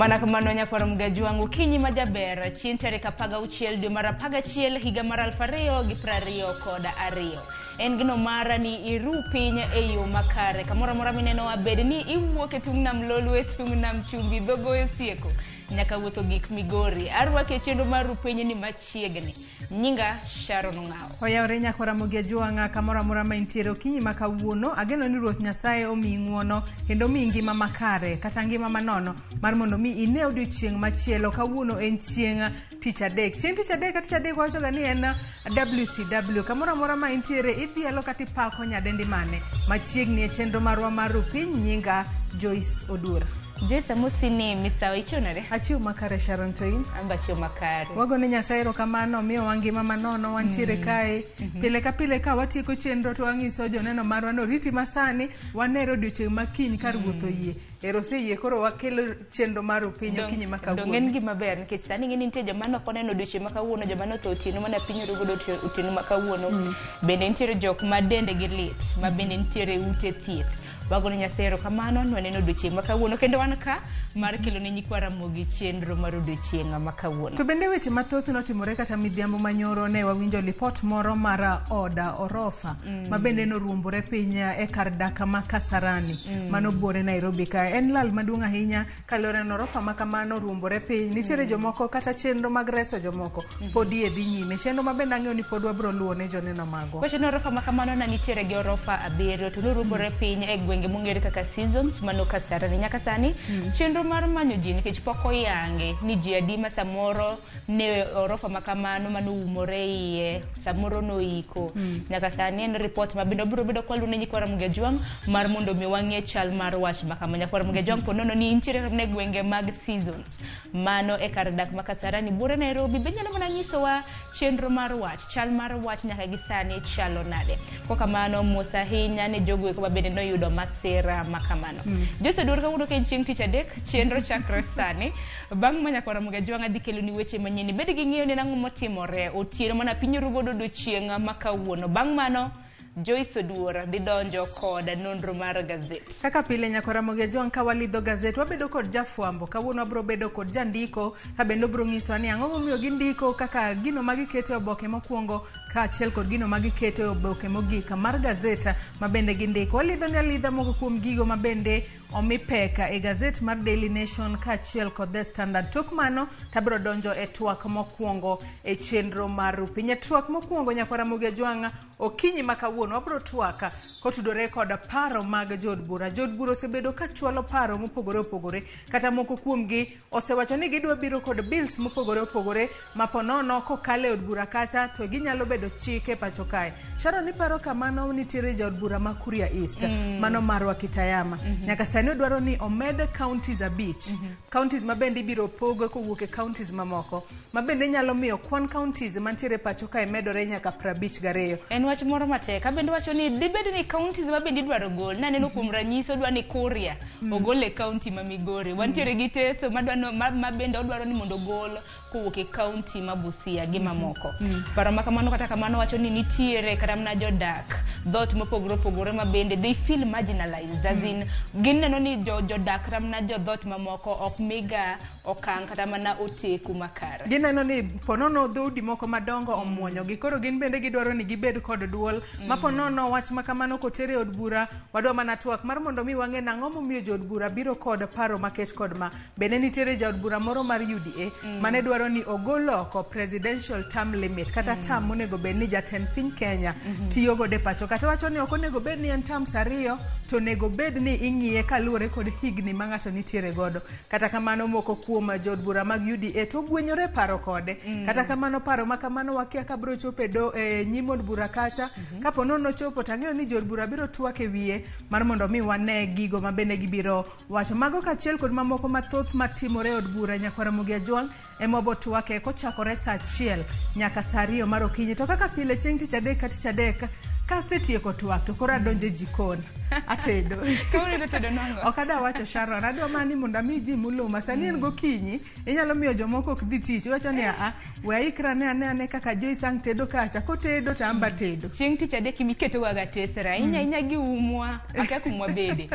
Mana kamano nyakwar Mgajwang', okinyi ma jaber, chieng' tarik 16 dwe mar 11 higa mar 2022. En gino mara ni iru piny e yo makare. Kamoro amora minenowa bed ni iwuok e tung' nam Lolwe, tung' nam Chumbi, Dhogoyo Sieko, nyaka wuotho gik Migori. Arwaki e chenro mar ru piny ni machiegni. Nyinga Sharon Ong'awo. Oyawore nyako Ramogi Ajwang'a kamoro amora ma intiere okinyi ma kawuono. Ageno ni Ruoth Nyasaye omiyi ng'uono kendo omiyi ngima makare kata ngima manono mar mondo mi ine odiochieng' machielo. Kawuono en chieng' tich adek. Chieng' tich adek ka tich adek wawachoga ni en WCW. Kamoro amora ma intiere idhialo kata ipako nyadendi mane machiegni e chenro marwa mar Rupiny. Nyinga Joyce Oduor. Joyce amosi ni misawa ichiew nade? Achiew makare Sharon to in? An be achiew makare. Wagone Nyasaye erokamano omiyowa ngima manono wantiere kae. Pile ka pile ka watieko chenro to wanyiso joneno marwa ni oriti masani wanere odiochieng' ma kiny kar wuotho yie. Ero oseyie koro wakelo chenro mar Rupiny okinyi ma Dong' en kawuono. gima ber nikech sani ing'e ni nitie joma ne ok oneno odiochieng' ma kawuono, joma notho otieno mana piny oru godo otieno ma kawuono. Bende nitiere jok ma dendegi lit, ma bende nitiere ute thieth. Wagone Nyasaye erokamano ni waneno odiochieng' ma kawuono kendo wan ka mar kelo ne nyikwa Ramogi chenro mar odiochieng' ma kawuono. To bende weche mathoth notimore kata midhiambo manyoro ne wawinjo lipot moro mar oda orofa ma bende noruombore piny e kar dak ma Kasarani mano buore Nairobi ka. En lal maduong' ahinya kaluwore ni orofa ma kamano oruombore piny. Nitiere jomoko kata chenro mag reso jomoko podi e dhi nyime. Chenro ma bende ang'eyo ni pod wabiro luwo ne joneno magwa. Wacho ni orofa ma kamano ne nitiere gi orofa abiriyo to noruombore piny e gwenge mong'ere kaka Seasons mano Kasarani. Nyaka sani chenro mar manyo ji nikech pok oyangi ni ji adi ma samoro ne orofa ma kamano manoumore iye samoro noiko. Nyaka sani en report ma bende wabiro bedo kwaluwo ne nyikwa Ramogi Ajwang' mar mondo mi wang'e chal mar wach ma kama. Nyakwa Ramogi Ajwang' po nono ni intiere e gwenge mag Seasons mano e kar dak ma Kasarani buore Nairobi be inyalo mana nyisowa chenro mar wach chal mar wach nyaka gi sani chalo nade. Kokamano mos ahinya ne jogo eko ma bende noyudo masira ma kamano. Joyce Oduor kawuono ka en chieng' tich adek chenro chakre sani bang' ma nyakwar Ramogi Ajwang' adhi keloni weche manyien ibed gi ng'eyo ni nang'o motimore otieno mana piny oru godo odiochieng' ma kawuono. Bang' mano Joyce Oduor dhi donjo kod nonro mar gazet. Kaka pile nyako Ramogi Ajwang' ka walidho gazet wabedo kod jafwambo. Kawuono wabiro bedo kod jandiko ka bende obiro nyisowa ni ang'o momiyo gindiko kaka gino ma giketo e oboke mokwongo kaachiel kod gino ma giketo e oboke mogik mar gazet ma bende gindiko. Walidho ni alidha moko kuom gigo ma bende omi pek e gazet mar Daily Nation kaachiel kod The Standard. Tok mano tabiro donjo e twak mokwongo e chenro mar Rupiny. E twak mokwongo nyakwar Ramogi Ajwang' okinyi ma kawuono wabiro twak kotudore kod paro mag jood bura. Jood bura osebedo ka chwalo paro mopogore opogore kata moko kuomgi osewacho ni gidwa biro kod bills mopogore opogore ma ponono kokalo e od bura kacha to ginyalo bedo chike pacho kae. Sharon iparo kamano nitiere jaod bura ma Kuria East mano marwa Kitayama. Nyaka sani odwaro ni omed counties abich. Counties ma bende ibiro pog kowuok e counties mamoko ma bende nyalo miyo kwan counties mantiere pacho kae medore nyaka 52. En wach moro matek. Abende wacho ni dibed ni counties ma bende idwaro gol. Naneno kuom ranyisi odwa ni Kuria ogol e county ma Migori. Wantiere gi Teso madwa ma bende odwaro ni mondo ogol kowuok e county ma Busia gi mamoko. Paro ma kamano kata kamano wacho ni nitiere kata mana jodak dhoot mopogore opogore ma bende they feel marginalized as in gineno ni jodak kata mana jo dhoot mamoko ok miga okang' kata mana oteku makare. Gineno ni ponono dhoudi moko madongo omuonyogi koro gin bende gidwaro ni gibed kod duol ma ponono wach ma kamano koter e od bura wadwa mana twak mar mondo mi wang'e nang'o momiyo jood bura biro kod paro maket kod ma. Bende nitiere jaod bura moro mar UDA mane dwaro ni ogol oko presidential term limit kata term monego bed ni jatend piny Kenya tiyo godo e pacho kata wacho ni ok onego bed ni en terms ariyo to onego bed ni ing'iye kaluwore kod higni ma ng'ato nitiere godo. Kata kamano moko kuom jood bura mag UDA to ogwenyore paro kode. Kata kamano paro ma kamano wakia ka biro chopo e nyim od bura kacha. Kapo nono ochopo to ang'eyo ni jood bura biro twak e wiye mar mondo mi wane gigo ma bende gibiro wacho. Mago kaachiel kod mamoko mathoth matimore e od bura nyakwar Ramogi Ajwang' ema wabo twake kochakore saa 1 nyaka saa 2 mar okinyi. To kaka pile chieng' tich adek ka tich adek kasetieko twak to koro adonjo e jikon. Atedo. Kawuono idwa tedo nang'o? Ok adwa wacho Sharon, adwa mana ni mondo ami ji muluma. Sani en gokinyi, inyalo miyo jomoko ok dhi tich. Iwacho ni aa, we aikra ne ane ane kaka Joyce ang' tedo kacha. Kotedo to an be atedo. Chieng' tich adek imiketo ga tesera ahinya ahinya gi umwa akia kumwa bede.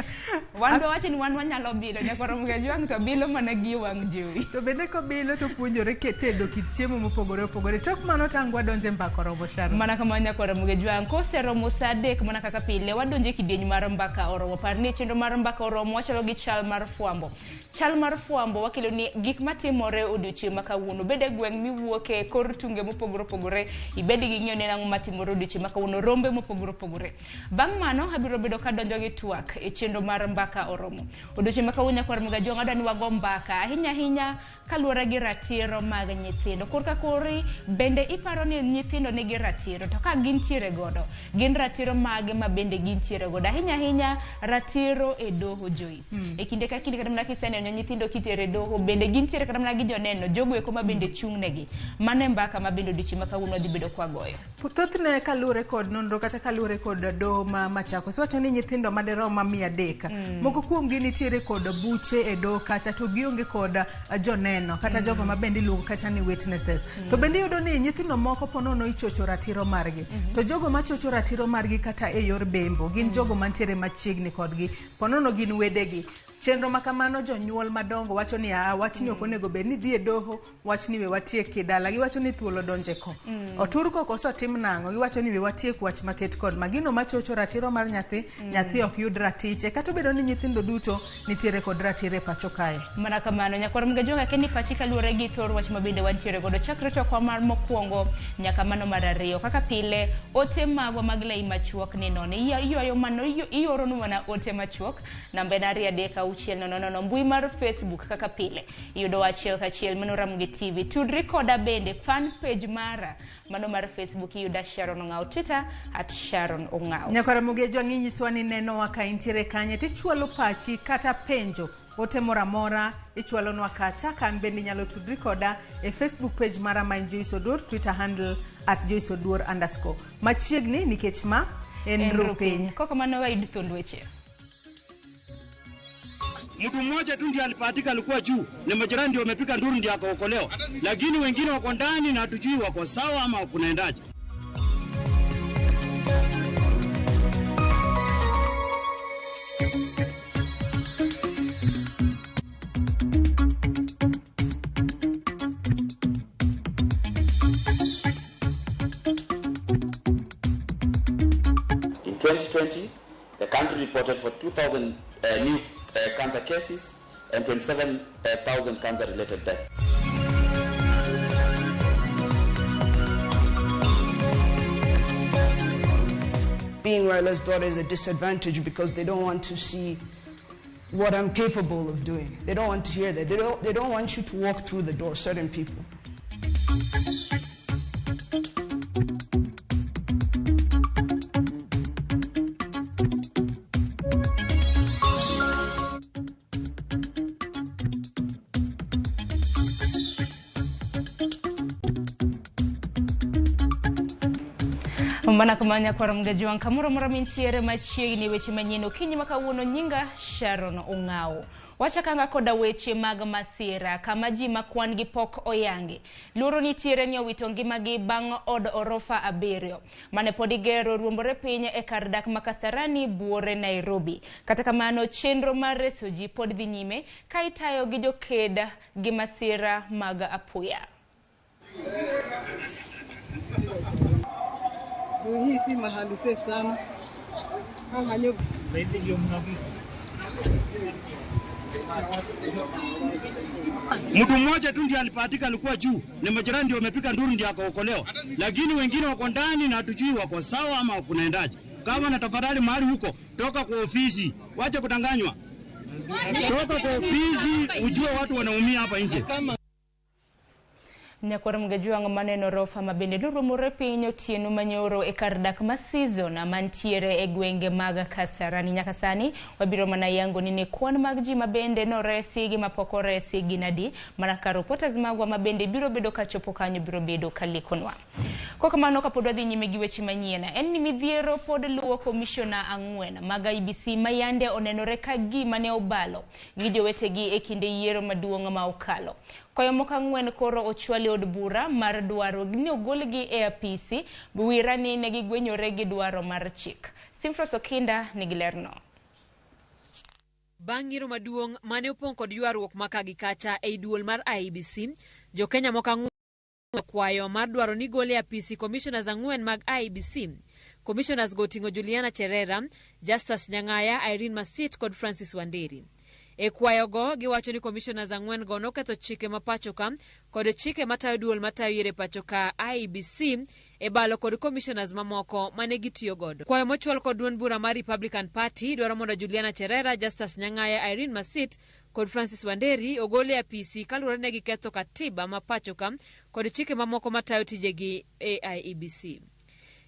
Wan be wacho ni wan wanyalo bilo nyakwar Ramogi Ajwang' to bilo mana gi e wang' jowi. To bende kobilo to puonjore tedo kit chiemo mopogore opogore. Tok mano to ang' wadonje mbaka oromo Sharon. Mana kamano nyakwar Ramogi Ajwang' koseromo saa adek mana kaka pile wadonjo e kidieny mar mbaka oromo. Par ni chenro mar mbaka oromo wachalo gi chal mar fwambo. Chal mar fwambo wakelo ni gik matimore odiochieng' ma kawuono. Bed e gweng' miwuoke kor tunge mopogore opogore, ibed gi ng'eyo ni en ang'o matimore odiochieng' ma kawuono, rombe mopogore opogore. Bang' mano abiro bedo kadonjo gi twak e chenro mar mbaka oromo. Odiochieng' ma kawuono nyakwar Ramogi Ajwang' adwa ni wago mbaka ahinya ahinya kaluwore gi ratiro mag nyithindo. Korka kori bende iparo ni nyithindo nigi ratiro to ka gintiere godo gin ratiro mage ma bende gintiere godo ahinya ahinya ratiro e doho Joyce. E kinde ka kinde kata mana kiseneno nyithindo kitere e doho bende gintiere kata mana gi joneno jogo eko ma bende chung' negi. Mano e mbaka ma bende odiochieng' ma kawuono wadhi bedo kwagoyo. Thothne kaluwore kod nonro kata kaluwore kod doho ma Machakos wacho ni nyithindo madirom 300 moko kuomgi nitiere kod buche e doho kacha to gionge kod joneno kata jogo ma bende iluongo kacha ni witnesses. To bende iyudo ni nyithindo moko ponono ichocho ratiro margi to jogo machocho ratiro margi kata e yor bembo gin jogo mantiere machiegni kodgi ponono gin wedegi. Chenro ma kamano jonyuol madongo wacho ni aa wachni ok onego bed ni dhi e doho, wachni we watiek kidala. Giwacho ni thuolo donje ko. Otur ko koso otim nang'o? Giwacho ni we watiek wach maket kod ma. Gino machocho ratiro mar nyathi, nyathi ok yud ratiche. Kata obedo ni nyithindo duto nitiere kod ratiro e pacho kae. Mana kamano nyakwar Ramogi Ajwang' akia ni pachi kaluwore gi thor wach ma bende wantiere godo chakre chokwa mar mokwongo nyaka mano mar ariyo. Kaka pile ote magwa mag lai machuok ni nono iywayo mano ioronwa mana ote machuok namba en 2 3 6 0 0 mbui mar Facebook kaka pile iyudo achiel kachiel mano Ramogi TV. Tudri koda bende fan page mara mano mar Facebook iyuda Sharon Ong'aw, Twitter at Sharon Ong'aw. Nyakwar Ramogi Ajwang' inyiswa ni nenowa ka intiere kanye tichwalo pachi kata penjo ote moro amora ichwalonwa kacha ka an bende inyalo tudri koda e Facebook page mara ma en Joyce Oduor, Twitter handle at Joyce Oduor underscore. Machiegni nikech ma en Rupiny. Koko mano wayud thuond weche. Mtu mmoja tu ndiye alipatika, alikuwa juu, ni majirani ndio wamepiga nduru ndio akaokolewa, lakini wengine wako ndani na hatujui wako sawa ama kunaendaje. In 2020, the country reported for 2,000 new cancer cases and 27,000 cancer-related deaths. Being Raila's daughter is a disadvantage because they don't want to see what I'm capable of doing. They don't want to hear that. They don't want you to walk through the door, certain people. Mana kamano nyakwar Ramogi Ajwang' kamoro amora mintiere machiegni weche manyien okinyi ma kawuono nyinga Sharon Ong'aw. Wachakanga koda weche mag masira kama ji ma kwan gi pok oyangi. Luoro nitiere ni owito ngimagi bang' od orofa 7 mane pod igero ruombore piny e kar dak ma Kasarani buore Nairobi. Kata kamano chenro mar reso ji pod dhi nyime ka itayo gi joked gi masira mag apoya. Hii si mahali safe sana. Mtu mmoja tu ndiye alipatika, alikuwa juu, ni majirani ndio wamepiga nduru ndio akaokolewa, lakini wengine wako ndani na hatujui wako sawa ama kunaendaje. Kama na tafadhali mahali huko, toka kwa ofisi, wacha kudanganywa, toka kwa ofisi ujue watu wanaumia hapa nje. Nyakwar Mgajwang' maneno rofa ma bende noromore piny otieno manyoro e kar dak ma Season mantiere e gwenge mag Kasarani. Nyaka sani wabiro mana yango ni ne kwan mag ji ma bende noresi gi mapok oresi gin adi, mana ka reporters magwa ma bende biro bedo kachopo kanyo biro bedo kalekonwa. Kokamano kapod wadhi nyime gi weche manyien, en ni midhiero pod luwo komishona 4 mag IEBC ma yande onenore ka gima ne obalo gi jowetegi e kinde yiero maduong' ma okalo. Koyo moko 4 koro ochwal e od bura mar dwaro ni ogolgi e apisi wira ni ne gigwenyore gi dwaro mar chik. Simfros Okinda nigi lerno. Bang' yiero maduong' mane opong' kod ywaruok maka gi kacha ei duol mar IEBC, jo-Kenya moko 4 kwayo mar dwaro ni gol e apisi commissioners 4 mag IEBC. Commissioners go oting'o Juliana Cherera, Justus Nyang'aya, Irene Masit kod Francis Wanderi. E kwayogo giwacho ni commissioners 4 go noketho chike ma pachoka kod chike matayo duol matayo yiero e pachoka IEBC e balo kod commissioners mamoko mane gitiyo godo. Kwayo mochwal kod duond bura mar Republican Party dwaro mondo Juliana Cherera, Justus Nyang'aya, Irene Masit kod Francis Wanderi ogol e apisi kaluwore ne giketho katiba ma pachoka kod chike mamoko matayo tijegi e IEBC.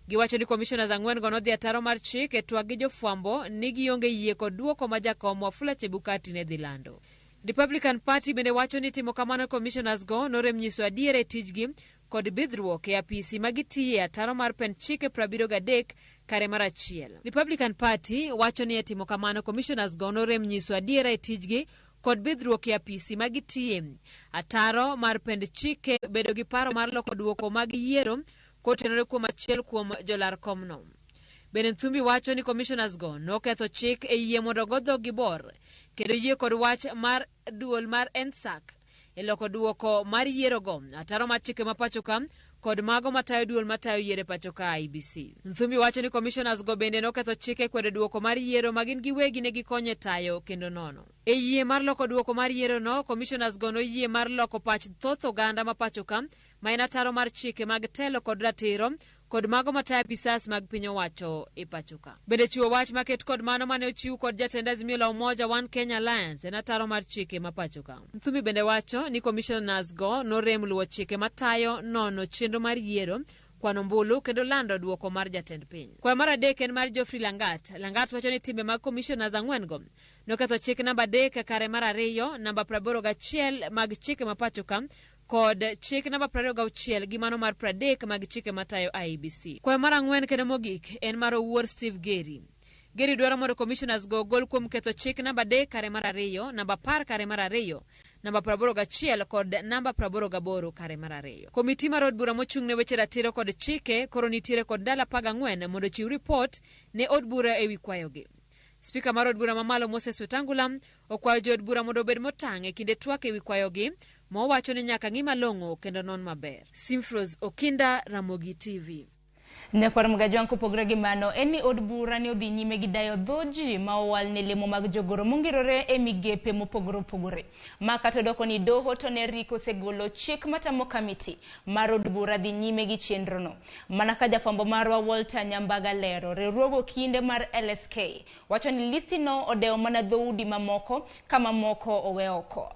Giwacho ni commissioners 4 go nodhi ataro mar chik e twak gi jofwambo ni gionge yie kod duoko ma jakom Wafula Chebukati ne dhi lando. Republican Party bende wacho ni timo kamano commissioners go norem nyiso adier e tijgi kod bidhruok e apisi ma gitiye ataro mar pend chike 73 kare mar 1. Republican Party wacho ni e timo kamano commissioners go norem nyiso adiera e tijgi kod bidhruok e apisi ma gitiye ataro mar pend chike bedo gi paro mar loko duoko mag yiero kotenore kuom achiel kuom jolar komno. Bende Nthumbi wacho ni commissioners go noketho chik e yie mondo ogo dhog gi bor kendo yie kod wach mar duol mar NSAC e loko duoko mar yiero go ataro mar chike ma pachoka kod mago matayo duol matayo yiero e pachoka IEBC. Nthumbi wacho ni commissioners go bende noketho chik e kwedo duoko mar yiero ma gin giwegi ne gikonyo e tayo kendo nono. E yie mar loko duoko mar yiero no, commissioners go noyie mar loko pach thoth oganda ma pachoka ma en ataro mar chike mag telo kod ratiro kod mago matayo apisas mag piny owacho e pachoka. Bende chiwo wach maket kod mano mane ochiw kod jatend Azimio la Umoja One Kenya Alliance en ataro mar chike ma pachoka. Nthumbi bende wacho ni commissioners go norem luwo chike matayo nono chenro mar yiero, kwano ombulu kendo lando duoko mar jatend piny. Kwayo mar 3 en mar Geoffrey Langat. Langat wacho ni timbe mag commissioners 4 go noketho chik namba 3 kare mar 2, namba 81 mag chike ma pachoka kod chik namba 26 gi mano mar 30 mag chike matayo IEBC. Kwayo mar 4 kendo mogik en mar Owuor Steve Geri. Geri dwaro mondo commissioners go ogol kuom ketho chik namba 3 kare mar 2, namba 10 kare mar 2, namba 81 kod namba 88 kare mar 2. Komiti mar od bura mochung' ne weche ratiro kod chike koro nitiere kod ndalo 14 mondo ochiw ripot ne od bura ewi kwayogi. Spika mar od bura mamalo Moses Wetangula okwayo jood bura mondo obed motang' e kinde twak ewi kwayogi ma owacho ni nyaka ng'i malong'o kendo non maber. Simfros Okinda, Ramogi TV. Nyakwar Mgajwang' kopogore gi mano en ni od bura ne odhi nyime gi dayo dho ji ma owal ne lemo mag jogoro mongirore e migepe mopogore opogore. Ma kata odoko ni doho to ne rik osegolo chik matamo kamiti mar od bura dhi nyime gi chenrono. Mana ka jafwambo marwa Walter Nyambaga lero, riwruog okinde mar LSK wacho ni listi no odewo mana dhoudi mamoko ka mamoko owe oko.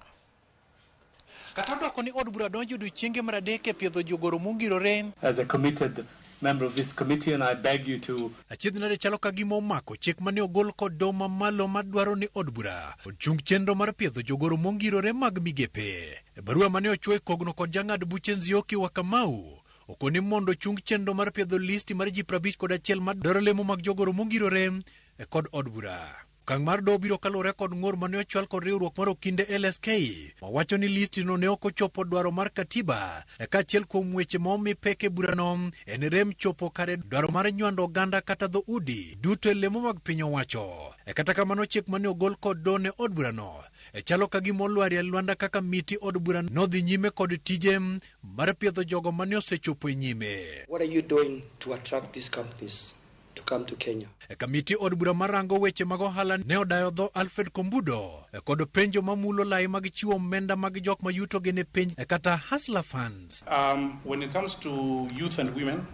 Kata odoko ni od bura donjo odiochienge mar 3 e piedho jogoro mongirore. As a committed member of this committee, and I beg you to... Achiedh nade chalo ka gima omako chik mane ogol kod doho mamalo madwaro ni od bura ochung chenro mar piedho jogoro mongirore mag migepe. E barua mane ochwo e kogno kod jang'ad buche Nzioki wa Kamau okoni mondo ochung chenro mar piedho listi mar ji 51 madwaro lemo mag jogoro mongirore e kod od bura. Okang' mar doho biro kaluwore kod ng'ur mane ochwal kod riwruok mar okinde LSK mawacho ni listino ne ok ochopo dwaro mar katiba e kaachiel kuom weche ma omi pek e burano en rem chopo kare dwaro mar nywando oganda kata dhoudi duto e lemo mag piny owacho. E kata kamano chik mane ogol kod doho ne od burano e chalo ka gima olwarie lwanda kaka miti od bura nodhi nyime kod tije mar piedho jogo mane osechopo e nyime. What are you doing to attract these companies to come to Kenya? E kamiti od bura marango weche mag ohala ne odayo dho Alfred Kombudo e kod penjo mamulo lai mag chiwo omenda mag jok ma yuto gi ne piny e kata Hustler Funds. When it comes to youth and women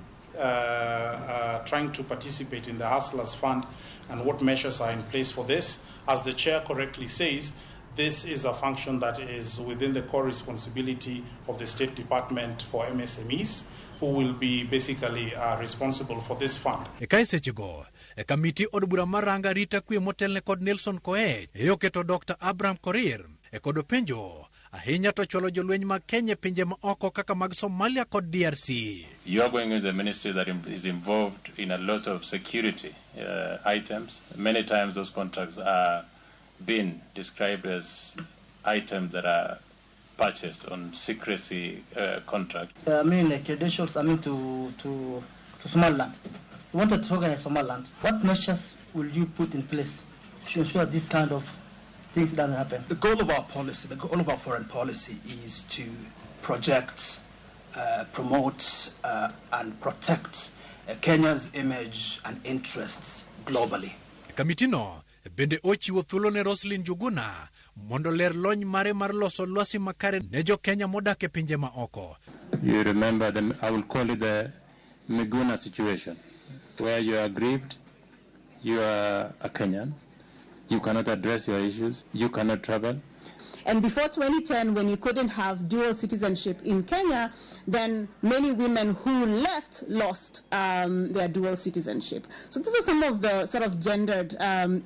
trying to participate in the Hustlers Fund and what measures are in place for this, as the chair correctly says, This is a function that is within the core responsibility of the State Department for MSMEs, who will be basically responsible for this fund. E kae sechego, e kamiti od bura mar ranga arita kwe motelne kod Nelson Koech e oketo Dr. Abraham Korir e kod penjo ahinya to chwalo jolweny mag Kenya e pinje ma oko kaka mag Somalia kod DRC. You are going into the ministry that is involved in a lot of security items. Many times those contracts are being described as items that are purchased on secrecy contract. I mean, credentials, I mean, to Somaliland. You wanted to organize Somaliland. What measures will you put in place to ensure this kind of things doesn't happen? The goal of our policy, the goal of our foreign policy is to project, promote, and protect Kenya's image and interests globally. Kamitino bende ochiwo thuolo ne Roslyn Njuguna mondo ler lony mare mar loso lwasi makare ne jo Kenya modak e pinje ma oko. You remember, I will call it the Miguna situation, where you are aggrieved, you are a Kenyan, you cannot address your issues, you cannot travel. And before 2010, when you couldn't have dual citizenship in Kenya, then many women who left lost their dual citizenship. So these are some of the sort of gendered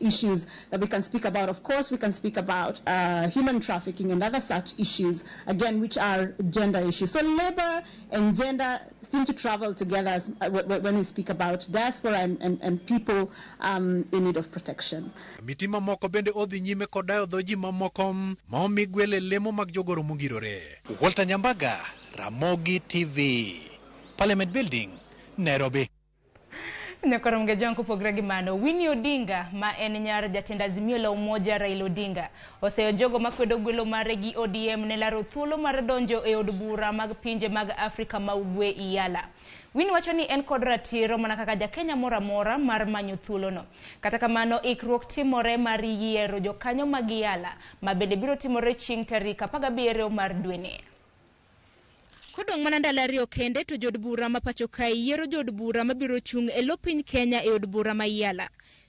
issues that we can speak about. Of course, we can speak about human trafficking and other such issues, again, which are gender issues. So labor and gender seem to travel together as, when we speak about diaspora and people in need of protection. Miti mamoko bende odhi nyime kod dayo dho ji mamoko ma omi gwel e lemo mag jogoro mongirore. Walter Nyambaga, Ramogi TV, Parliament Building, Nairobi. Nyakoromge John kopogre gi mano, Winnie Odinga ma en nyar jatend Azimio la Umoja Raila Odinga oseyo jogo makwedo gwelo mare gi ODM ne laro thuolo mar donjo e od bura mag pinje mag Afrika ma Ugwe Iyala. Winnie wacho ni en kod ratiro mana kaka ja Kenya moro amora mar manyo thuolono. Kata kamano, ikruok timore mar yiero jokanyo mag Iyala ma bende biro timore chieng' tarik 17 mar dweni. Kodong' mana ndalo 2 kende to jood bura ma pacho kae yiero jood bura mabiro chung' e lo piny Kenya e od bura ma Iyala.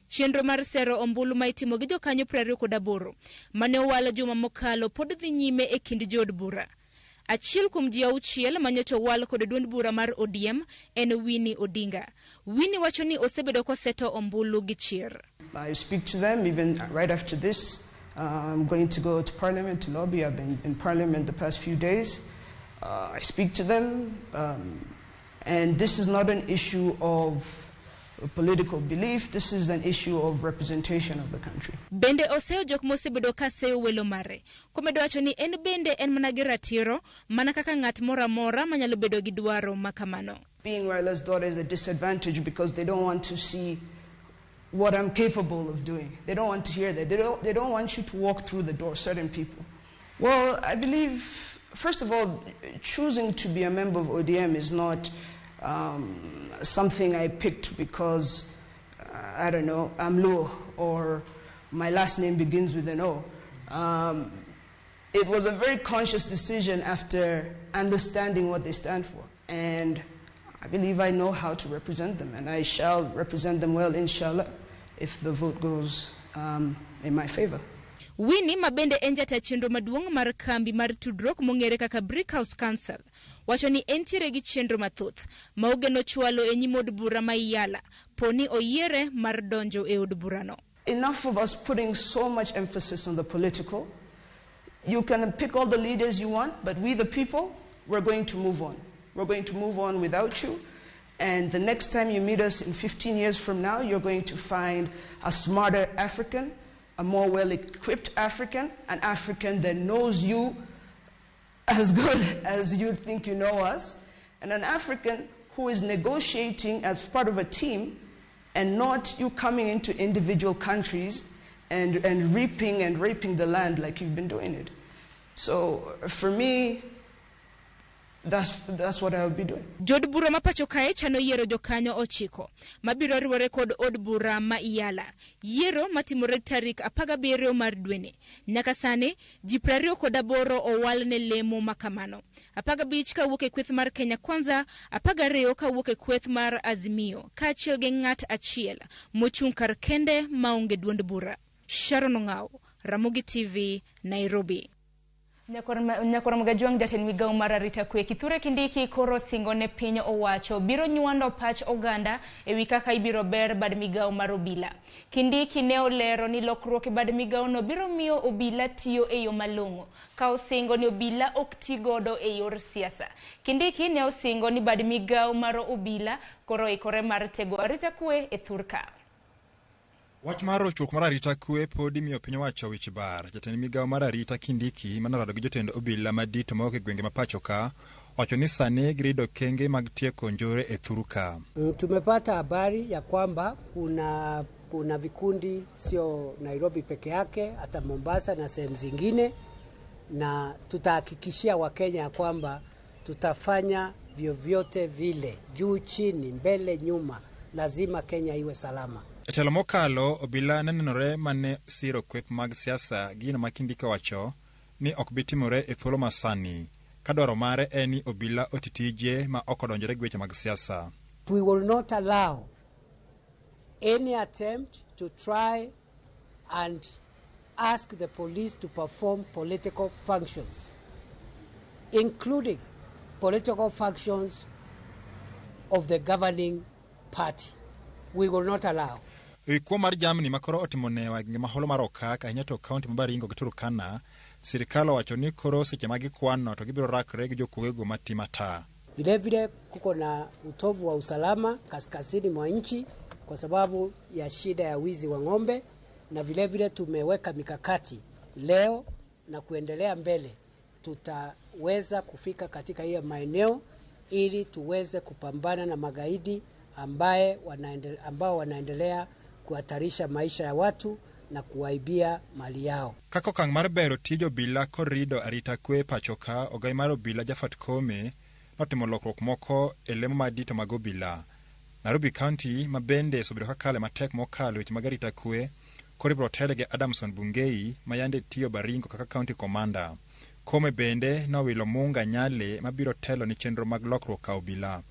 Chenro mar sero ombulu ma itimo gi jokanyo 28 mane owalo juma mokalo pod dhi nyime e kind jood bura. Achiel kuom ji 6 manyocha owal kod duond bura mar ODM en Winnie Odinga. Winnie wacho ni osebedo koseto ombulu gi chir. I speak to them even right after this. I'm going to go to Parliament to lobby. I've been in Parliament the past few days. I speak to them, and this is not an issue of political belief, this is an issue of representation of the country. Bende oseyo jok mosebedo ka seyo welo mare. Komedo wacho ni en bende en mana gi ratiro, mana kaka ng'at moro amora manyalo bedo gi dwaro makamano. Being Raila's daughter is a disadvantage because they don't want to see what I'm capable of doing. They don't want to hear that. They don't want you to walk through the door, certain people. Well, I believe, first of all, choosing to be a member of ODM is not something I picked because, I don't know, I'm Luo or my last name begins with an O. It was a very conscious decision after understanding what they stand for. And I believe I know how to represent them, and I shall represent them well, inshallah, if the vote goes in my favor. Winnie mabende en jata chenro maduong' mar kambi mar tudruok mong'ere kaka Brick House Council wacho ni entiere gi chenro mathoth ma ogeno chwalo e nyim od bura ma Iyala poni oyiere mar donjo e od burano. Enough of us putting so much emphasis on the political. You can pick all the leaders you want, but we the people, we're going to move on. We're going to move on without you. And the next time you meet us in 15 years from now, you're going to find a smarter African, a more well-equipped African, an African that knows you as good as you think you know us, and an African who is negotiating as part of a team and not you coming into individual countries and reaping and raping the land like you've been doing it. So for me, that's what I would be doing. Jood bura ma pacho kae chano yiero jokanyo 9 mabiro riwore kod od bura ma Iyala. Yiero matimore tarik 17 mar dweni. Nyaka sani ji 28 owal ne lemo makamano. 15 kawuok e kweth mar Kenya Kwanza, 12 kawuok e kweth mar Azimio, kaachiel gi ng'at achiel mochung' kar kende maonge duond bura. Sharon Ong'awo, Ramogi TV, Nairobi. Nyakwar Magajwang' jatend migawo mar arita kwe Kithure Kindiki koro singo ne piny owacho biro nywando pach oganda ewi kaka ibiro ber bad migawo mar obila. Kindiki ne olero ni lokruok e bad migawono biro miyo obila tiyo e yo malong'o, ka osingo ni obila ok ti godo e yor siasa. Kindiki ne osingo ni bad migawo mar obila koro oikore mar tego arita kwe e thurka. Wach mar rochruok mar arita kwe pod imiyo piny owacho wich bar. Jatend migawo mar arita Kindiki manorado gi jotend obila madito mawuok e gwenge ma pacho ka wacho ni sani girido okenge mag tieko njore e thuru ka. Tumepata habari ya kwamba kuna vikundi sio Nairobi peke yake, hata Mombasa na sehemu zingine, na tutahakikishia Wakenya ya kwamba tutafanya vyovyote vile, juu chini, mbele nyuma, lazima Kenya iwe salama. E telo mokalo, obila ne nenore mane siro kweth mag siasa gino ma Kindiki owacho ni ok bi timore e thuolo masani, ka dwaro mare en ni obila oti tije ma ok odonjore gi weche mag siasa. We will not allow any attempt to try and ask the police to perform political functions, including political functions of the governing party. We will not allow. E wi kuo mar jamni ma koro otimo newa e gwenge ma holo mar Okak ahinya to kaunti ma Baringo gi Turkana, sirikal owacho ni koro seche ma gikwano to gibiro rakre gi jokuoge mati mata. Vilevile kuko na utovu wa usalama kaskazini mwa nchi kwa sababu ya shida ya wizi wa ng'ombe, na vilevile tumeweka mikakati leo na kuendelea mbele, tutaweza kufika katika hiyo maeneo ili tuweze kupambana na magaidi ambao wanaendelea kuhatarisha maisha ya watu na kuwaibia mali yao. Kaka okang' mar bero tij obila kod rido arita kwe pacho ka, ogai mar obila Japhat Koome notimo lokruok moko e lemo madito mag obila. Nairobi County ma bende osebedo kakale matek mokalo weche mag arita kwe, koro ibiro tele gi Adamson Bungei ma yande tiyo Baringo kaka county commander. Koome bende nowilo Munga Nyale mabiro telo ni chenro mag lokruok ka obila.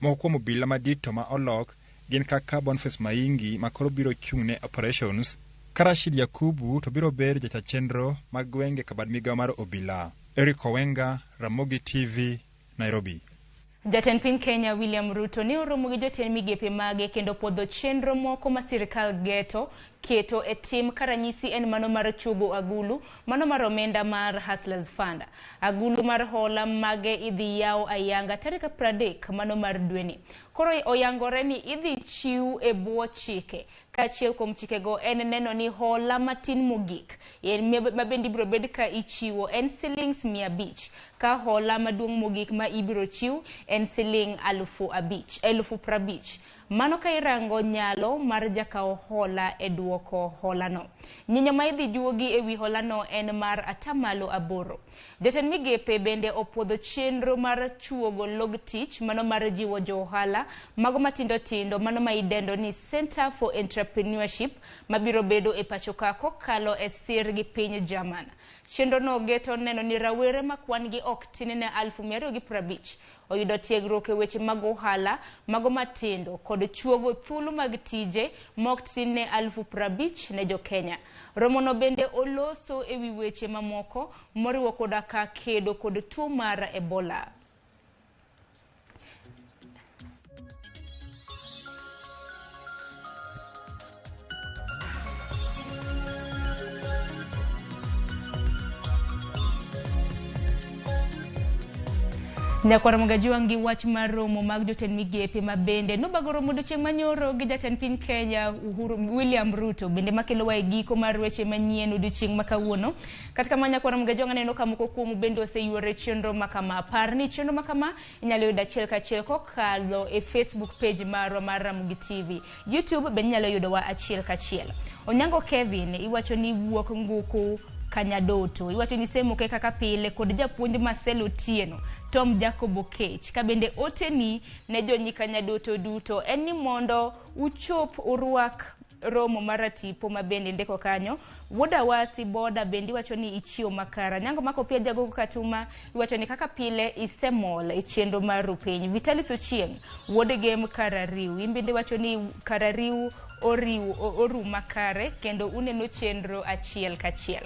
Moko kuom obila madito ma olok gin kaka Boniface Maingi ma koro biro chung' ne operations, ka Rashid Yakubu to biro bedo jata chenro mag gwenge ka bad migawo mar obila. Eric Owenga, Ramogi TV, Nairobi. Jatend piny Kenya William Ruto ne oromo gi jotend migepe mage kendo puodho chenro moko ma sirikal geto keto e tim ka ranyisi en mano mar chugo agulu, mano mar omenda mar Hustlers Fund. Agulu mar hola mage idhi yaw ayanga tarik 30 mano mar dweni. Koro oyangore ni idhi chiw e bwo chike. Kaachiel kuom chikego en neno ni hola matin mogik ma bende ibiro bed ka ichiwo en silings 500, ka hola maduong' mogik ma ibiro chiw en siling 50,000. Mano ka irango nyalo mar jakaw hola e duoko holano. Nyinyo ma idhi juogi ewi holano en mar 8%. Jatend migepe bende opuodho chenro mar chuogo log tich mano mar jiwo jo ohala mago matindo tindo mano ma idendo ni Center for Entrepreneurship mabiro bedo e pacho ka kokalo e sir gi piny German. Chenro no geto neno ni rawere ma kwan gi ok tin ne 250,000 oyudo tiegruok e weche mag ohala mago matindo kod chuogo thuolo mag tije mok tin ne 50,000 ne jo Kenya. Romono bende oloso ewi weche mamoko moriwo koda ka kedo kod tuo mar Ebola. Nyakwar Magajiwang' gi wach mar romo mag jotend migepe ma bende nobago romo odiochieng' manyoro gi jatend piny Kenya Uhuru William Ruto bende makelowa e giko mar weche manyien odiochieng' ma kawuono. Kata kamano Nyakwar Magajiwang' aneno ka moko kuomu bende oseyuore chenro ma kama. Par ni chenro ma kama inyalo yudo achiel kachiel kokalo e Facebook page marwa mar Ramogi TV. YouTube bende inyalo yudowa achiel kachiel. Onyango Kevin iwacho ni wuok nguku Kanyadoto iwacho ni semoke kaka pile kod japuonj Marcel Otieno Tom Jacob Okech ka bende oteni ne jonyi Kanyadoto duto en ni mondo uchop urwak romo mar tipo ma bende ndiko kanyo. Wuod Awasi boda bende iwacho ni ichiwo makara. Nyango mako pia Jagogo Katuma iwacho ni kaka pile isemol e chenro mar rupiny. Vitalis Ochieng wuod Gem Karariu in bende iwacho ni Karariu oriw oru makare kendo uneno chenro achiel kachiel.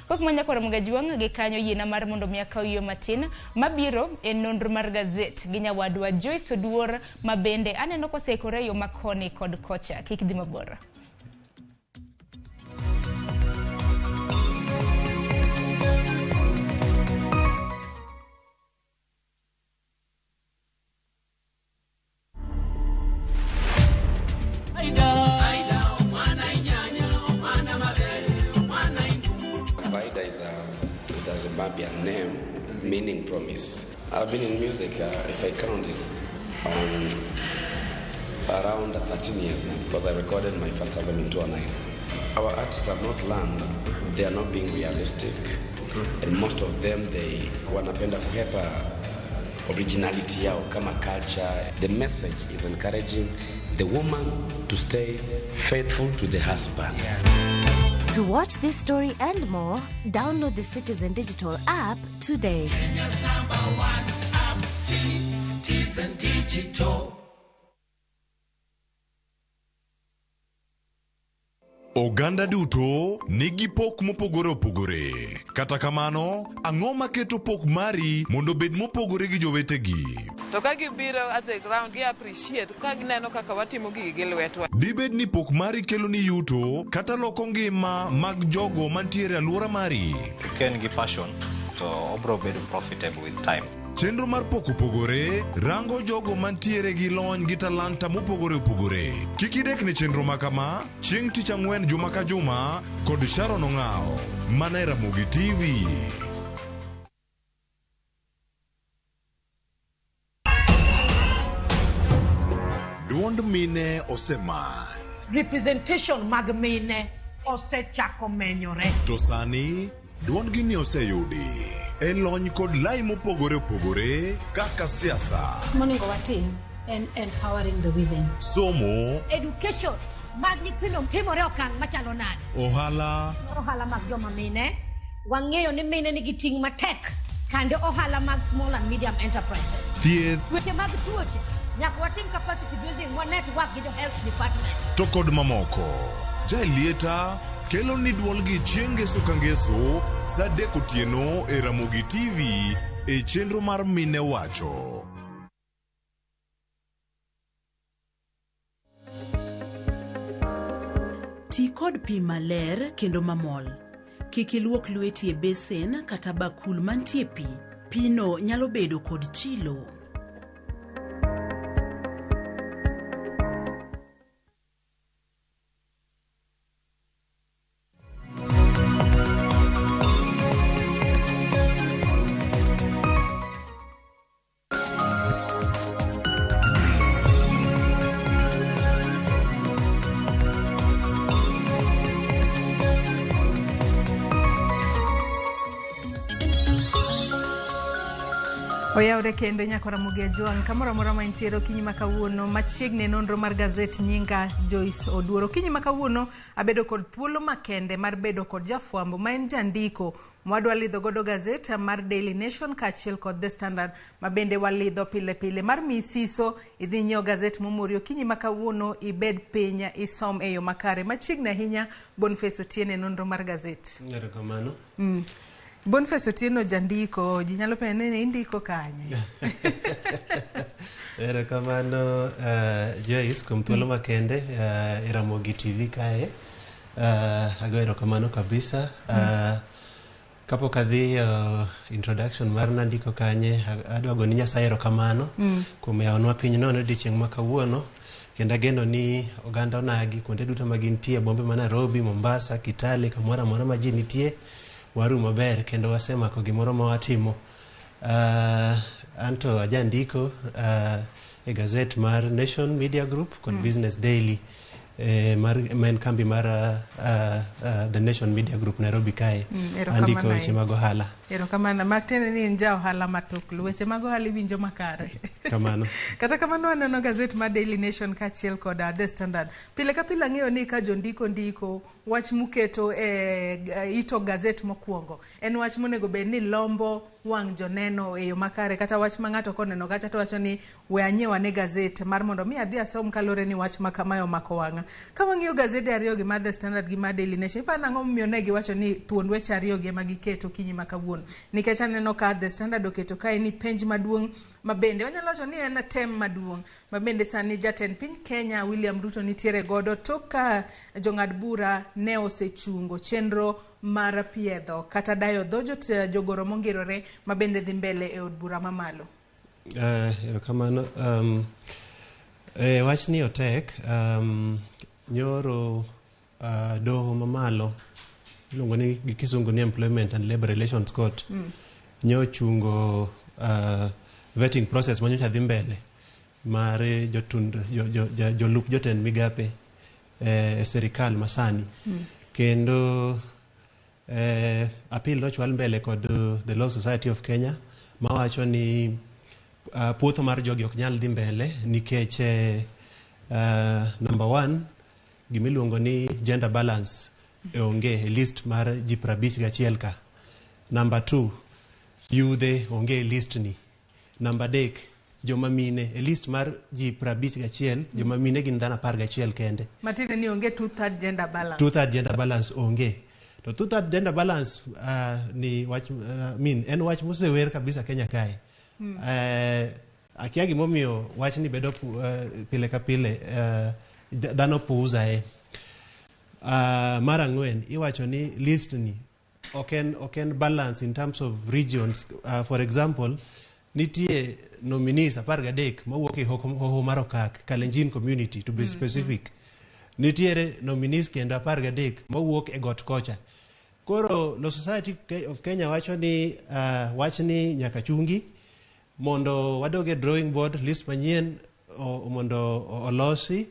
Kok manya koro Mgajuang' gi kanyo yiena mar mondo mi akaw yo matin mabiro e nonro mar gazet gi nyawadwa Joyce Oduor ma bende aneno koseikore yo makoni kod kocha. Kik dhi mabor. Paida is a Zimbabwean name meaning promise. I've been in music, if I count this, around 13 years now, because I recorded my first album in 2009. Our artists have not learned, they are not being realistic, and most of them, they wanapenda kuhepa originality yao kama culture. The message is encouraging the woman to stay faithful to the husband. To watch this story and more, download the Citizen Digital app today. Kenya's number one app, Citizen Digital. Oganda duto nigi pok mopogore opogore. Kata kamano, ang'o maketo pok mari mondo obed mopogore gi jowetegi? To ka gibiro at the ground, gi appreciate ka gineno kaka watimo gigi gi lwetwa. Dibed ni pok mari kelo ni yuto kata loko ngima mag jogo mantiere e alwora mari. Ka en gi passion to obro bedo profitable with time. Chenro mar pok opogore rango jogo mantiere gi lony gi talanta mopogore opogore. Kik idek ne chenro ma kama chieng' tich ang'wen juma ka juma kod Sharon Ong'awo mana e Ramogi TV. Duond mine osemany. Representation mag mine osechako menyore. To sani duondgi ni oseyudi e lony kod lai mopogore opogore kaka siasa, Monego watim en empowering the women. Somo, Education mag nyithindo timore okang' machalo nade? Ohala, Ohala mag joma mine, wang'eyo ni mine nigi ting' matek kande ohala mag small and medium enterprises. Thieth, Weche mag tuoche, nyaka watim capacity building wa network gi jo health department. To kod mamoko. Jaelieta kelo ni duolgi chieng' ngeso ka ngeso sa 3 otieno e Ramogi TV e chenro mar Mine Wacho. Ti kod pi maler kendo mamol. Kik iluok lweti e besen kata bakul mantie pi. Pino nyalo bedo kod chilo. Oyawre kendo nyako Ramogi Ajwang' kamoro amora ma intiere okinyi ma kawuono machiegni e nonro mar gazet nyinga Joyce Oduor. Okinyi ma kawuono abedo kod thuolo makende mar bedo kod jafwambo ma en jandiko mwadwa lidho godo gazet mar Daily Nation kaachiel kod The Standard ma bende walidho pile pile. Mar miyi siso idhi nyiew gazet momori okinyi ma kawuono ibed piny isom e yo makare. Machiegni ahinya Boniface Otieno e nonro mar gazet. Erokamano. Boniface Otieno jandiko, ji nyalo penjo ni indiko kanye? Erokamano Joyce kuom thuolo makende e Ramogi TV kae. Ago erokamano kabisa. Kapok adhi introduction mar nandiko kanye, adwa goni Nyasaye erokamano kuom yawonwa piny nono odiochieng' ma kawuono. Kendo ageno ni oganda onagi kuonde duto ma gintie, bombe ma Nairobi, Mombasa, Kitale, kamoro amora ma ji nitie. Waru maber kendo wasemako gimoro ma watimo. Anto ajandiko e gazet mar Nation Media Group kod Business Daily ma en kambi mar The Nation Media Group Nairobi kae. Andiko weche mag ohala. Erokamano. Matiende ni in ja ohala matuklu. Weche mag ohala iwinjo makare. Kamano. Kata kamano waneno gazet mar Daily Nation kaachiel kod The Standard. Pile ka pile ang'eyo ni ka jondiko ndiko wach muketo e ito gazet mokwongo en wach monego bed ni lombo wang' joneno e yo makare, kata wach ma ng'ato koneno kacha to wacho ni we anyiew ane gazet mar mondo mi adhi asom kaluwore ni wach ma kamae omako wang'a. Ka wang'iyo gazede ariyogi mar The Standard gi mar Daily Nation, iparo nang'o momiyo ne giwacho ni thuond weche ariyogi ema giketo okinyi ma kawuono? Nikech aneno ka The Standard oketo kae ni penj maduong' ma bende wanyalo wacho ni en tem maduong' ma bende sani jatend piny Kenya William Ruto nitiere godo tok ka jong'ad bura ne osechungo chenro mar piedho kata dayo dho jogoro mongirore ma bende dhi mbele e od bura mamalo. Erokamano. Wachni otek. Nyoro doho mamalo iluongo ni gi kisungu ni Employment and Labor Relations Court nyochungo vetting process manyocha dhi mbele mar jotund jolup jotend migape e sirikal masani. Kendo appeal nochwal mbele kod the Law Society of Kenya mawacho ni puotho mar jogi ok nyal dhi mbele nikech number one, gimiluongo ni gender balance onge e list mar ji 51 ka. Number two, yudhe onge e list ni. Number adek, joma mine e list mar ji 51, joma mine gin dhano 11 kende. Matiende ni onge two-third gender balance. Two-third gender balance onge. To two-third gender balance ni wach mean en wach mosewer kabisa Kenya kae. Akia gimomiyo wachni bedo pile ka pile dhano puuzae. Mar ang'wen, iwacho ni list ni ok en balance in terms of regions. For example, nitie nominees 13 mawuok e hoho mar Okak, Kalenjin community to be specific. Nitiere nominees kendo 13 mawuok e got kocha. Koro Law Society of Kenya wacho ni wachni nyaka chungi mondo wadog e drawing board, list manyien mondo olosi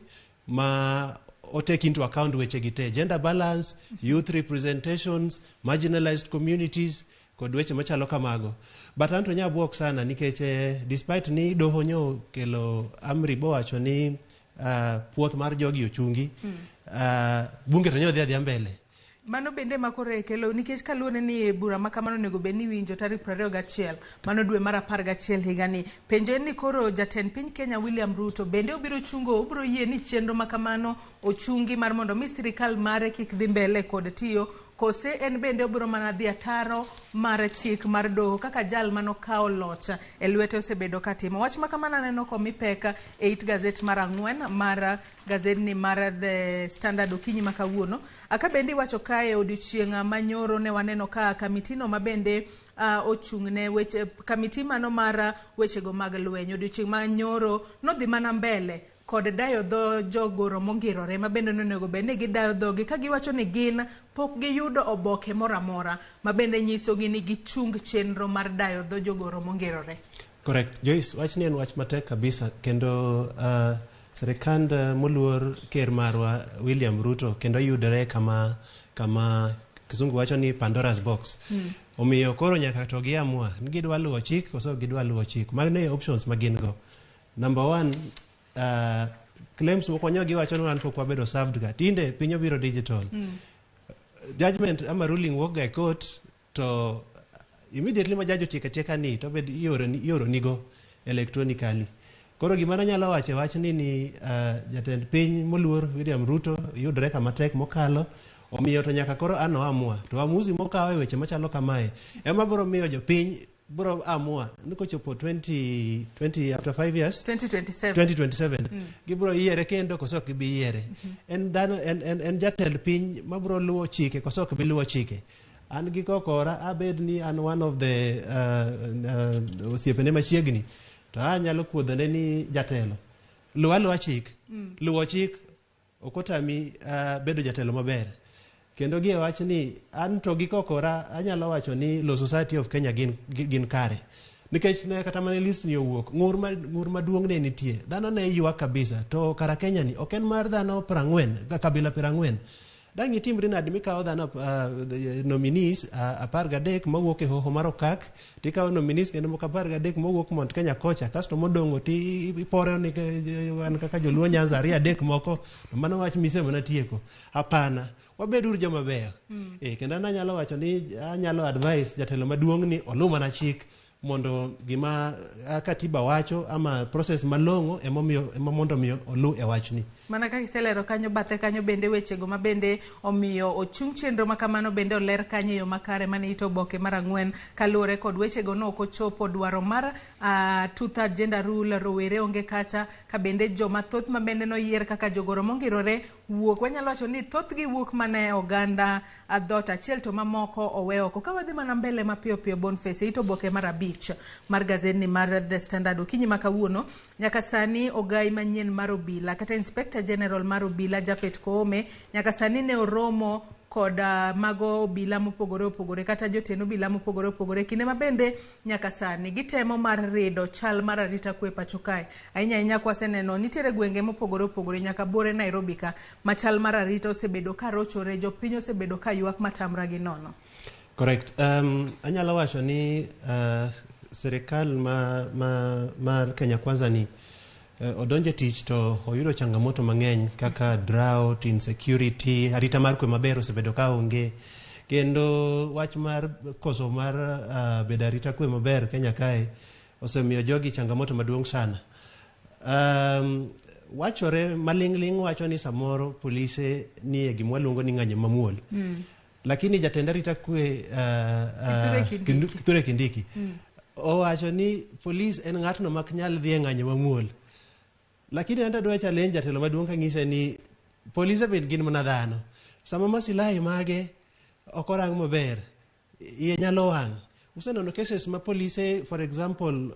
ma o take into account weche gi te, gender balance, youth representations, marginalized communities kod weche machalo kamago. But anto nya buok sana nikech despite ni doho nyo kelo amri bowacho ni puoth mar jogi ochungi, bunge to nyo dhi adhiya mbele. Mano bende ma koro kelo nikech kaluwore ni bura ma kamano onego bed ni iwinjo tarik 21 mano dwe mar 11 higani. Penjo en ni koro jatend piny Kenya William Ruto bende obiro chungo, obiro yie ni chenro ma kamano ochungi mar mondo mi sirikal mare kik dhi mbele kod tiyo, kose en bende obiro mana dhi ataro mar chik mar doho kaka jal manokawo loch e lwete osebedo katimo. Wach ma kamano aneno komi pek e it gazet mar ang'wen mar gazedni mar The Standard okinyi ma kawuono. Aka bende iwacho kae odiochieng' manyoro ne waneno ka kamitino ma bende ochung'ne weche kamiti mano mar wechego mag lweny odiochieng' manyoro nodhi mana mbele kod dayo dho jogoro mongirore ma bende nonego bed ni gidayo dhogi ka giwacho ni gin pok giyudo oboke moro amora ma bende nyisogi ni gichung chenro mar dayo dho jogoro mongirore. Correct. Joyce, wachni en wach matek kabisa kendo sirikand moluor ker marwa William Ruto kendo yudore kama kizungu wacho ni Pandora's box. Omiyo koro nyaka to giamua ni gidwa luwo chik koso ok gidwa luwo chik. Mago e options ma gin go. Number one, claims moko nyo giwacho ni wan pok wabedo served ga. Tinde piny obiro digital. Judgment ama ruling wuok ga e court to immediately ma judge otieko atieka ni to bed ioro nigo electronically. Koro gima nanyalo wacho e wachni ni jatend piny moluor William Ruto yudore kama tek mokalo, omiyo to nyaka koro an oamua. To amuzi mokawo e weche machalo kamae ema biro miyo jopiny biro amua ni kochopo 20, after 5 years 2027. 2027 gibiro yiere kendo koso ok gibi yiere. En dhano en jatend piny mabiro luwo chike koso ok bi luwo chike. An gi kokora abed ni an one of the osiepene machiegni to anyalo kuodhone ni jatelo luw aluwa chik. Luwo chik ok otami bedo jatelo maber. Kendo gi e wach ni an to gi kokora anyalo wacho ni Law Society of Kenya gin kare. Nikech ne kata mana list ni owuok, ng'ur maduong' ne nitie. Dhano ne ywak kabisa. To kara Kenya ni ok en mar dhano 40, kabila 40. Dang' itimri nadi mikawo dhano nominees 13 mawuok e hoho mar Okak, tikawo nominees kendo moko 13 mowuok Mount Kenya kocha, kasto modong' ti iporo ni wan kaka joluo Nyanza ariyo adek moko, to mano wach mise mana tieko. Hapana, wabeduru joma beyo. Kendo an anyalo wacho ni anyalo advise jatelo maduong' ni oluw mana chik mondo gima katiba wacho ama process malong'o emomiyo ema mondo mi oluw e wachni. Mana kaka iselero kanyo bathe kanyo bende wechego ma bende omiyo ochung chenro ma kamano bende oler kanyo e yo makare mane ito oboke mar 4 kaluwore kod wechego no ok ochopo dwaro mar two-third gender rule, rowere onge kacha ka bende joma thoth ma bende noyier kaka jogoro mongirore wuok. Wanyalo wacho ni thothgi wuok mana e oganda dhoot achiel to mamoko owe oko. Ka wadhi mana mbele mapiyo piyo Boniface, e ito oboke mar 5 mar gazetni mar The Standard okinyi ma kawuono, nyaka sani ogai manyien mar obila kata Inspector General mar obila Japhet Koome nyaka sani ne oromo kod mago obila mopogore opogore kata jotend obila mopogore opogore kinde ma bende nyaka sani gitemo mar rido chal mar arita kwe pacho kae. Ahinya ahinya kwaseneno nitiere gwenge mopogore opogore nyaka bore Nairobi ka ma chal mar arita osebedo ka rochore, jopiny osebedo ka ywak matamra gi nono. Correct. Anyalo wacho ni sirikal mar Kenya Kwanza ni odonje tich to oyudo changamoto mang'eny kaka drought, insecurity, arita mar kwe maber osebedo ka onge. Kendo wach mar koso mar bedo arita kwe maber Kenya kae osemiyo jogi changamoto maduong' sana. Wachore maling'ling' wacho ni samoro polise nie gima waluongo ni ng'anyo mamuol. Lakini jatend arita kwe Kithure Kindiki owacho ni polis en ng'atno mak nyal dhi e ng'anyo mamuol. Lakini an adwa challenge jatelo maduong' kang'ise ni polise bende gin mana dhano. Sama masilahi mage ok orang maber, iye nyalo wang'. Useneno cases ma polise, for example,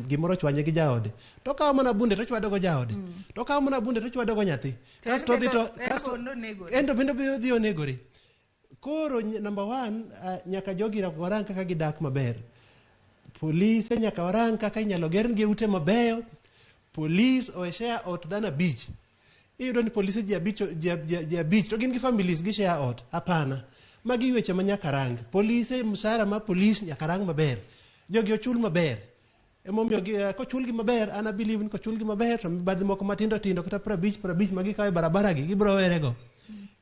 gimoro ochwanye gi jaode, to okawo mana bunde to ochwado go jaode, to okawo mana bunde to ochwado go nyathi. Kasto odhi to kasto en to bende odhi onegore. Koro number 1, nyaka jogi warang kaka gidak maber. Polise nyaka warang kaka inyalo gerngi ute mabeyo. Police owe share ot dhano 5. Iyudo ni polise ji 5 to gin gi families gi share ot. Hapana. Magi weche ma nyaka rang. Polise msara ma polis nyaka rang maber. Jogi ochul maber. Emomiyo kochulgi maber, an believe ni kochulgi maber to mibadhi moko matindo tindo kata 50 ma gikawo e barabara gi gibiro werego.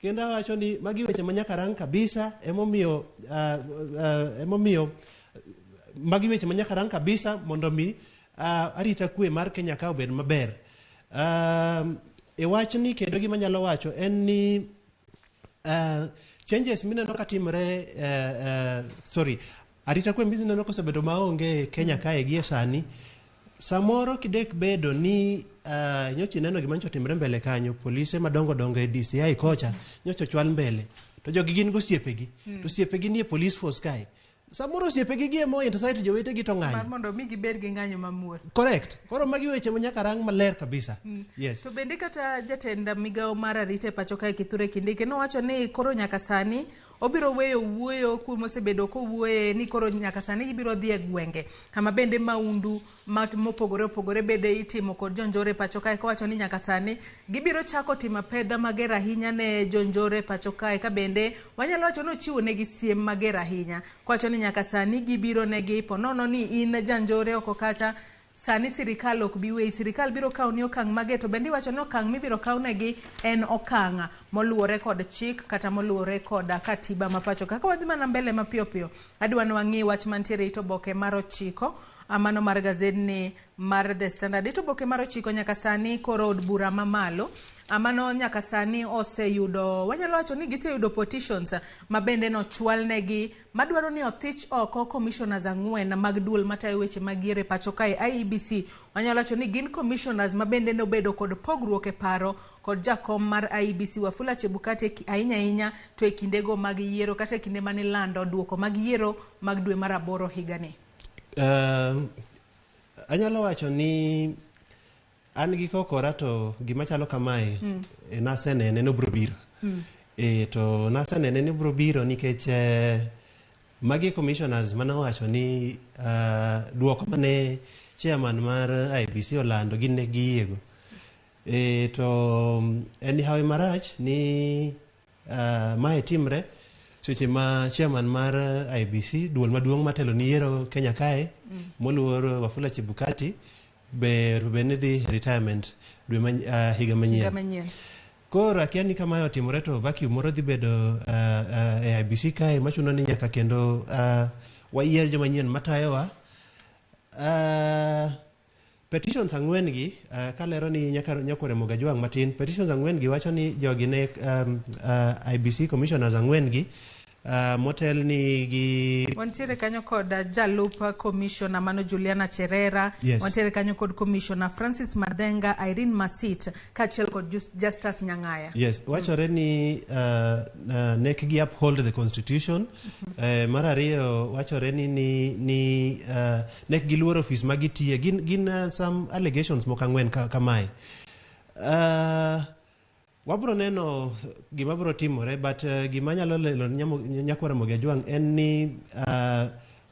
Kendo awacho ni magi weche ma nyaka rang kabisa. Emomiyo magi weche ma nyaka rang kabisa mondo mi arita kwe mar Kenya ka obed maber. E wachni kendo gima anyalo wacho en ni changes mineno katimore arita kwe mineno kosebedo maonge Kenya kae gie sani. Samoro kidek bedo ni nyocha ineno gima nyocha otimore mbele kanyo, polise madongo dongo e DCI kocha nyocha ochwal mbele to jogi gin gosiepegi to osiepegi nie police force kae. Samoro osiepegi gi emo incite jowetegi to ng'anyo. Mar mondo mi gibed gi ng'anyo mamuol. Correct. Koro magi weche ma nyaka rang maler kabisa. Yes. To bende kata jatend migawo mar arita e pacho kae Kithure Kindiki nowacho ni koro nyaka sani obiro weyo wuoyo kuom osebedo kowuoye ni koro nyaka sani gibiro dhi e gwenge kama bende maundu mopogore opogore bende itimo kod jonjore pacho kae, kowacho ni nyaka sani gibiro chako timo apedha mager ahinya ne jonjore pacho kae, ka bende wanyalo wacho ni ochiwo negi siem mager ahinya kowacho ni nyaka sani gibiro negi ponono ni in janjore oko kacha sani sirikal ok bi weyi, sirikal biro kawo ni okang' mage. To bende iwacho ni okang' mibiro kaw negi en okang' moluwore kod chik kata moluwore kod katiba ma pacho. Kaka wadhi mana mbele mapiyo piyo, adwa ni wang'i wach mantiere e oboke mar 9 mano mar gazetni mar The Standard. It oboke mar 9 nyaka sani koro od bura mamalo mano nyaka sani oseyudo, wanyalo wacho ni giseyudo petitions ma bende nochwal negi madwaro ni othich oko commissioners 4 mag duol matayo weche mag yiero e pacho kae IEBC. Wanyalo wacho ni gin commissioners ma bende nobedo kod pogruok e paro kod jakom mar IEBC Wafula Chebukati ahinya ahinya to e kindego mag yiero kata e kinde mane lando duoko mag yiero mag dwe mar 8 higani. Anyalo wacho ni an gi kokora to gima chalo kamae nasenene nobiro biro. To nasenene nobiro biro nikech magi commissioners manowacho ni duoko mane chairman mar IEBC olando gin ne giyiego. To en hawi marach ni Mae timre seche ma chairman mar IEBC, duol maduong' matelo ni yiero Kenya kae, moluor Wafula Chebukati, be ni dhi retirement dwe ma, higa manyien. Higa manyien. Koro akia ni kamae otimore to vacuum moro dhi bedo e IEBC kae machuno ni nyaka kendo wayier joma nyien matayowa. Petitions ang'wen gi kalero ni nyaka nyakwar Ramogi Ajwang' matin. Petitions ang'wen gi wacho ni jogi ne IEBC commissioners ang'wen gi motel ni gi Wantiere kanyo kod jalup commissioner mano Juliana Cherera. Yes. Wantiere kanyo kod commissioner Francis Madenga, Irene Masit kaachiel kod Justus Nyang'aya. Yes, wachore ni nek gi uphold the constitution. Mar ariyo wachore ni nek giluoro ofis ma gitiye. Gin some allegations moko ang'wen kamae. Wabro neno gima bro timore, but gima nyalo lelo nyakwar Ramogi Ajwang' en ni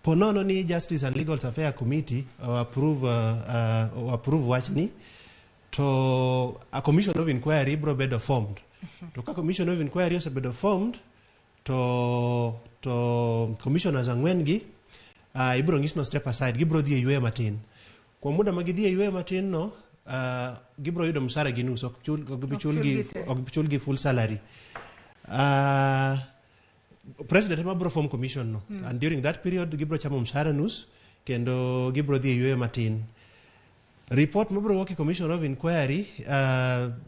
ponono ni Justice and Legal Affairs Committee approve wachni, to a commission of inquiry bro bedo formed. To ka commission of inquiry osebedo formed, to commissioners ang'wen gi ibro nyis no step aside, gibro dhi e yweyo matin. Kuom muda ma gidhi e yweyo matin no, gibro yudo msara gi nus, ok chul gi full salary. President ema bro form commission no. And during that period gibro chamo mshahara nus kendo gibro dhi e yweyo matin. Report mabro wuok e commission of inquiry,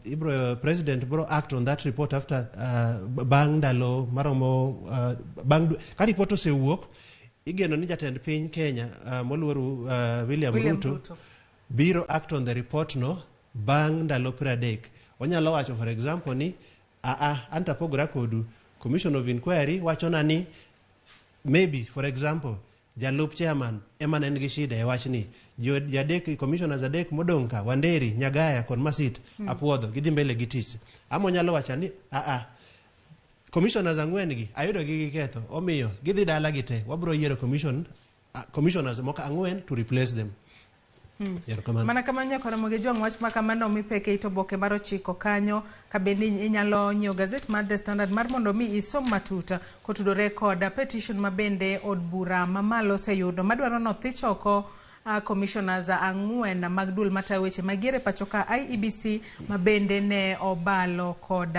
ibro president bro act on that report after bang' ndalo maromo bang' ka report osewuok, igeno ni jatend piny Kenya moluor William Ruto biro act on the report no bang' ndalo 30. Onyalo wacho for example ni anta pogora kodu, commission of inquiry wachona ni maybe for example jalup chairman ema ne en gi shida e wachni, jadek commissioners adek modong' ka, Wanderi, Nyagaya kod Masit, apuodho gidhi mbele gi tich. Ama onyalo wacho ni commissioners ang'wen gi ayudo gi giketho, omiyo gidhi dala gi te, wabro yiero commissioners moko ang'wen to replace them. Mana kamano nyakwar Ramogi Ajwang', wach ma kamano mipeke it oboke mar 9 kanyo, ka bende inyalo nyiewo gazet mar The Standard mar mondo mi isom matut kotudore kod petition ma bende od bura mamalo oseyudo madwaro nothich oko commissioners ang'wen mag duol matayo weche mag yiero e pacho ka IEBC ma bende ne obalo kod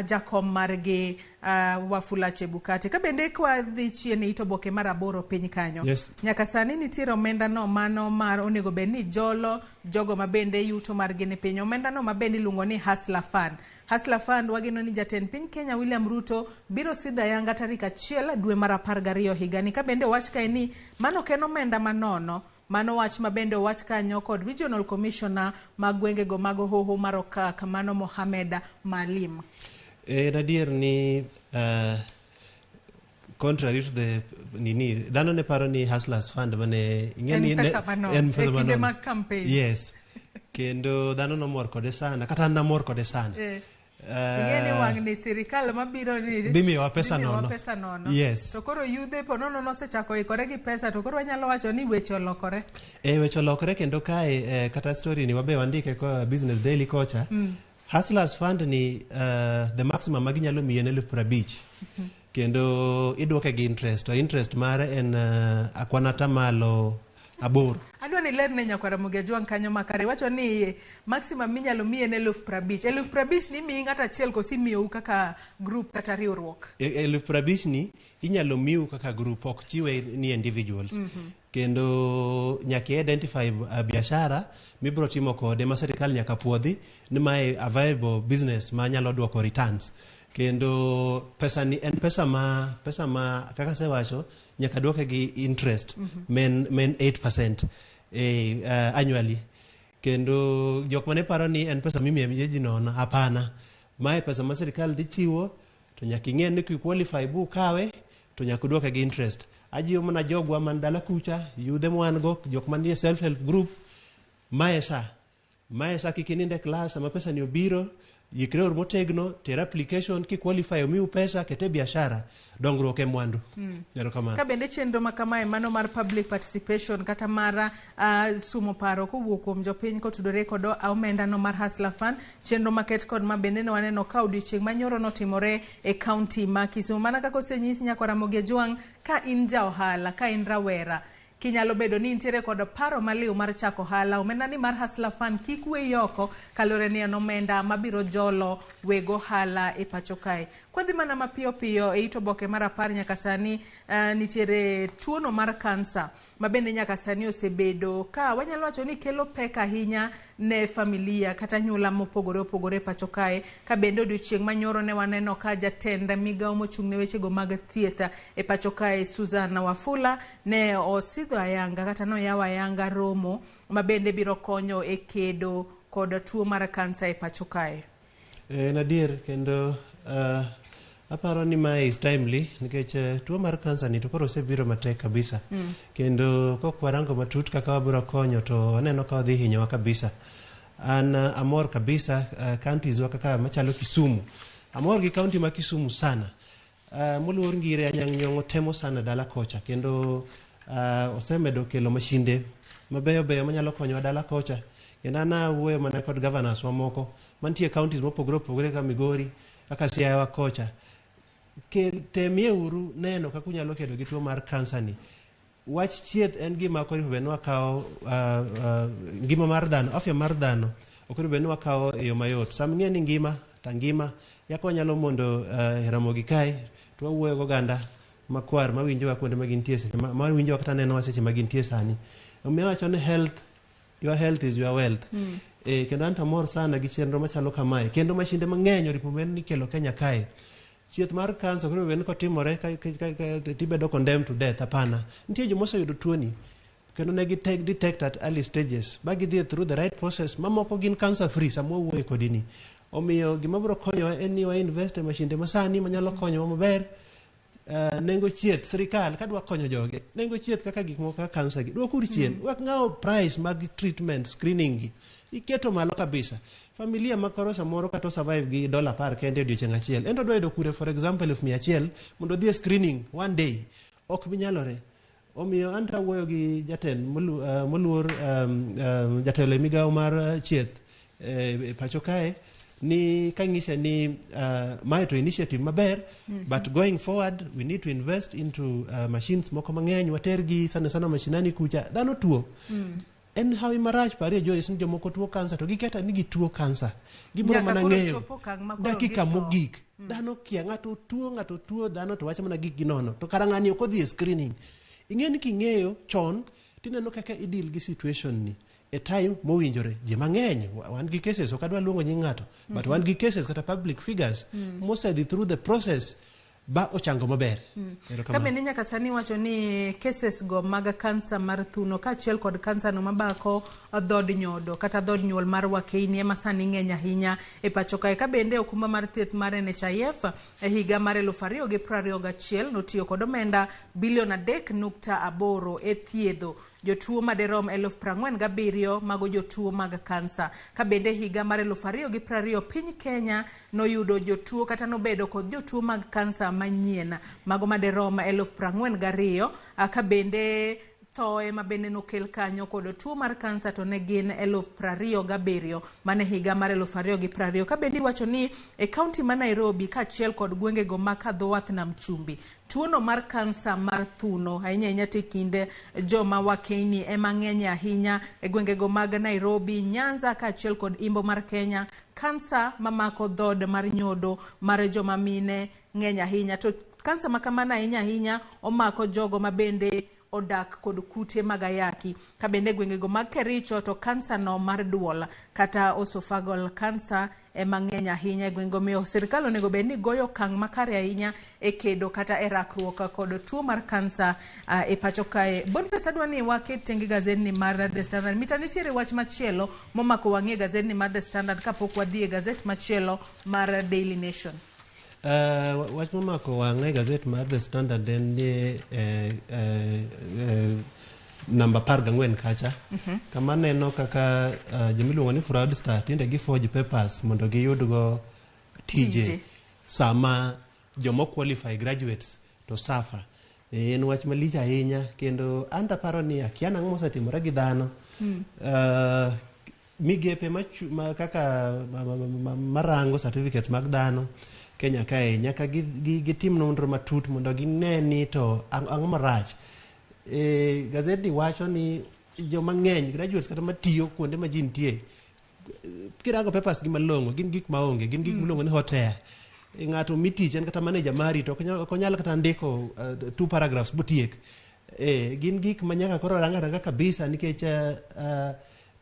jakom margi Wafula Chebukati. Ka bende kwadhi chien e it oboke mar 8 piny kanyo. Yes. Nyaka sani nitiere omenda no mano mar onego bed ni jolo jogo ma bende yuto margi ni piny. Omenda no ma bende iluongo ni Hustler Fund. Hustler Fund wageno ni jatend piny Kenya William Ruto biro sidho ayanga tarik 1 dwe mar 12 higani. Ka bende wach kae ni mano ok en omenda manono, mano wach ma bende owach kanyo kod Regional Commissioner mag gwengego mag Hoho mar Okak mano Mohamed Maalim. En adier ni contrary to the nini, dhano ne paro ni Hustlers Fund mane en pesa manono en pesa e kinde manono. mag campaign. Yes. Kendo dhano nomor kode sana, kata an namor kode sana. Ing'e ni wang' ni sirikal mabiro ni dhi miyowa pesa dhi miyowa nono. pesa nono. Yes. To koro yudhe po nono nosechako ikore gi pesa, to koro wanyalo wacho ni weche olokore. Weche olokore kendo kae kata story ni wabe wandike ko Business Daily kocha. Hustlers Fund ni the maximum ma ginyalo miyi en 50,000. Kendo idwoke gi interest, to interest mare en akwana tamalo 8. Adwa ni ler ne nyakwar Ramogi Ajwang' kanyo makare. Iwacho ni maximum minyalo miyi en 50,000. 50,000 ni imiyi ng'ato achiel koso imiyou kaka group kata riwruok? 50,000 ni inyalo miu kaka group, ok chiwe ni individuals. Kendo nyaka i-identify biashara mibro timo kode ma sirikal nyaka puodhi ni mae a viable business ma nyalo duoko returns. Kendo pesa ni en pesa ma kaka asewacho nyaka duoke gi interest men 8% annually. Kendo jok mane paro ni en pesa mimiyo ji nono, hapana. Mae pesa ma sirikal dhi chiwo to nyaka ing'e ni ki qualify bu kawe to nyaka duoke gi interest. Ajiwo mana jogwa man dala kucha, yudhe mwan go, jok manie self help group, mae sa kik ininde klas sama pesa ni obiro, Ikre uru motegno, ter application, ki qualify omiu pesa, kete biashara, dongruok e mwandu. Erokamano. Ka bende chenro ma kamae mano mar public participation kata mar sumo paro kowuok kuom jopiny kotudore kod omenda no mar Hustler Fund, chenro maket kod ma bende ne waneno ka odiochieng' manyoro notimore e kaunti ma Kisumu. Mana kaka osenyis nyakwa Ramogi Ajwang', ka in ja ohala, ka in rawera, kinyalo bedo ni intiere kod paro maliw mar chako ohala, omenda ni mar Hustler Fund kik weyi oko kaluwore ni en omenda mabiro jolo weg ohala e pacho kae. Kwadhi mana mapiyo piyo e it oboke mar 10 nyaka sani nitiere tuono mar kansa ma bende nyaka sani osebedo ka wanyalo wacho ni kelo pek ahinya ne familia kata anyuola mopogore opogore e pacho kae. Ka bende odiochieng' manyoro ne waneno ka jatend migawo mochung' ne wechego mag thieth e pacho kae Susan Wafula ne osidho ayanga kata noyawo ayanga romo ma bende biro konyo e kedo kod tuo mar kansa e pacho kae. En adier kendo aparo ni mae is timely nikech tuo mar kansa ni to koro osebiro matek kabisa. Kendo kok warango matut kaka wabiro konyo to aneno ka odhi hinyowa kabisa. An amor kabisa counties wa kaka machalo Kisumu. Amor gi county ma Kisumu sana. Moluor Ngire Anyang' Nyong'o temo sana dala kocha kendo osemedo kelo mashinde mabeyo beyo manyalo konyowa dala kocha. Kendo an awuoyo mana kod governors mamoko mantie counties mopogore opogore kaka Migori, kaka Siaya wa kocha. Temie uru neno kaka unyalo kedo gi tuo mar kansa ni. Wach chieth en gima ok onego bed ni wakawo ngima mar dhano, afya mar dhano ok onego bed ni wakawo e yo mayot. Sama ing'e ni ngima ta ngima, yako wanyalo mondo Ramogi kae to wawuoyo goganda makwar mawinjowa kuonde ma gintie seche mawinjowa kata nenowa seche ma gintie sani. Omiyo awacho ni health, your health is your wealth. Kendo an to amor sana gi chenro machalo kamae. Kendo mashinde mang'eny oripo bed ni ikelo Kenya kae. Chieth mar kansa ok onego bed ni kotimore tibedo condemned to death, hapana. Nitie joma oseyudo tuoni kendo ne gi detect at early stages ba gidhi through the right process, mamoko gin cancer free sama wawuoyo kodi ni. Omiyo gima biro konyowa en ni wa invest e mashinde masani manyalo konyowa maber. Nengo chieth sirikal kadwa konyo joge nengo chieth kaka gik moko kaka kansa gi dwok uru chien. Wek ng'awo price mag treatment screening gi iketo malo kabisa. Familia ma koro samoro kata survive gi $10 kende e odiochieng' achiel, en to odwa yudo kure for example 1,100 mondo odhi e screening one day? Ok binyalore. Omiyo an to awuoyo gi jatend moluor jatelo e migawo mar chieth e pacho kae ni kang'ise ni mae to initiative maber, but going forward we need to invest into machines moko mang'eny, watergi sana sana mashinani kucha dhano tuo. En hawi marach parie Joyce ni jomoko tuo kansa to giketa ni gituo kansa gibiro Nyaka mana koro ng'eyo chopo okang' ma koro dakika githo. Mogik dhano kia ng'ato tuo ng'ato tuo dhano to wacho mana gik gi nono to kara ng'ani ok odhi e screening. Ing'e ni king'eyo chon tineno kaka i deal gi situation ni e time mowinjore. Ji mang'eny wan gi cases, ok adwa luongo nying ng'ato, but wan gi cases kata public figures mosedhi through the process ba ochango maber. Erokamano. Ka bende nyaka sani wacho ni cases go mag kansa mar thuno kaachiel kod kansa no mabako dhod nyodo kata dhod nyuol mar wakeini ema sani ng'eny ahinya e pacho kae. Ka bende okumba mar thieth mar NHIF e higa mar 2021 notiyo kod omenda bilion 3.8 e thiedho jotuo maderom 47,000 mago jotuo mag kansa. Ka bende higa mar 2020 piny Kenya noyudo jotuo kata nobedo kod jotuo mag kansa manyien mago maderom 42,000, ka bende thoe ma bende nokel kanyo kod tuo mar kansa to ne gin 27,000 mane higa mar 2020. Ka bende iwacho ni e kaunti ma Nairobi kaachiel kod gwengego ma kadho wath nam chumbi, tuono mar kansa mar thuno ahinya ahinya to e kind joma wakeini ema ng'eny ahinya e gwengego mag Nairobi, Nyanza kaachiel kod imbo mar Kenya. Kansa mamako dhod mar nyodo mar joma mine ng'eny ahinya, to kansa ma kamano ahinya ahinya omako jogo ma bende odak kod kute mag ayaki. Ka bende gwengego mag Kericho to kansa no mar duol kata esophageal cancer ema ng'eny ahinya e gwengego. Omiyo sirikal onego bed ni goyo okang' makare ahinya e kedo kata e rakruok kod tuo mar kansa e pacho kae. Boniface, adwa ni waket tenge gazetni mar The Standard. Mita nitiere wach machielo momako wang'i e gazetni mar The Standard kapok wadhi e gazet machielo mar Daily Nation. Wach momako wang'a e gazet mar The Standard en ni namba 14 kacha kama neno kaka jomiluongo ni fraudster tinde gi forge papers mondo giyudgo tije, Tije. Sama joma qualify graduates to suffer. En wach malich ahinya kendo an taparo ni akia nang'o mosetimore gi dhano. Migepe ma kaka marango certificates mag dhano Kenya kae nyaka gitim nonro matut mondo gine ni to ang'o marach. Gazeti wacho ni joma ng'eny graduates kata matiyo kuonde ma ji nitie kirango papers gi malong'o gin gik maonge gin gik miluongo ni hot air. Ng'ato mi tich en kata manager mari to ok onyal kata ndiko two paragraphs botiek. Gin gik ma nyaka koro rang aranga kabisa nikech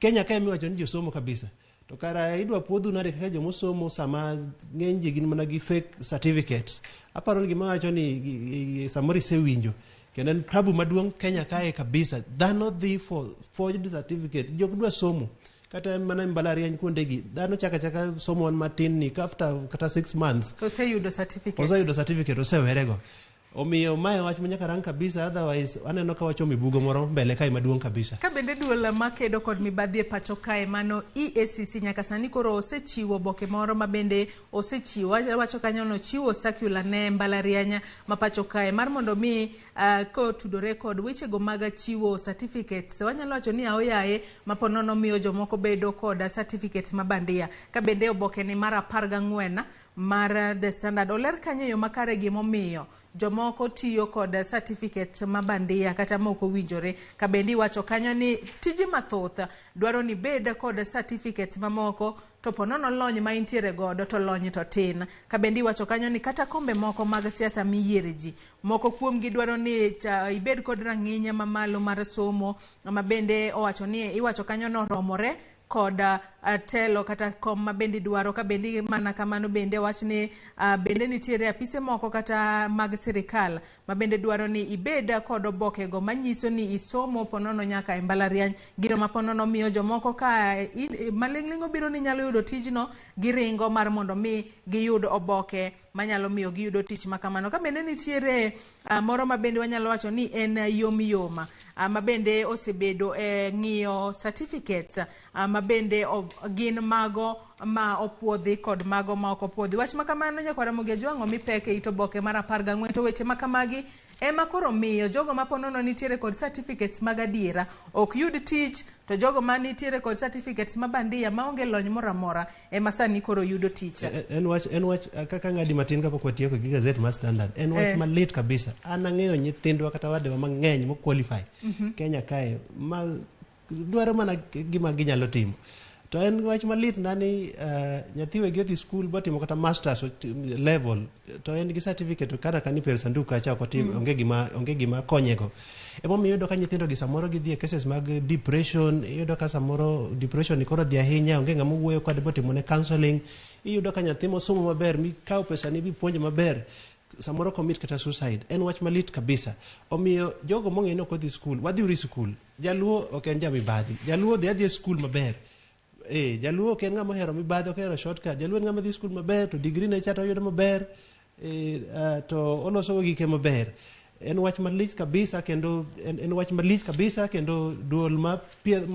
Kenya kae miwacho ni josomo kabisa to kara idwa puodhu nade kaka jomosomo sama ng'eny ji gin mana gi fake certificates. Aparo ni gima wacho ni samoro isewinjo kendo en tabu maduong' Kenya kae kabisa. Dhano dhi for forged certificate, jok dwa somo kata mana e mbalariany kuondegi dhano chaka chaka somo wan matin ni after kata 6 months Oseyudo certificate. Oseyudo certificate, osewerego. Omiyo mae wach ma nyaka rang kabisa, otherwise aneno ka wachomo e bugo moro mbele kae maduong' kabisa. Ka bende duol makedo kod mibadhi e pacho kae mano EACC nyaka sani koro osechiwo oboke moro ma bende osechiwo wacho kanyo nochiwo circular ne mbalariany ma pacho kae mar mondo mi kotudore kod wechego mag chiwo certificates. Wanyalo wacho ni aoyaye ma po nono miyo jomoko bedo kod certificates ma bandia. Ka bende oboke ni mar 14 mar The Standard oler kanyo e yo makare gimomiyo jomoko tiyo kod certificate ma bandia kata ma ok owinjore. Ka bende iwacho kanyo ni tije mathoth dwaro ni bed kod certificates mamoko to po nono lony ma intiere godo to lony to tin. Ka bende iwacho kanyo ni kata kombe moko mag siasa miyiere ji moko kuomgi dwaro ni ibed kod rang'iny mamalo mar somo ma bende owacho ni iwacho kanyo noromore kod telo kata kom ma bende idwaro. Ka bende mana kamano bende wach ni bende nitiere apise moko kata mag sirikal ma bende dwaro ni ibed kod oboke go manyiso ni isomo ponono nyaka e mbalariany. Gino ma ponono miyo jomoko ka maling'ling' obiro ni nyalo yudo tijno giringo mar mondo mi giyud oboke manyalo miyo giyudo tich ma kamano. Ka bende nitiere moro ma bende wanyalo wacho ni en yom yoma ma bende osebedo e ng'iyo certificates ma bende gin mago ma opuodhi kod mago ma ok opuodhi. Wach ma kamano nyakwar Ramogi Ajwang' omi pek e it oboke mar 14 to weche ma kamagi ema koro miyo jogo ma ponono nitiere kod certificates mag adiera ok yud tich to jogo ma nitiere kod certificates ma bandia maonge lony moro amora ema sani koro yudo tich. En wach kaka ng'adi matin kapok watieko gi gazet mar Standard en wach malit kabisa. An ang'eyo nyithindwa kata wadewa mang'eny mo qualify Kenya kae ma dwaro mana gima ginyalo timo to en wach malit na ni nyathi wegi odhi skul botimo kata masters level to en gi certificate to kata kani per sanduk kacha ok otim. Onge gima konyego. Emomiyo iyudo ka nyithindo gi samoro gidhi e cases mag depression. Iyudo ka samoro depression ni koro dhi ahinya, onge ng'ama wuoyo kode botimone counseling. Iyudo ka nyathi mosomo maber mikawo pesa ni bipuonjo maber samoro commit kata suicide. En wach malit kabisa. Omiyo jogo mong'eyo ni ok odhi skul, wadhi uru e skul. Jaluo ok en jamibadhi. Jaluo dhi adhi e skul maber. Jaluo ok en ng'ama ohero mibadhi, ok ohero shortcut. Jaluo en ng'ama dhi skul maber to degree ne cha to oyudo maber, to oloso go gike maber. En wach malich kabisa kendo en wach malich kabisa kendo duol ma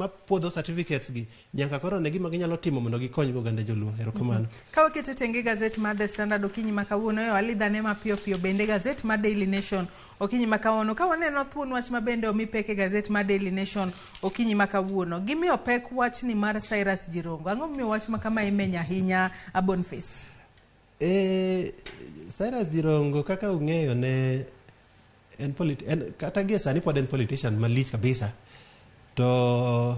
puodho certificates gi nyaka koro ne gima ginyalo timo mondo gikony go oganda joluo. Erokamano. Ka waketo tenge gazet mar The Standard okinyi ma kawuono e walidhane mapiyo piyo bende gazet mar Daily Nation okinyi ma kawuono ka waneno thuon wach ma bende omi pek e gazet mar Daily Nation okinyi ma kawuono gimiyo pek wachni mar Cyrus Jirongo. Ang'o momiyo wach ma kama imenyo ahinya, Boniface? Cyrus Jirongo kaka ung'eyo ne en kata gie sani pod en politician malich kabisa to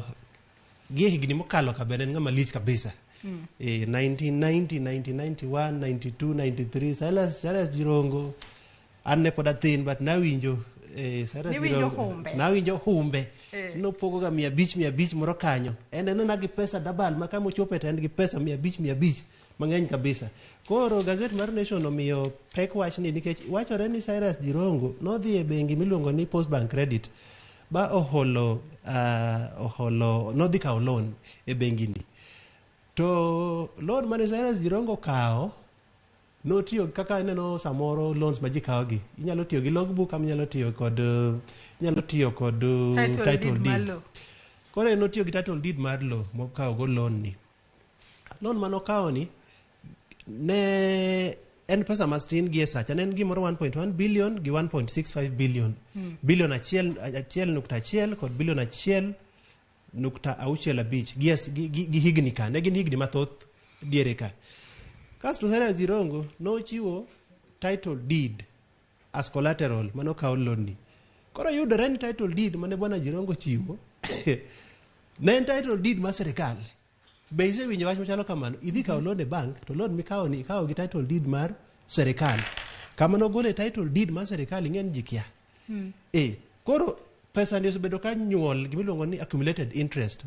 gie higni mokalo ka bende en ng'ama lich kabisa. 1990, 1991, 92, 93 Cyrus Jirongo an ne pod athin but nawinjo Cyrus Niwinjo Jirongo humbe. Nawinjo humbe. Nopogo ga 500 500 moro kanyo en enena gi pesa dabal ma kama ochope to en gi pesa 500 500 mang'eny kabisa. Koro gazet mar Nation omiyo pek wachni nikech wachore ni Cyrus Jirongo nodhi e bengi miluongo ni Post Bank Credit ba oholo nodhi kawo loan e bengi ni to loan mane Cyrus Jirongo okawo. Notiyo kaka ineno samoro loans ma ji kawo gi. Inyalo tiyo gi logbook ama inyalo tiyo kod inyalo tiyo kod Title title deed mar deed. lowo. Koro en notiyo gi title deed mar lowo mokawo go loan ni. Loan manokawo ni ne en pesa matin gi e sacha ne en gimoro 1.1 billion gi 1.65 billion. Billion 1.1 kod billion 1.65 gi, gi higni ka ne gin higni mathoth diere ka. Kasto Cyrus Jirongo nochiwo title deed as collateral manokaw loan ni. Koro yudore ni title deed mane bwana Jirongo chiwo ne en title deed mar sirikal. Be isewinjo wach machalo kamano? Idhi kawo loan e bank to loan mikawo ni ikawo gi title deed mar sirikal. Kama nogole title deed mar sirikal ing'e ni ji kia. E, koro pesa ni osebedo ka nyuol gimiluongo ni accumulated interest.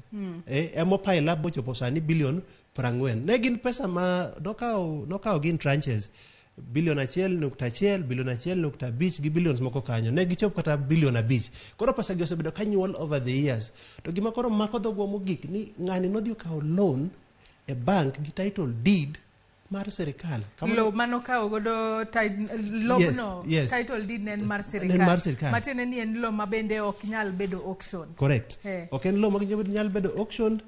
E, emo pile up bochopo sani billion 40. Ne gin pesa ma nokawo gi in tranches. Billion 1.1, billion 1.5 gi billions moko kanyo. Ne gichop kata billion 5. Koro pesa gi osebedo ka nyuol over the years. To gima koro mako dhogwa mogik ni ng'ani nodhi okawo loan e bank gi title deed mar sirikal. Lowo manokawo godo lobno, Yes, yes. title deed ne en mar Ne en mar sirikal. sirikal. Matiende ni en lowo ma bende ok nyal bedo auction. Correct. Eh. Ok en lowo ma nyal bedo auctioned.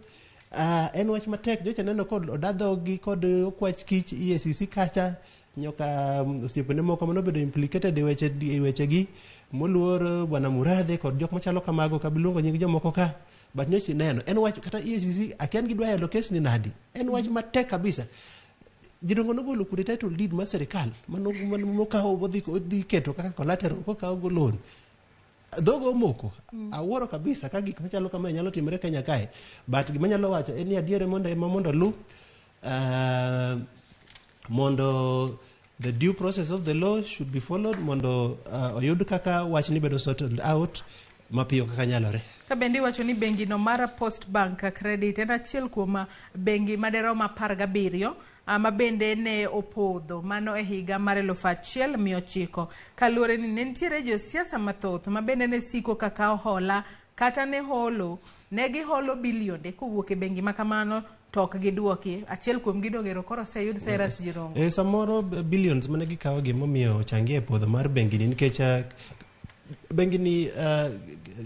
En wach matek. Nyocha neno kod odadhogi kod okwach kich EACC kacha nyoka osiepene moko manobedo implicated e weche e wechegi moluor bwana Murathe kod jok machalo kamago kabiluongo nying jomoko ka but nyocha ineno en wach kata EACC akia ni gidwa yalo kes ni nadi en wach matek kabisa. Jirongo nogolo kure title deed mar sirikal manokawo odhi keto kaka collateral kokawo go loan. Dhogo omoko. Awuoro kabisa ka gik machalo kamae nyalo timore Kenya kae. But gima anyalo wacho en ni adier mondo ema mondo olu mondo the due process of the law should be followed mondo oyud kaka wachni bedo sorted out mapiyo kaka nyalore. Ka bende iwacho ni bengi no mar Post Bank Credit en achiel kuom bengi maderom 17 ma bende ne opodho mano e higa mar 1900 kaluwore ni ne nitiere josiasa mathoth ma bende ne siko ka kawo hola kata ne holo ne giholo bilionde kowuok e bengi ma kamano to ok giduoki. Achiel kuom gi dogero koro oseyud Cyrus Jirongo. E, samoro billions mane gikawo gi momiyo ochangie e podho mar bengi ni nikech bengi ni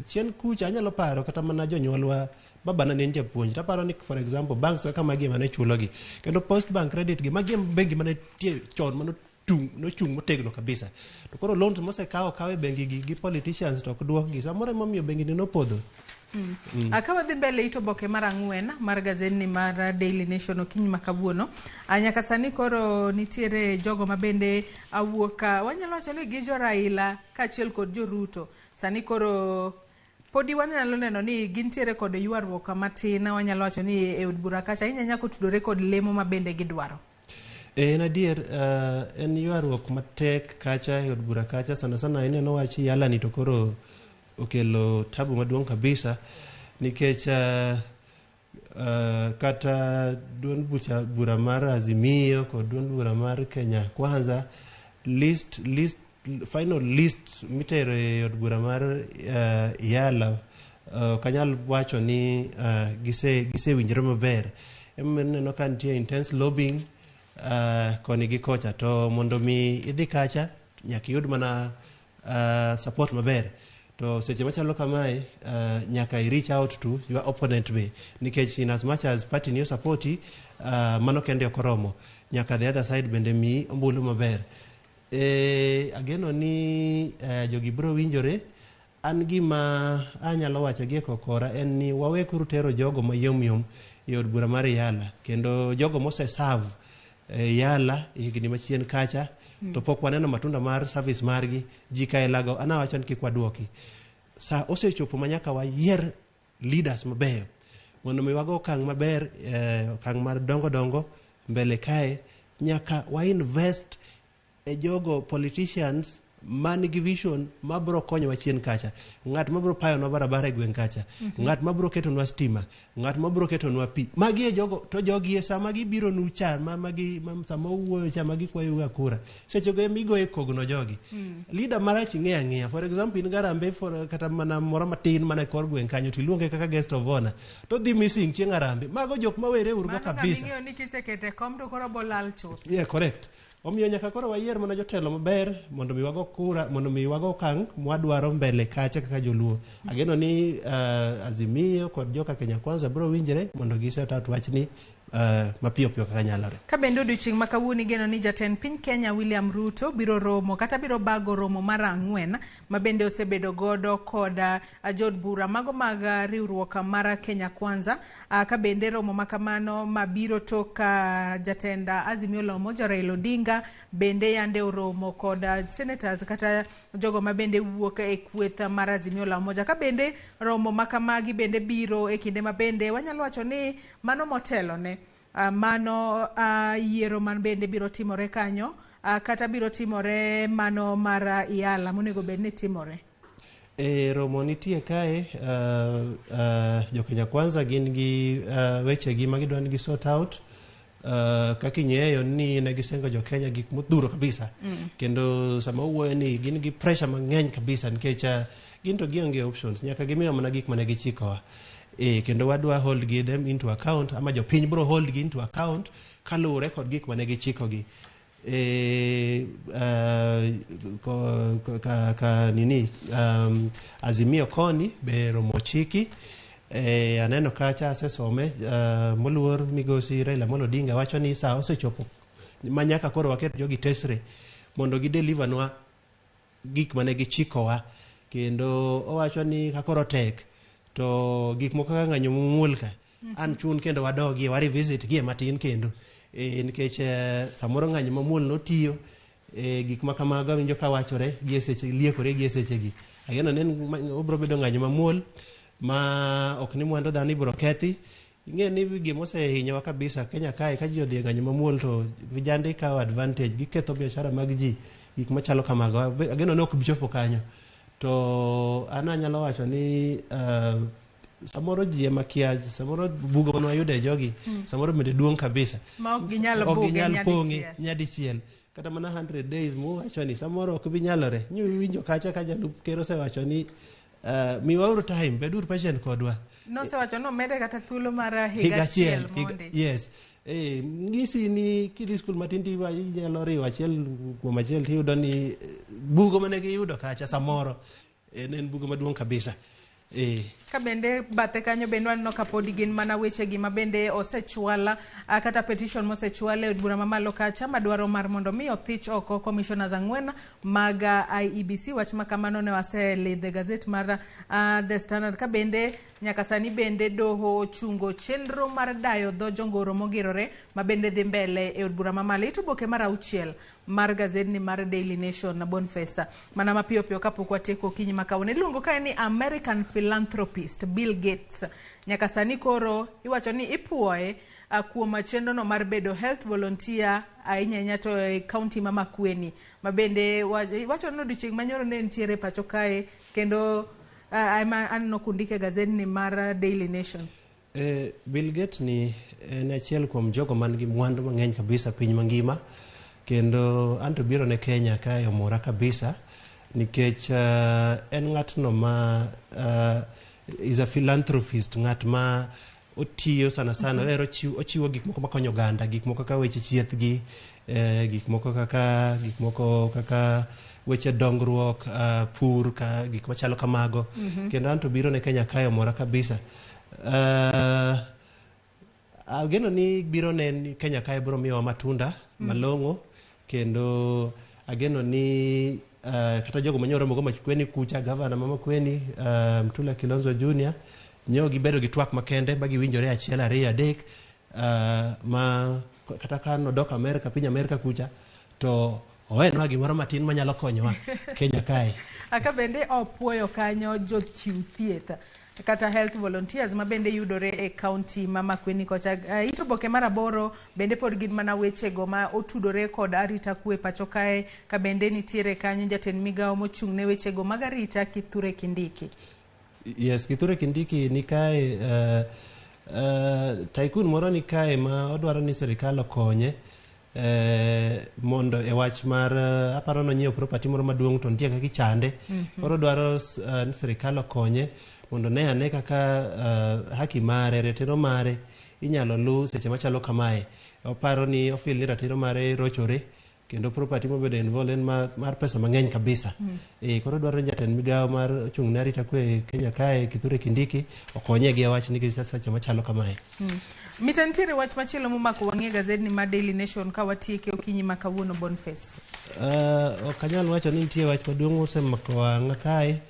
chien kucha anyalo paro kata mana jonyuolwa babana ne en japuonj taparo ni for example banks kaka magi ema ne chulogi kendo Post Bank Credit gi magi e bengi mane tie chon mano nochung motegno kabisa to koro loans mosekaw okaw e bengi gi gi politicians to ok duokgi samoro emomiyo bengi ni nopodho. Ka wadhi mbele it oboke mar 4 mar gazetni mar Daily Nation okinyi ma kawuono. Nyaka sani koro nitiere jogo ma bende awuok wanyalo wacho ni gi jo Raila kaachiel kod jo Ruto. Sani koro podi wanyalo neno ni gintiere kod ywaruok matin wanyalo wacho ni e od bura kacha ahinya ahinya kotudore kod lemo ma bende gidwaro. En adier en ywaruok matek kacha e od bura kacha sana sana ineno wach Yala ni to koro okelo tabu maduong' kabisa nikech kata duond bura mar Azimio kod duond bura mar Kenya Kwanza list final list mitero e od bura mar Yala ok anyal wacho ni gisewinjore maber. Emomiyo ineno ka nitie intense lobbying koni gi kocha to mondo mi idhi kacha nyaka iyud mana support maber. To seche machalo kamae nyaka i reach out to your opponent be nikech in as much as party ni osupporti mano kende ok oromo nyaka the other side bende miyi ombulu maber. Ageno ni jogi biro winjore. An gima anyalo wacho gi e kokora en ni wawe kuru tero jogo mayom yom e od bura mar Yala kendo jogo mose serve Yala higni machien kacha to pok waneno matunda mar service margi ji kaelago an awacho ni kik waduoki. Sa osechopo ma nyaka wayier leaders mabeyo mondo mi wago okang' maber okang' mar dongo dongo mbele kae nyaka wa invest e jogo politicians man gi vision mabro konyowa chien kacha ng'at mabro payonwa barabara e gweng' kacha ng'at mabro ketonwa stima ng'at mabro ketonwa pi magi e jogo to jogi e sama gibiro nu cha sama uwuoyo cha ma gikwayo ga kura sechego ema igoye kogno jogi. Leader marach ing'eyo ang'eya for example in Garambe for kata mana moro matin mana e kor gweng' kanyo tiluonge kaka guest of honor to dhi missing chieng' Arambe mago jok mawere urgo Mano ng'ama kabisa. ing'eyo ni kisekete kom to koro bolal chuth. Yeah, correct. Omiyo nyaka koro wayier mana jotelo maber mondo mi wago kura, mondo mi wago okang' mwadwaro mbele kacha kaka joluo. Ageno ni Azimio kod joka Kenya Kwanza biro winjre mondo giset out wachni mapiyo piyo kaka nyalore. Ka bende odiochieng' ma kawuono igeno ni jatend piny Kenya William Ruto biro romo kata biro bago romo mar 4 ma bende osebedo godo kod jood bura mago mag riwruok mar Kenya Kwanza. Ka bende romo ma kamano mabiro tok jatend Azimio la Umoja Raila Odinga bende yande oromo kod senators kata jogo ma bende wuok e kweth mar Azimio la Umoja. Ka bende romo ma kamagi bende biro e kinde ma bende wanyalo wacho ni mano motelo ne mano yiero man bende biro timore kanyo, kata biro timore mano mar Iala monego bed ni timore. E romo nitie kae, jo Kenya Kwanza gin gi wechegi ma gidwa ni gi sort out. Kaka ing'eyo ni ne gisengo jo Kenya gik modhuro kabisa. Kendo sama owuoyo ni gin gi pressure mang'eny kabisa nikech gin to gionge options, nyaka gimiwa mana gik mane gichikowa. Kendo wadwa hold gi them into account, ama jopiny biro hold gi into account kaluwore kod gik mane gichikogi. Ka nini Azimio koni be romo chiki. Aneno kacha asesome, moluor migosi Raila Amolo Odinga wacho ni sa osechopo ma nyaka koro waket jogi tesre mondo gideliver nwa gik mane gichikowa. Kendo owacho ni ka koro tek to gik moko kaka ng'anyo mamuol ka an chun kendo wadogie wa revisit gie matin kendo, nikech samoro ng'anyo mamuol notiyo, gik ma kamago awinjo ka wachore gi e seche, liekore gi e sechegi. Ageno ni obiro bedo ng'anyo mamuol ma ok ni mwandu dhano ibiro kethi. Ing'e ni gima osehinyowa kabisa Kenya kae, ka ji odhi e ng'anyo mamuol to vijande kawo advantage, giketho biashara mag ji, gik machalo kamago. Ageno ni ok bi chopo kanyo. To an anyalo wacho ni samoro ji ema kia, samoro bugo mane wayudo e jogi samoro bende duong' kabisa ma ok ginyal ok buge ginyal pong'e nyadichiel. Nyadichiel kata mana 100 days muwacho ni samoro ok bi nyalore. Nyiwinjo kacha ka jalup ker osewacho ni miwauru time, beduru patient kodwa. Nosewacho nomede kata thuolo mar higa achiel mondi. Yes. Ng'isi ni kidhi skul matin to inyalo riwo achiel kuom achiel tiyudo ni bugo mane giyudo kacha samoro ne en bugo maduong' kabisa. Ka bende bathe kanyo bende waneno ka podi gin mana wechegi ma bende osechwala, kata petition mosechwal e od bura mamalo kacha madwaro mar mondo mi othich oko commissioners 4 mag IEBC. Wach ma kamano ne waselidho e gazet mar The Standard. Ka bende nyaka sani bende doho ochungo chenro mar dayo dho jongoro mogirore ma bende dhi mbele e od bura mamalo. It oboke mar 6 mar gazedni mar Daily Nation na Boniface mana mapiyo piyo kapok watieko okinyi ma kawuono. Iluongo kae ni American philanthropist Bill Gates nyaka sani koro iwacho ni ipuoye kuom chenro no mar bedo health volunteer ahinya ahinya to e county ma Makueni ma bende iwacho ni odiochieng' manyoro ne nitiere pacho kae kendo aneno kundike gazedni mar Daily Nation. Bill Gates ni en achiel kuom jogo man gi mwandu mang'eny kabisa piny mangima, kendo anto biro ne Kenya kae omora kabisa nikech en ng'atno ma is a philanthropist, ng'at ma otiyo sana sana, ohero ochiwo gik moko makonyo oganda, gik moko kaka weche chieth gi, gik moko kaka weche dongruok, pur, ka gik machalo kamago. Kendo anto biro ne Kenya kae omora kabisa. Ageno ni biro ne Kenya kae biro miyowa matunda malong'o, kendo ageno ni kata jogo manyoro romo go Makueni kucha, gavana ma Makueni, Mtula Kilonzo Junior, nyo gibedo gi twak makende ma giwinjore 1 2 3, ma kata ka nodok Amerika, piny Amerika kucha, to owenwa gimoro matin manyalo konyowa Kenya kae. Aka bende opuoyo kanyo jochiw thieth kata health volunteers ma bende yudore e county ma Makueni kocha. It oboke mar 8 bende pod gin mana wechego ma otudore kod arita kwe pacho kae, ka bende nitiere kanyo jatend migawo mochung' ne wechego mag arita Kithure Kindiki. Yes, Kithure Kindiki ni kae, tycoon moro ni kae ma odwaro ni sirikal okonye mondo e wach mar aparo nonyiewo property moro maduong' to nitie kaka ichande. Koro odwaro ni sirikal okonye mondo ne ane kaka haki mare, ratiro mare inyalo lu seche machalo kamae. Oparo ni ofil ni ratiro mare rochore Kendo property mobedo involved en mar pesa mang'eny kabisa. Koro dwaro ni jatend migawo mar ochung' ne arita kwe e Kenya kae Kithure Kindiki okonye gi wach nikech seche machalo kamae. Mita nitiere wach machielo momako wang'i e gazedni mar Daily Nation ka watieke okinyi ma kawuono Boniface. Ok anyal wacho ni nitie wach maduong' mosemako wang'a kae.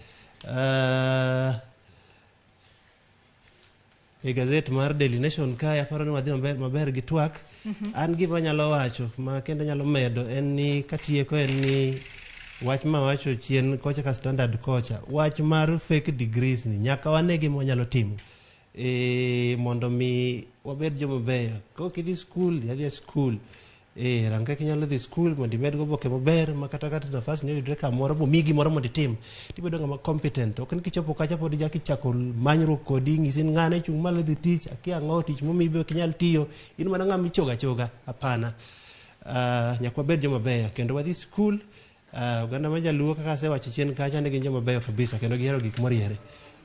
E gazet mar Daily Nation kae aparo ni wadhi maber gi twak. An gima anyalo wacho ma kendo anyalo medo en ni katieko en ni wach ma wacho chien kocha ka Standard kocha wach mar fake degrees ni nyaka wane gima wanyalo timo mondo mi wabed joma beyo. Kok idhi skul, dhi adhiya skul. Rang kaka inyalo dhi skul mondo imed go oboke maber ma kata nafas ni oyudre kamoro bomiyi gimoro mondo itim tibedo ng'ama competent. Ok ni kichopo kacha pod ichako ichako manyruok kodi ng'isi ni ng'ane chung' malo dhi tich akia ang'o tich momiyi be ok inyal tiyo in mana ng'ama ichogo achoga hapana. Nyaka wabed joma beyo kendo wadhi skul. Oganda ma jaluo kaka asewacho chien kacha ni gin joma beyo kabisa kendo gihero gik moriere.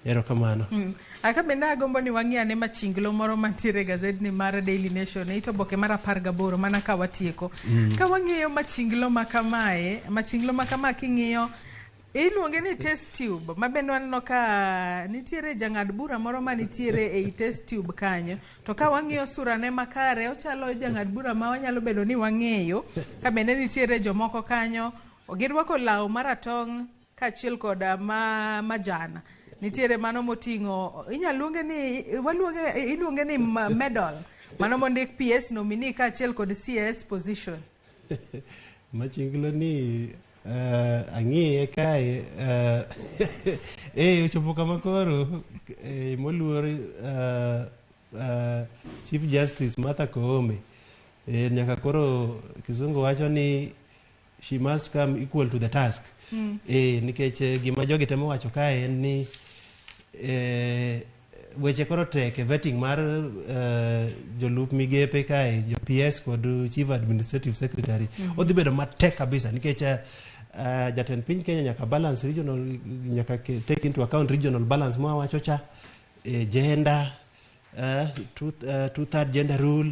Erokamano. Aka bende agombo ni wang'i ane machinglo moro mantiere e gazedni mar Daily Nation e it oboke mar 18 mana ka watieko. Ka wang'iyo machinglo ma kamae, machinglo ma kama king'iyo iluonge ni test tube ma bende waneno ka nitiere jang'ad bura moro ma nitiere ei test tube kanyo. To ka wang'iyo surane makare ochalo jang'ad bura ma wanyalo bedo ni wang'eyo ka bende nitiere jomoko kanyo girwako law maratong' kaachiel koda ma majan. Nitiere mano moting'o inyalo luonge ni waluonge iluonge ni medal mano mondik PS nominee kaachiel kod CS position. Machinglo ni ang'iye kae ochopo kama koro moluor Chief Justice Martha Koome nyaka koro kizungu wacho ni she must come equal to the task. Nikech gima jogi temo wacho kae en ni weche koro tek e vetting mar jolup migepe kae jo PS kod Chief Administrative Secretary. Odhi bedo matek kabisa nikech jatend piny Kenya nyaka balance regional, nyaka take into account regional balance mwawacho cha, gender, two-third gender rule,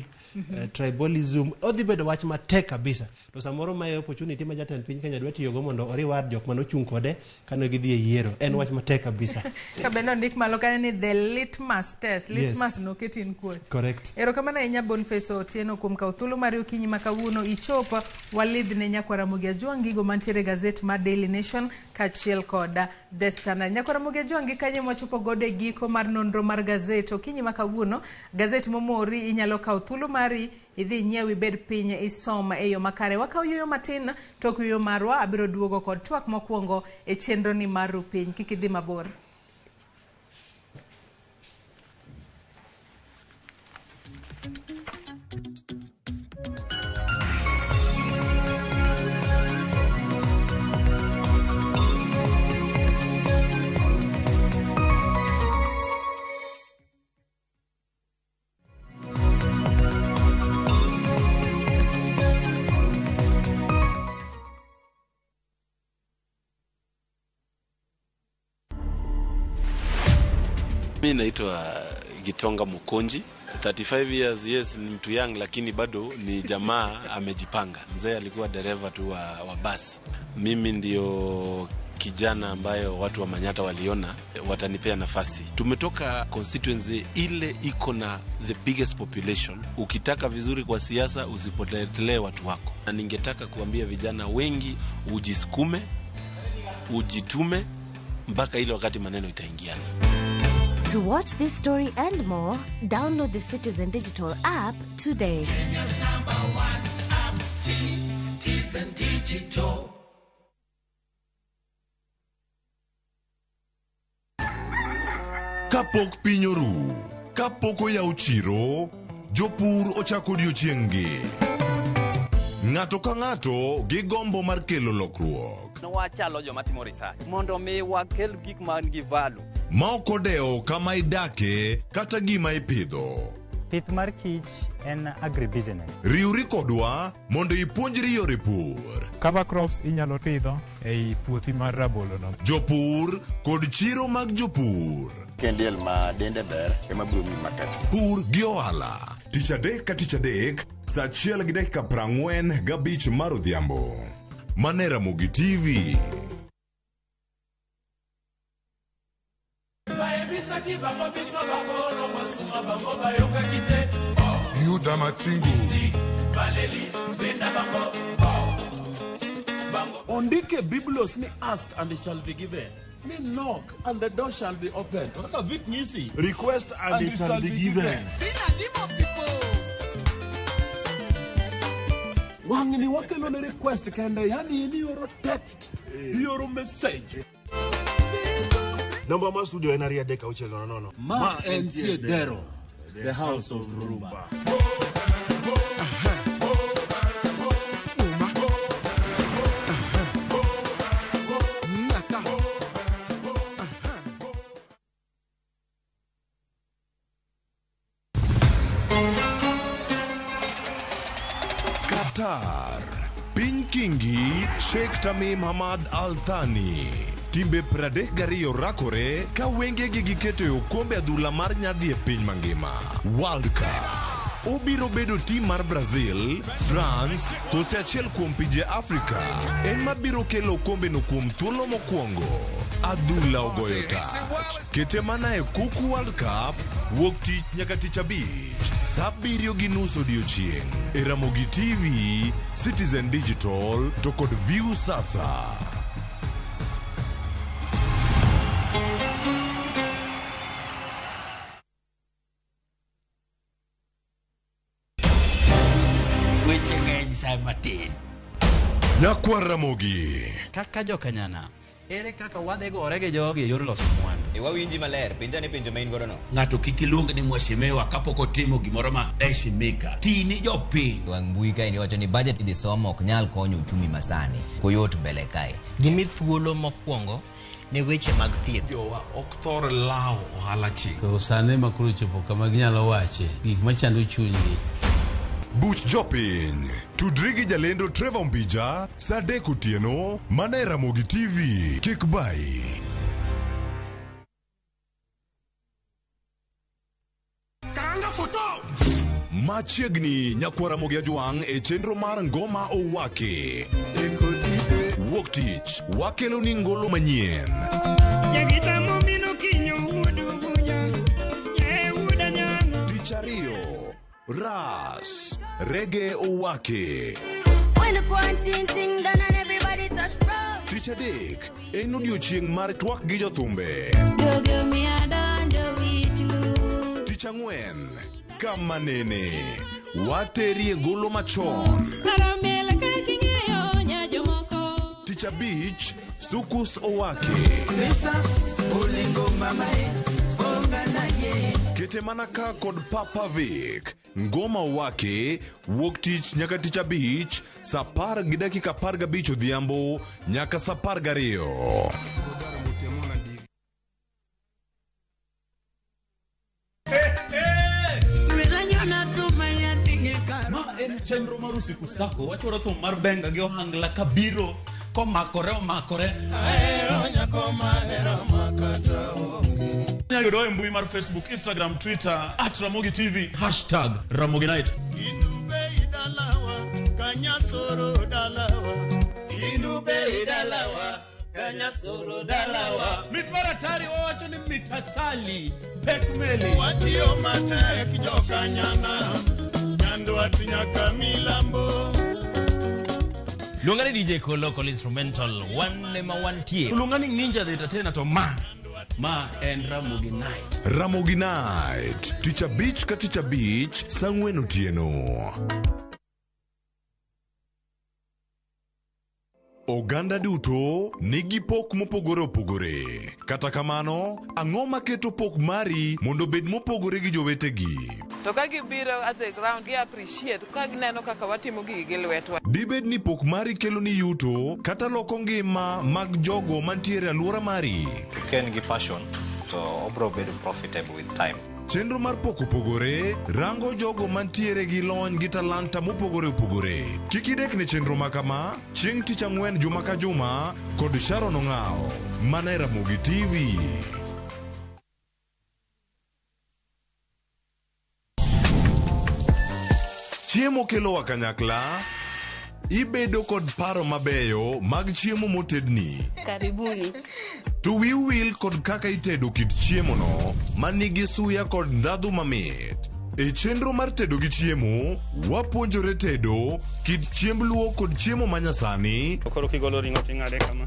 tribalism. Odhi bedo wach matek kabisa. To samoro mae opportunity ma jatend piny Kenya dwa tiyogo mondo oriward jok manochung' kode kane gidhi e yiero. En wach matek kabisa. Ka bende ondik malo kanyo ni the litmus test. Litmus noket in quotes. Correct. Erokamano ahinya Boniface Otieno kuom kawo thuolo mari okinyi ma kawuono ichop walidhne nyakwar Ramogi Ajwang' gigo mantiere e gazet mar Daily Nation kaachiel kod The Standard. Nyakwar Ramogi Ajwang' gi kanyo mwachopo godo e giko mar nonro mar gazet okinyi ma kawuono. Gazet momori inyalo kawo thuolo mari idhi inyiew ibed piny isom e yo makare. Wakawo yueyo matin tok yueyo marwa abiro duogo kod twak mokwongo e chenro ni mar ru piny. Kik idhi mabor. Mi naitwa Gitonga Mukonji, 35 years, yes, ni mtu young lakini bado ni jamaa amejipanga. Mzee alikuwa dereva tu wa bus. Mimi ndio kijana ambayo watu wa Manyata waliona watanipea nafasi. Tumetoka constituency ile iko na the biggest population. Ukitaka vizuri kwa siasa usipotelee watu wako. Na ningetaka kuambia vijana wengi ujisukume, ujitume mpaka ile wakati maneno itaingiana. To watch this story and more, download the Citizen Digital app today. Kenya's number one app, Citizen Digital. Kapok piny oru, kapok oyaw chiro, jopur ochako odiochieng'-gi. Ng'ato ka ng'ato gi gombo mar kelo lokruok. Wachalo joma timo research mondo mi wakel gik man gi value. Ma ok odewo kama idake kata gima ipidho. Pith mar kich en agribusiness. Riwri kodwa mondo ipuonjri yore pur. Cover crops inyalo pidho ei puothi mar rabolo no. Jopur kod chiro mag jopur. Kendiel ma dende ber ema biro miyi market. Pur gi ohala. Tich adek ka tich adek, sa achiel gi dakika 45 mar odhiambo. Mana e Ramogi TV. Bayebisaki bango biso bakolo masuwa bango bayokaki te. Yuda Matingu. Baleli benda bango. Ondike Biblos ni ask and it shall be given. Ni knock and the door shall be opened. Kaka Vic Nyisi. Request and it shall be given. Wang'ni wakelo ne request kende, yani in ioro text, ioro message. Namba mar studio en 23600. Ma entie Dero, the house of Rumba. Qatar. Piny Kingi, Sheikh Tamim Hamad Al Thani. Timbe 32 rakore ka wengegi giketo e okombe adhula mar nyadhi e piny mangima. World Cup. Obiro bedo tim mar Brazil, France, kose achiel kuom pinje Afrika ema biro kelo okombeno kuom thuolo mokwongo. Adhula ogoyo tach. Kete mana e Kuku World Cup wuok tich nyaka tich abich sa 7:30 odiochieng' e Ramogi TV, Citizen Digital to kod View Sasa. Weche ng'eny sa matin. Nyakwar Ramogi. Kaka jokanyana, ere kaka wadhi gore gi jogi e yor loso mwandu? E wawinji maler, penja ni penjo ma in godo no. Ng'ato kik iluong ni mheshimiwa kapok otimo gimoro ma heshimika. Ti ni jopiny. Wang' mbui kae iwacho ni budget idhi somo ok nyal konyo uchumi masani. Koyot mbele kae. Gimi thuolo mokwongo ne weche mag thieth. Jowa ok thor lawo ohala chik. To sani ma koro chopo kama ginyalo wache gik machando chunygi. Buch jopiny. Tudri gi jalendo Trevor Mbija sa 3 otieno mana e Ramogi TV. Kik bai. Karanga foto. Machiegni nyakwar Ramogi Ajwang' e chenro mar Ngoma Owaki. Wuok tich wakelo ni ngolo manyien. Tich ariyo Ras Rege Owaki. When the quarantine thing done and everybody touch road. Tich adek en odiochieng' mar twak gi jothumbe. Tich ang'wen kama nene waterie golo machon. Tich abich Sukus Owaki. Kete mana ka kod Papa Vic. Ngoma Owaki wuok tich nyaka tich abich sa 10:15 odhiambo nyaka sa 12. Ma en chenro mar usiku sako wachwaro thum mar benga gi ohangla kabiro komakore omakore. Ahero nyako mahero makata onge. Inyalo yudowa e mbui mar Facebook, Instagram, Twitter @Ramogi TV #Ramogi Night. Indube idalawa kanyasoro dalawa. Indube idalawa kanyasoro dalawa. Mit mar atari wawacho ni mitasali pek meli. Watiyo matek jokanyana Nyandwat nyaka milambo. Luonga ni DJ Kolo Kolo Instrumental wan ema wantie. Luonga ni Ninja the Entertainer to ma en Ramogi Night. Ramogi Night tich abich ka tich abich sa 4 otieno. Oganda duto nigi pok mopogore opogore. Kata kamano, ang'o maketo pok mari mondo obed mopogore gi jowetegi? To ka gibiro at the ground, gi appreciate ka gineno kaka watimo gigi gi lwetwa. Dibed ni pok mari kelo ni yuto kata loko ngima mag jogo mantiere e alwora mari. Ka en gi passion to obro bedo profitable with time. Chenro mar pok opogore rango jogo mantiere gi lony gi talanta mopogore opogore. Kik idek ne chenro ma kama chieng' tich ang'wen juma ka juma kod Sharon Ong'awo mana e Ramogi TV. Chiemo kelowa kanyakla. Ibedo kod paro mabeyo mag chiemo motedni. Karibuni. To wiu wil kod kaka itedo kit chiemono manigi suya kod ndhadhu mamit. E chenro mar tedo gi chiemo, wapuonjore tedo kit chiemb luo kod chiemo manyasani. Koro kigolo ring'o ting'ade kama.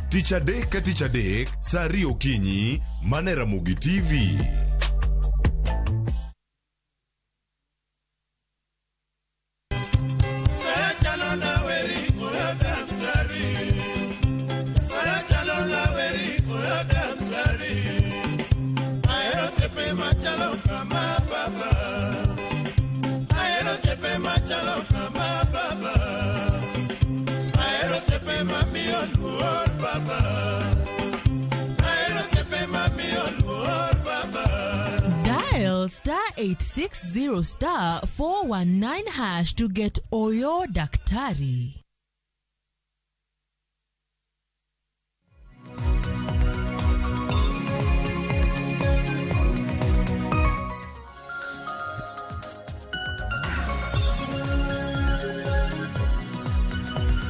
Tich adek ka tich adek, saa ariyo okinyi, mana e Ramogi TV. Dial star 860 star 419 hash to get Oyo Daktari.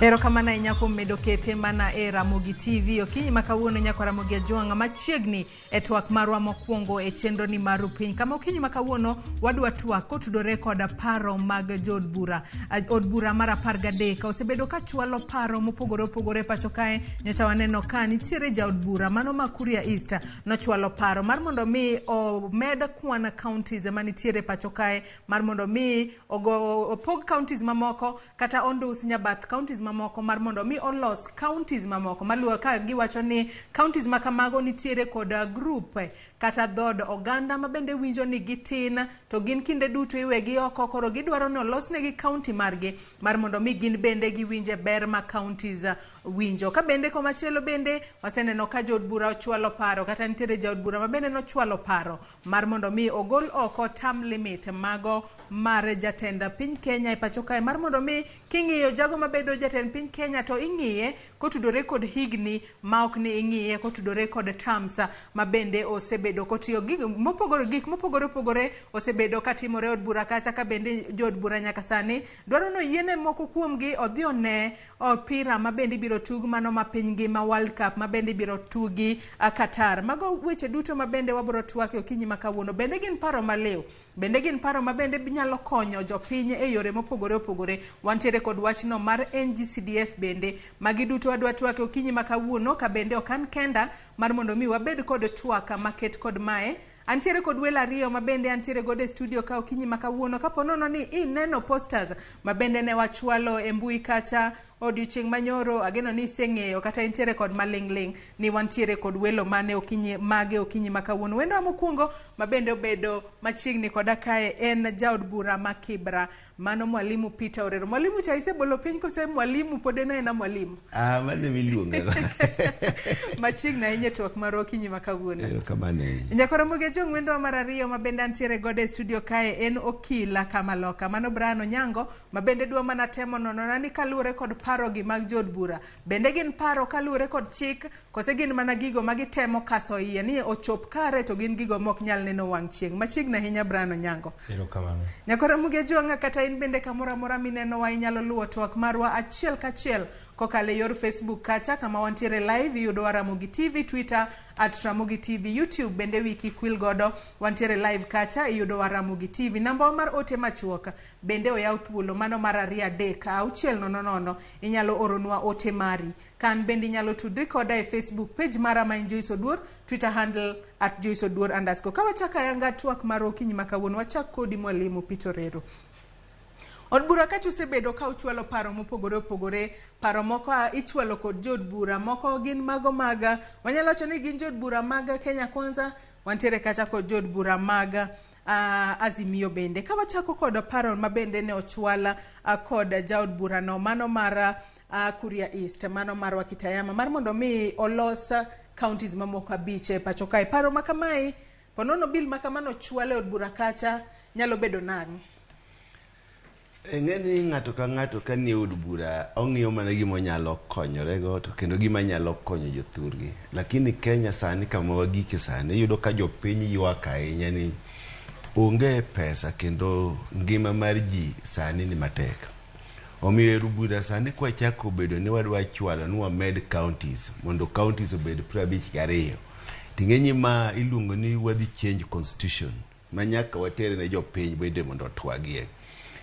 Erokamano ahinya kuom medo kete mana e Ramogi TV okinyi ma kawuono nyaka Ramogi Ajwang' machiegni e twak marwa mokwongo e chenro ni mar piny kama okinyi ma kawuono wadwa twak kotudore koda paro mag jood bura. Od bura mar 13 osebedo ka chwalo paro mopogore opogore pacho kae. Nyocha waneno ka nitiere jaod bura mano ma Kuria East nochwalo paro mar mondo mi omed kwan counties manitiere pacho kae, mar mondo mi opog counties mamoko kata ondus nyabath counties mamoko mar mondo mi olos counties mamoko maluwo ka giwacho ni counties ma kamago nitiere kod group kata dhod oganda ma bende winjo ni gitin to gin kinde duto iwegi oko, koro gidwaro ni olosnegi county margi mar mondo mi gin bende giwinje ber ma counties winjo. Ka bende komachielo bende waseneno ka jood bura ochwalo paro kata nitiere jaod bura ma bende nochwalo paro mar mondo mi ogol oko term limit mago mar jatend piny Kenya e pacho kae, mar mondo mi king'iyo jago mabedo jatend piny Kenya to ing'iye kotudore kod higni ma ok ni ing'iye kotudore kod terms ma bende osebedo kotiyo. Gik mopogore opogore osebedo katimore od bura kacha, ka bende jood bura nyaka sani dwaro ni oyiene moko kuomgi odhi one opira ma bende ibiro tug mano ma piny ngima World Cup ma bende ibiro tugi Qatar. Mago weche duto ma bende wabiro twak e okinyi ma kawuono. Bende gin paro maliw, bende gin paro ma bende nyalo konyo jopiny e yore mopogore opogore. Wantiere kod wachno mar NGCDF bende. Magi duto wadwa twak e okinyi ma kawuono, ka bende ok an kenda mar mondo mi wabed kod twak maket kod mae. Antiere kod welo ariyo ma bende antiere godo e studio ka okinyi ma kawuono. Kapo nono ni ineno posters ma bende ne wachwalo e mbui kacha odiochieng' manyoro, ageno ni iseng'eyo kata intiere kod maling'ling' ni wantiere kod welo mane okinyi mage okinyi ma kawuono. Wendo mokwongo ma bende obedo machiegni koda kae en jaod bura ma Kibra, mano Mwalimu Peter Orero. Mwalimu cha isebolo piny kose mwalimu pod en aena mwalimu? Mano miluonga. Machiegni ahinya e twak mar okinyi ma kawuono. Erokamano ahinya. Nyakoromogi Ojong' wendo mar ariyo ma bende antiere godo e studio kae en okila Kamaloka, mano Brian Onyango ma bende dwa mana temo nonona ni kaluwore kod paro gi mag jood bura, bende gin paro kaluwore kod chik kose gin mana gigo ma gitemo kaso iye ni ochop kare to gin gigo mok nyal neno wang' chieng'. Machiegni ahinya Brian Onyango. Erokamano. Nyakoromogi Ojong', kata in bende kamoro amora minenowa inyalo luwo twak marwa achiel kachiel kokalo e yor Facebook kacha kama wantiere live, iyudowa Ramogi TV, Twitter at Ramogi TV, YouTube bende wiki kwil godo wantiere live kacha, iyudowa Ramogi TV. Namba mar ote machuok bende oyaw thuolo mano mar 2 3 6 0 0, inyalo oronwa ote mari. Kan bende inyalo tudri koda e Facebook page mara ma en Joyce Oduor, Twitter handle at Joyce Oduor _. Ka wachako ayanga twak mar okinyi ma kawuono, wachak kodi Mwalimu Peter Orero. Od bura kacha osebedo ka ochwalo paro mopogore opogore. Paro moko ichwalo kod jood bura, moko gin mago mag wanyalo wacho ni gin jood bura mag Kenya Kwanza, wantiere kacha kod jood bura mag Azimio bende. Ka wachako kod paro ma bende ne ochwal kod jaod bura no mano mar Kuria East, mano mar Wakitayama, mar mondo mi olos counties mamoko 5 e pacho kae. Paro ma kamae, ponono bill ma kamano ochwal e od bura kacha nyalo bedo nang'o? Ing'e ni ng'ato ka ng'ato ka nie od bura ong'iyo mana gima onyalo konyorego to kendo gima nyalo konyo jothurgi. Lakini Kenya sani kama wagike sani iyudo ka jopiny ywak ahinya ni Onge pesa kendo ngima mar ji sani ni matek. Omiyo e bura sani kwachako bedo ni wadwa chwalo ni wamed counties mondo counties obed 52. Ting'e ma iluongo ni wadhi change constitution ma nyaka watere ne jopiny bende mondo otwagie.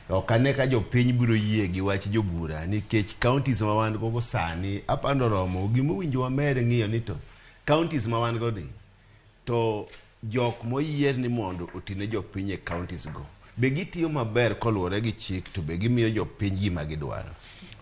Ok ane ka jopiny biro yie gi wach jobura nikech counties ma wan go sani apando romo gimowinjo wamed ng'iyo ni to counties ma wan go ni to jok moyier ni mondo otine jopiny e counties go be gitiyo maber koluwore gi chik to be gimiyo jopiny gima gidwaro.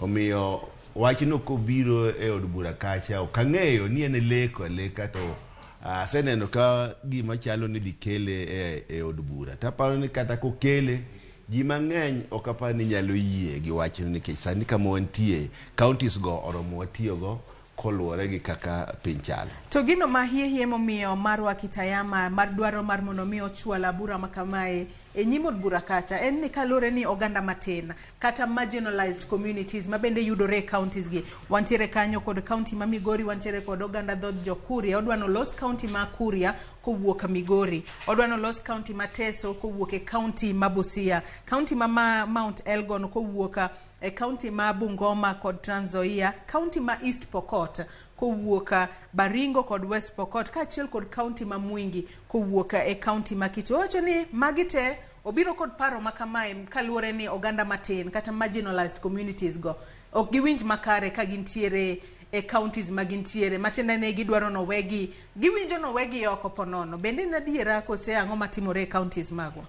Omiyo wachno kobiro e od bura kacha ok ang'eyo ni en leko aleka to aseneno ka gima chalo ni dhi kele e od bura. Taparo ni kata kokele ji mang'eny ok apar ni nyalo yie gi wachno nikech sani kama wantie counties go oromo watiyogo koluwore gi kaka piny chalo. To gino ma hie hie momiyo marwa Kitayama mar dwaro mar mondo mi ochwala bura ma kamae e nyim od bura kacha en ni kaluwore ni oganda matin kata marginalized communities ma bende yudore e counties gi. Wantiere kanyo kod county ma Migori, wantiere kod oganda dhood jo Kuria. Odwa nolos county ma Kuria kowuok Migori. Odwa nolos county ma Teso kowuok e county ma Busia. County ma Mount Elgon kowuok e county ma Bungoma kod Trans Nzoia. County ma East Pokot kowuok Baringo kod West Pokot, kaachiel kod county ma Mwingi kowuok e county ma Kitui. Owacho ni magi te obiro kod paro ma kamae kaluwore ni oganda matin kata marginalized communities go ok giwinj makare ka gintiere e counties ma gintiere, matiende ni gidwaro nowegi, giwinjo nowegi oko ponono. Bende en adiera kose ang'o matimore e counties magwa?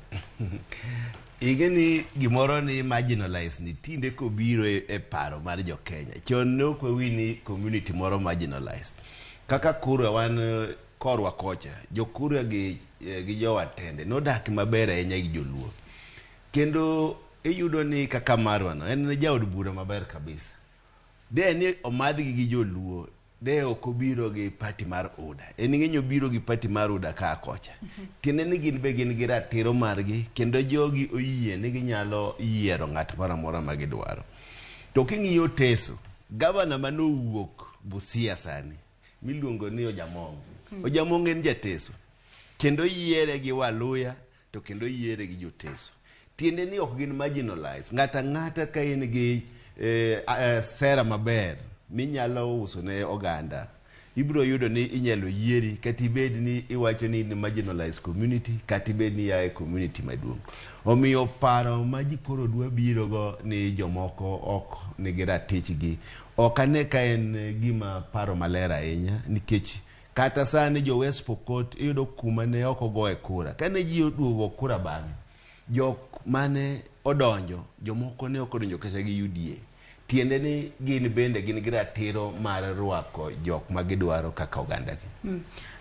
Ing'e ni gimoro ni marginalized ni tinde kobiro e paro mar jo Kenya. Chon ne ok wawinj ni community moro marginalized. Kaka Kuria wan korwa kocha, jo Kuria gi jowatende nodak maber ahinya gi joluo. Kendo iyudo ni kaka marwa no en jaod bura maber kabisa. De ni omadhgi gi joluo, de ok obiro gi party mar UDA. En ing'e ni obiro gi party mar UDA ka kocha. Tiende ni gin be gin gi ratiro margi kendo jogi oyie ni ginyalo yiero ng'at moro amora ma gidwaro. To king'iyo Teso, gavana manowuok Busia sani miluongo ni Ojamong. Ojamong en jateso kendo yiere gi Waluya to kendo yiere gi joteso. Tiende ni ok gin marginalized. Ng'ata ang'ata ka in gi sera maber minyalo uso ne oganda, ibiro yudo ni inyalo yieri kata ibed ni iwacho ni in marginalized community kata ibed ni ia e community maduong'. Omiyo paro ma ji koro dwa biro go ni jomoko ok nigi ratichgi ok ane ka en gima paro maler ahinya nikech kata sani jo West Pokot iyudo kuma ne ok ogoye kura. Kane ji oduogo kura bang'e, jok mane odonjo, jomoko ne ok odonjo kata gi UDA. Tiende ni gin bende gin gi ratiro mar rwako jok ma gidwaro kaka ogandagi.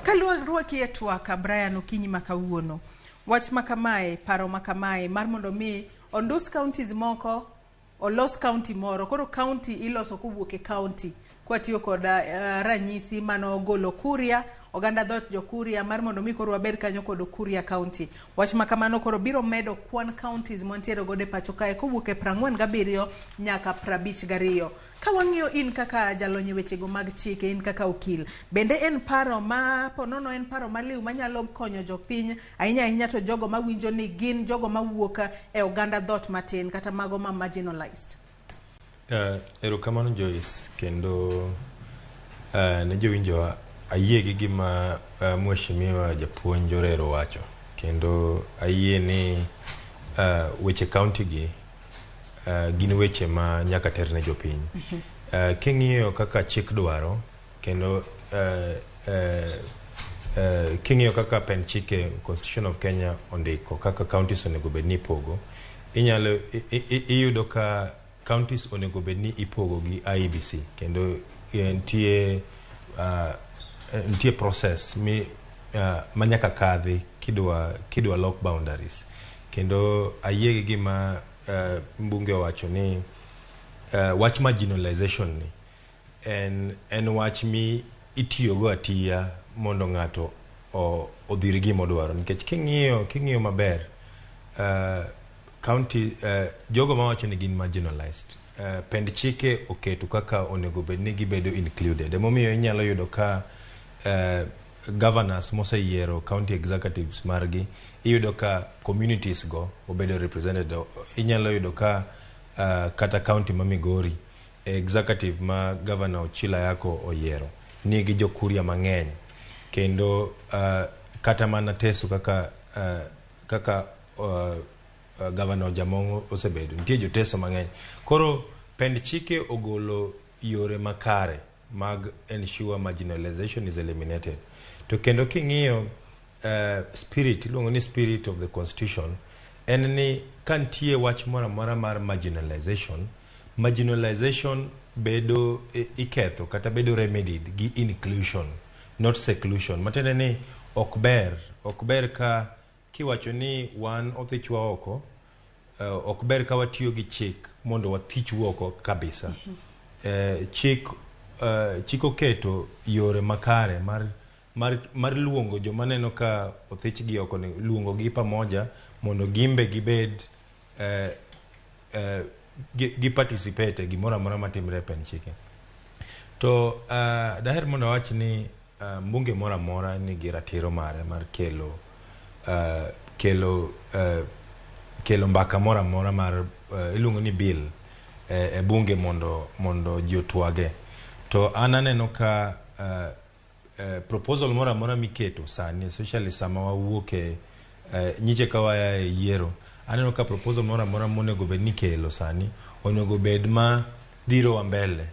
Kaluwore e twak Brian okinyi ma kawuono, wach ma kamae, paro ma kamae mar mondo mi ondus counties moko, olos county moro. Koro county iloso kowuok e county. Kwatiyo kod ranyisi mano golo Kuria, oganda dhoot jo Kuria mar mondo mi koro wabed kanyo kod Kuria County. Wach ma kamano koro biro medo kwan counties mwantiere godo e pacho kae kowuok e 47 nyaka 52. Ka wang'iyo in kaka jalony e wechego mag chike, in kaka okil, bende en paro ma ponono en paro maliw manyalo konyo jopiny ahinya ahinya to jogo mawinjo ni gin jogo mawuok e oganda dhoot matin kata mago ma marginalized? Erokamano Joyce, kendo ne jowinjowa ayie gi gima mheshimiwa japuonj Orero wacho, kendo ayie ni weche county gi gin weche ma nyaka ter ne jopiny. King'iyo kaka chik dwaro kendo king'iyo kaka pend chike Constitution of Kenya ondiko kaka counties onego bed ni ipogo, inyalo iyudo ka counties onego bed ni ipogo gi IEBC kendo nitie process mi manyaka kadhi kidwa lock boundaries. Kendo ayie gi gima mbunge owacho ni wach marginalization ni en wach mi itiyogo atiya mondo ng'ato odhir gima odwaro, nikech king'iyo maber county jogo mawacho ni gin marginalized pend chike oketo kaka onego bed ni gibedo included. Emomiyo inyalo yudo ka governors moseyiero county executives margi, iyudo ka communities go obedo represented. Inyalo yudo ka kata county ma Migori, executive ma governor Ochila Ayacko oyiero nigi jokuria mang'eny, kendo kata mana Teso kaka governor Ojaamong osebedo, nitie joteso mang'eny. Koro pend chike ogolo yore makare mag ensure marginalization is eliminated. To kendo king'iyo spirit, iluongo ni spirit of the constitution, en ni ka nitie wach moro amora mar marginalization, marginalization bedo iketho kata bedo remedied gi inclusion, not seclusion. Matiende ni ok ber ka kiwacho ni wan othichwa oko, ok ber ka watiyo gi chik mondo wathichu oko kabisa. Chik oketo yore makare mar luongo joma neno ka othichgi oko, luongo gi pamoja mondo gimbe gibed gi participate e gimoro amora matimre e pend chike. To daher mondo awach ni mbunge moro amora nigi ratiro mare mar kelo mbaka moro amora mar iluongo ni bill e bunge mondo ji otwage. To an aneno ka proposal moro amora miketo sani, especially sama wawuok e nyiche ka waya e yiero, aneno ka proposal moro amora monego bed ni kelo sani onego bed ma dhirowa mbele,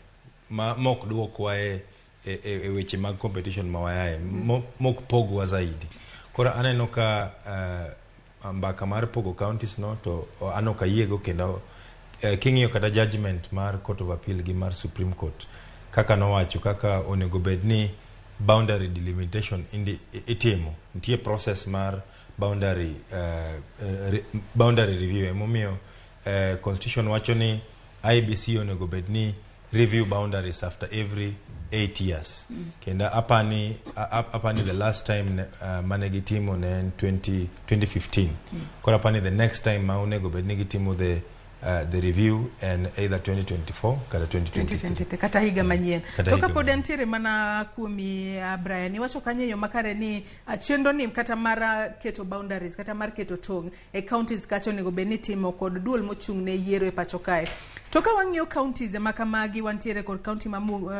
ma mok duokwa e weche mag competition ma wayae, mok pogwa zaidi. Koro aneno ka mbaka mar pogo counties no to an ok ayiego, kendo king'iyo kata judgment mar Court of Appeal gi mar Supreme Court kaka nowacho kaka onego bed ni boundary delimitation itimo, nitie process mar boundary review. Emomiyo constitution wacho ni IEBC onego bed ni review boundaries after every 8 years. Kendo apani the last time mane gitimo ne en 2015. Koro apani the next time ma onego bed ni gitimo the review en either 2024 kata 2023 kata higa manyien. To kapod entiere mana kuomi, Brian, iwacho kanyo e yo makare ni chenro ni kata mar keto boundaries kata mar keto tong' e counties kacha onego bed ni timo kod duol mochung' ne yiero e pacho kae. To ka wang'iyo counties ma kamagi, wantiere kod county ma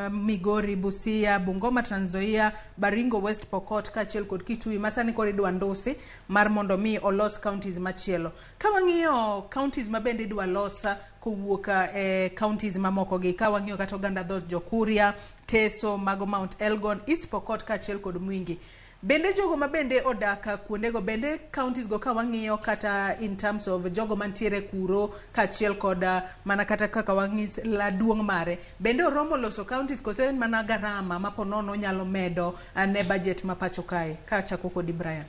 Migori, Busia, Bungoma, Trans Nzoia, Baringo, West Pokot kaachiel kod Kitui ma sani koro idwa ndusi mar mondo mi olos counties machielo. Ka wang'iyo counties ma bende idwa losa kowuok e counties mamoko gi, ka wang'iyo kata oganda dhoot Jokuria, Teso, mago Mount Elgon, East Pokot kaachiel kod Mwingi, bende jogo ma bende odak kuondego, bende counties go ka wang'iyo kata in terms of jogo mantiere kuro kaachiel kod mana kata kaka wang'is la duong' mare, bende oromo loso counties kose en mana garama ma ponono nyalo medo ne budget ma pacho kae? Ka achako kodi Brian.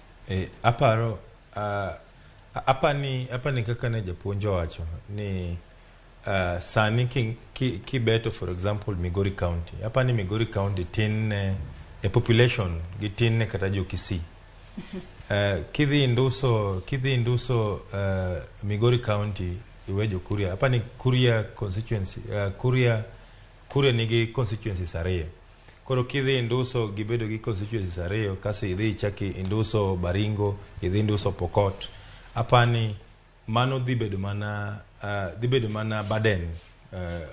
Aparo apani kaka ne japuonj owacho ni sani kibeto for example Migori County, apani Migori County tin ne e population gi tin ne kata jo Kisii. Kidhi induso Migori County iwe jo Kuria, apani Kuria constituency, Kuria nigi constituencies ariyo. Koro kidhi induso gibedo gi constituencies ariyo, kasi idhi chaki induso Baringo, idhi induso Pokot, apani mano dhi bedo mana burden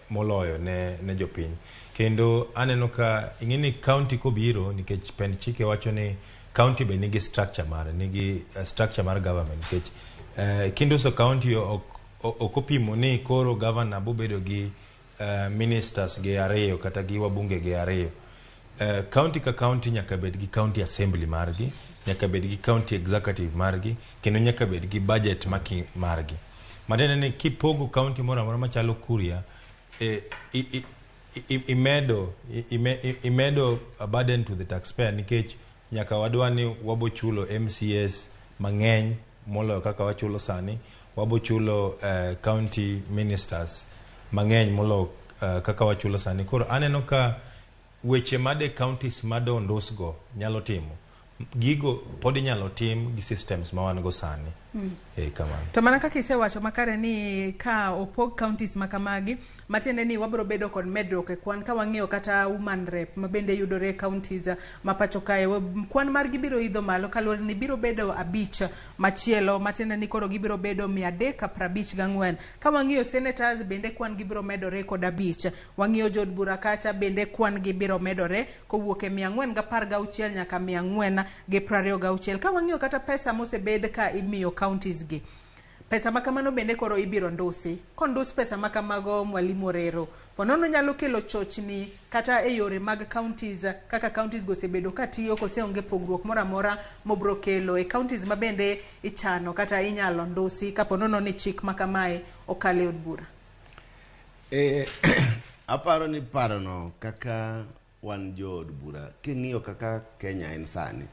moloyo ne jopiny. Kendo aneno ka ing'e ni county kobiro, nikech pend chike wacho ni county be nigi structure mare, nigi structure mar government, nikech kinduso county ok opimo ni koro governor bobedo gi ministers gi ariyo kata gi wabunge gi ariyo. County ka county nyaka bed gi county assembly margi, nyaka bed gi county executive margi, kendo nyaka bed gi budget margi. Matiende ni kipogo county moro amora machalo Kuria, imedo a burden to the taxpayer, nikech nyaka wadwa ni wabochulo MCS mang'eny moloyo kaka wachulo sani, wabochulo county ministers mang'eny moloyo kaka wachulo sani. Koro aneno ka weche made counties madondosgo nyalo timo Gigo pod inyalo tim gi systems ma wan go sani. Kamano. To mana kaka isewacho makare ni ka opog counties ma kamagi, matiende ni wabiro bedo kod medruok e kwan ka wang'iyo kata woman rep ma bende yudore e counties ma pacho kae, kwan margi biro idho malo kaluwore ni biro bedo 5 machielo, matiende ni koro gibiro bedo 354. Ka wang'iyo senators bende kwan gi biro medore kod 5. Wang'iyo jood bura kacha bende kwan gi biro medore kowuok e 416 nyaka 426. Ka wang'iyo kata pesa mosebed ka imiyo counties gi, pesa ma kamano bende koro ibiro ndusi. Kondus pesa ma kamago, Mwalimu Orero, ponono nyalo kelo chochni kata e yore mag counties, kaka counties go osebedo katiyo kose onge pogruok moro amora mobro kelo e counties ma bende ichano kata inyalo ndusi kaponono ni chik ma kamae okalo e od bura. Aparo ni parono kaka wan jood bura, king'iyo kaka Kenya en sani,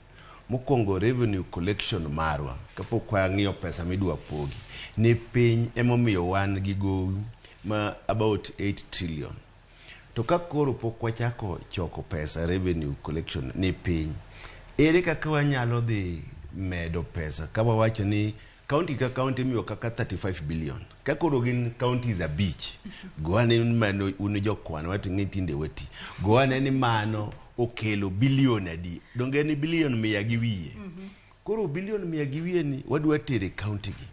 mokwongo revenue collection marwa, kapok wang'iyo pesa midwa pogi, ni piny emomiyo wan gi gowi ma about 8 trillion. To ka koro pok wachako choko pesa, revenue collection ni piny, ere kaka wanyalo dhi medo pesa? Ka wawacho ni county ka county imiyo kaka 35 billion, ka koro gin counties 5, go ane ni mano un jokwan wato ng'e tinde wati, go ane ni mano okelo bilion adi? Donge en bilion 100 gi wiye? Koro bilion 100 gi wiye ni wadwa tere county gi.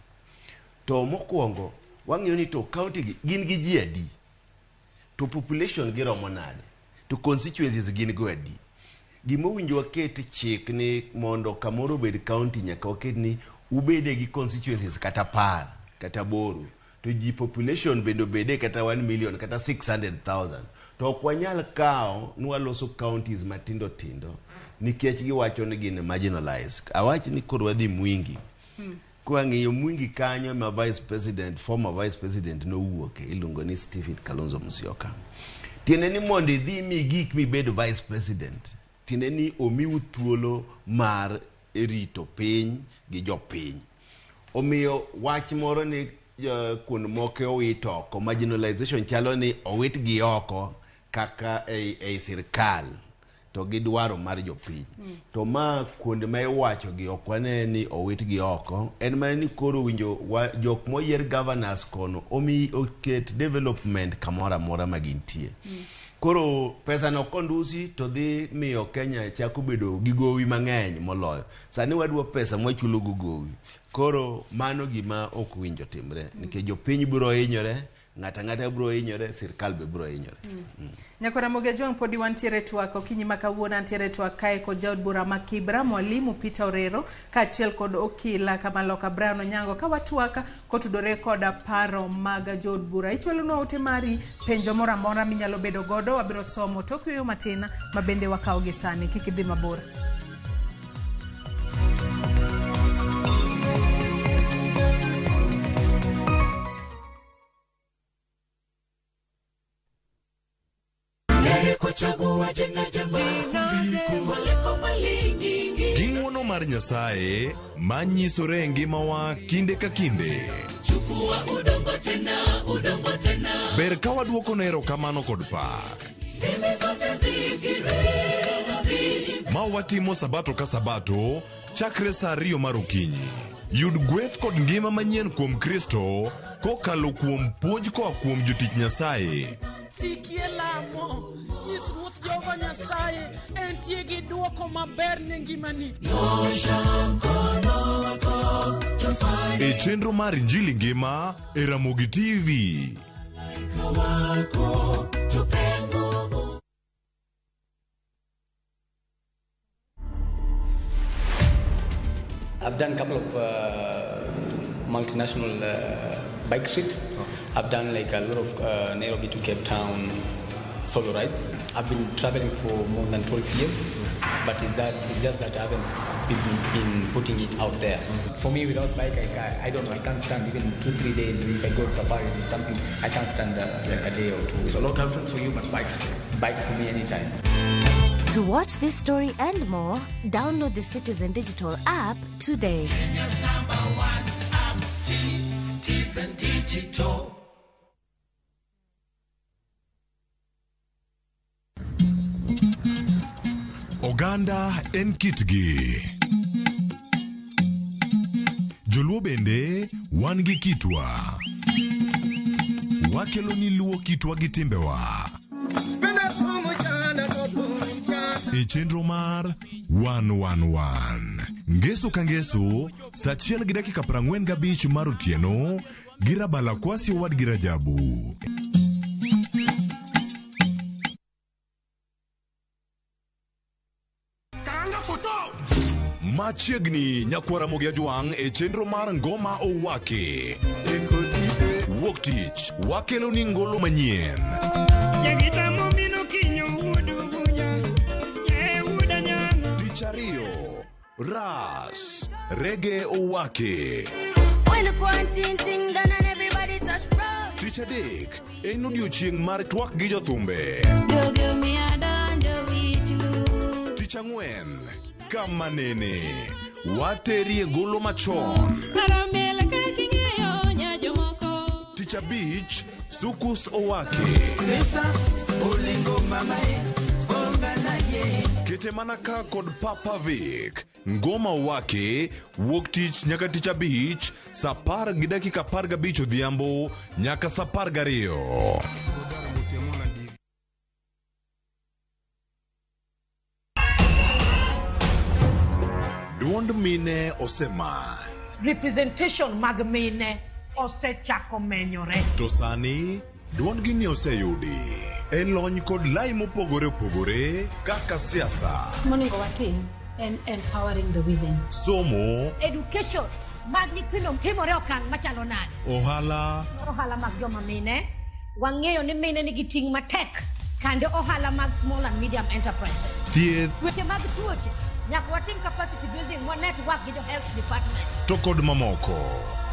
To mokwongo wang'iyo ni to county gi gin gi ji adi? To population giromo nade? To constituencies gin go adi? Gima owinjo waket chik ni mondo kamoro obed county nyaka waket ni ubede gi constituencies kata 10 kata 8, to ji population bende obede kata 1 million kata 600,000. To ok wanyal kawo ni waloso counties matindo tindo nikech giwacho ni gin marginalized. Awach ni koro wadhi Mwingi. Kwang'iyo Mwingi kanyo ma vice president, former vice president nowuoke, iluongo ni Stephen Kalonzo Musyoka. Tiende ni mondo idhi mi gik mibed vice president, tiende ni omiu thuolo mar rito piny gi jopiny. Omiyo wach moro ni kuond moko owit oko, marginalization chalo ni owit gi oko kaka ei sirkal to gi dwaro mar jopiny. To ma kuonde ma iwacho gi ok wane ni owit gi oko, en mana ni koro winjo jok moyier governors kono omi oket development kamoro amora ma gintie. Koro pesa no kondusi to dhi miyo Kenya chako bedo gi gowi mang'eny moloyo. Sani wadwa pesa mwachulo go gowi. Koro mano gima ok winjo timre, nikech jopiny biro hinyore, ng'ato ang'ata biro hinyore, sirkal be biro hinyore. Nyakora Ramogi Ajwang' podi wantiere twak okinyi ma kawuono, antiere twak kae kod jaod bura ma Kibra Mwalimu Peter Orero kaachiel kod okila Kamaloka Brian Onyango ka watwak kotudore kod paro mag jood bura. Ichwalonwa ote mari, penjo moro amora minyalo bedo godo, wabiro somo tok yueyo matin ma bende wakawo gi sani. Kik idhi mabor. Gi ng'wono mar Nyasaye manyisore e ngimawa kinde ka kinde. Ber ka waduokone erokamano kod pak. Ma watimo sabato ka sabato chakre saa 2 mar okinyi. Yud gweth kod ngima manyien kuom Kristo kokalo kuom puonj koa kuom jotich Nyasaye. Sikie lamo, nyis Ruoth Jehova Nyasaye entie gi dwoko maber ne ngimani. E chenro mar Injili Ngima e Ramogi TV. I've done a couple of multinational bike trips. I've done like a lot of Nairobi to Cape Town solo rides. I've been traveling for more than 12 years, but it's just that I haven't been putting it out there. For me, without bike, I don't know, I can't stand even 2-3 days. If I go to safari or something, I can't stand like a day or two. So no girlfriends for you, but bikes for you. Bikes for me anytime. To watch this story and more, download the Citizen Digital app today. Kenya's number one app, Citizen Digital. Oganda en kitgi. Joluo bende wan gi kitwa. Wakelo ni luo kitwa gi timbewa. E chenro mar 111 Ngeso ka ngeso saa achiel gi dakika 45 mar otieno gi Rabala Kwasi owadgi Rajabu. Machiegni nyakwara Ramogi Ajwang' e chenro mar Ngoma Owaki. Wuok tich wakelo ni ngolo manyien. Tich ariyo, Ras, Rege Owaki. When the quarantine thing done and everybody touch road. Tich adek, en odiochieng' mar twak gi jothumbe. Tich ang'wen, kama nene, waterie golo machon. Tich abich, Sukus Owaki. Kete mana ka kod Papa Vic. Ngoma Owaki, wuok tich nyaka tich abich, saa 10:15 odhiambo nyaka saa 12. Duond mine osemany. Representation mag mine osechako menyore. To sani, duondgi ni oseyudi. E lony kod lai mopogore opogore kaka siasa, Monego watim en empowering the women. somo, Education mag nyithindo timore okang' machalo nade? ohala, Ohala mag joma mine, wang'eyo ni mine nigi ting' matek kande ohala mag small and medium enterprises. thieth Weche mag tuoche, nyaka watim capacity building wa network gi jo health department. to kod mamoko.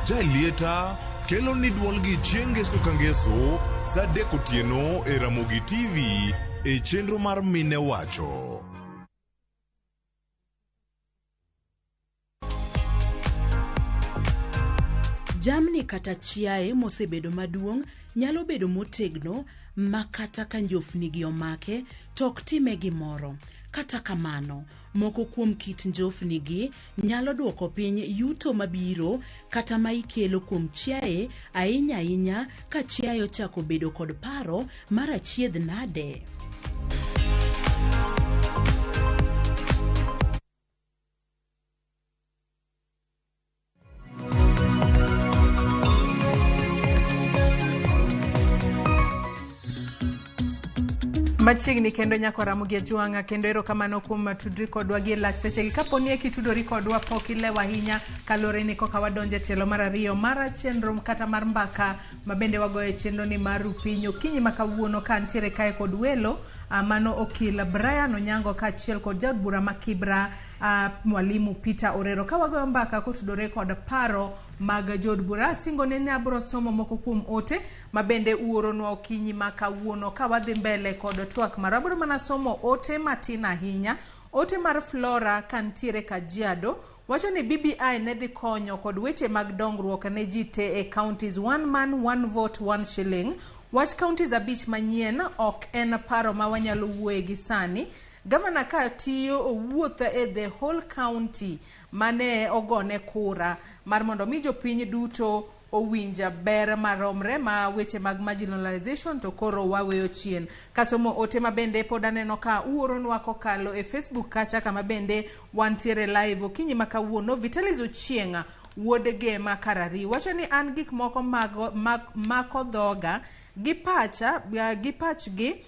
Jaelieta kelo ni duolgi chieng' ngeso ka ngeso saa 3 otieno e Ramogi TV e chenro mar Mine Wacho. Jamni kata chiaye mosebedo maduong' nyalo bedo motegno ma kata ka njofnigi omake to ok time gimoro. Kata kamano, moko kuom kit njofnigi nyalo duoko piny yuto mabiro kata ma ikelo kuom chiaye ahinya ahinya ka chiaye ochako bedo kod paro mar achiedh nade. Machiegni kendo nyako Ramogi Ajwang'a kendo erokamano kuom tudri kodwa gi e lach sechegi. Kapo ni eki tudori kodwa pok ilewo ahinya kaluwore ni koka wadonjo e tielo mar ariyo mar chenro kata mar mbaka ma bende wagoyo e chenro ni mar Rupiny okinyi ma kawuono ka ntiere kae kod welo mano okil Brian Onyango kaachiel kod jaod bura ma Kibra Mwalimu Peter Orero ka wagoyo mbaka kotudore kod paro mag jood bura. Asingo ne ni abiro somo moko kuom ote ma bende uoronwa okinyi ma kawuono ka wadhi mbele kod twak marwa. Abiro mana somo ote matin ahinya. Ote mar Flora kantiere Kajiado wacho ni BBI ne dhi konyo kod weche mag dongruok ne ji te e counties. One man, one vote, one shilling. Wach counties 5 manyien ok en paro ma wanyalo wuoye gi sani. Gavana ka tiyo owuotho e the whole county mane ogone kura mar mondo mi jopiny duto owinja ber maromre ma weche mag marginalization to koro waweyo chien. Kasomo ote ma bende pod aneno ka uoronwa kokalo e Facebook kacha kama bende wantiere live okinyi ma kawuono. Vitalis Ochieng' wuod Gema Karari wacho ni an gik moko mako dhoga gi pacha gi pachgi.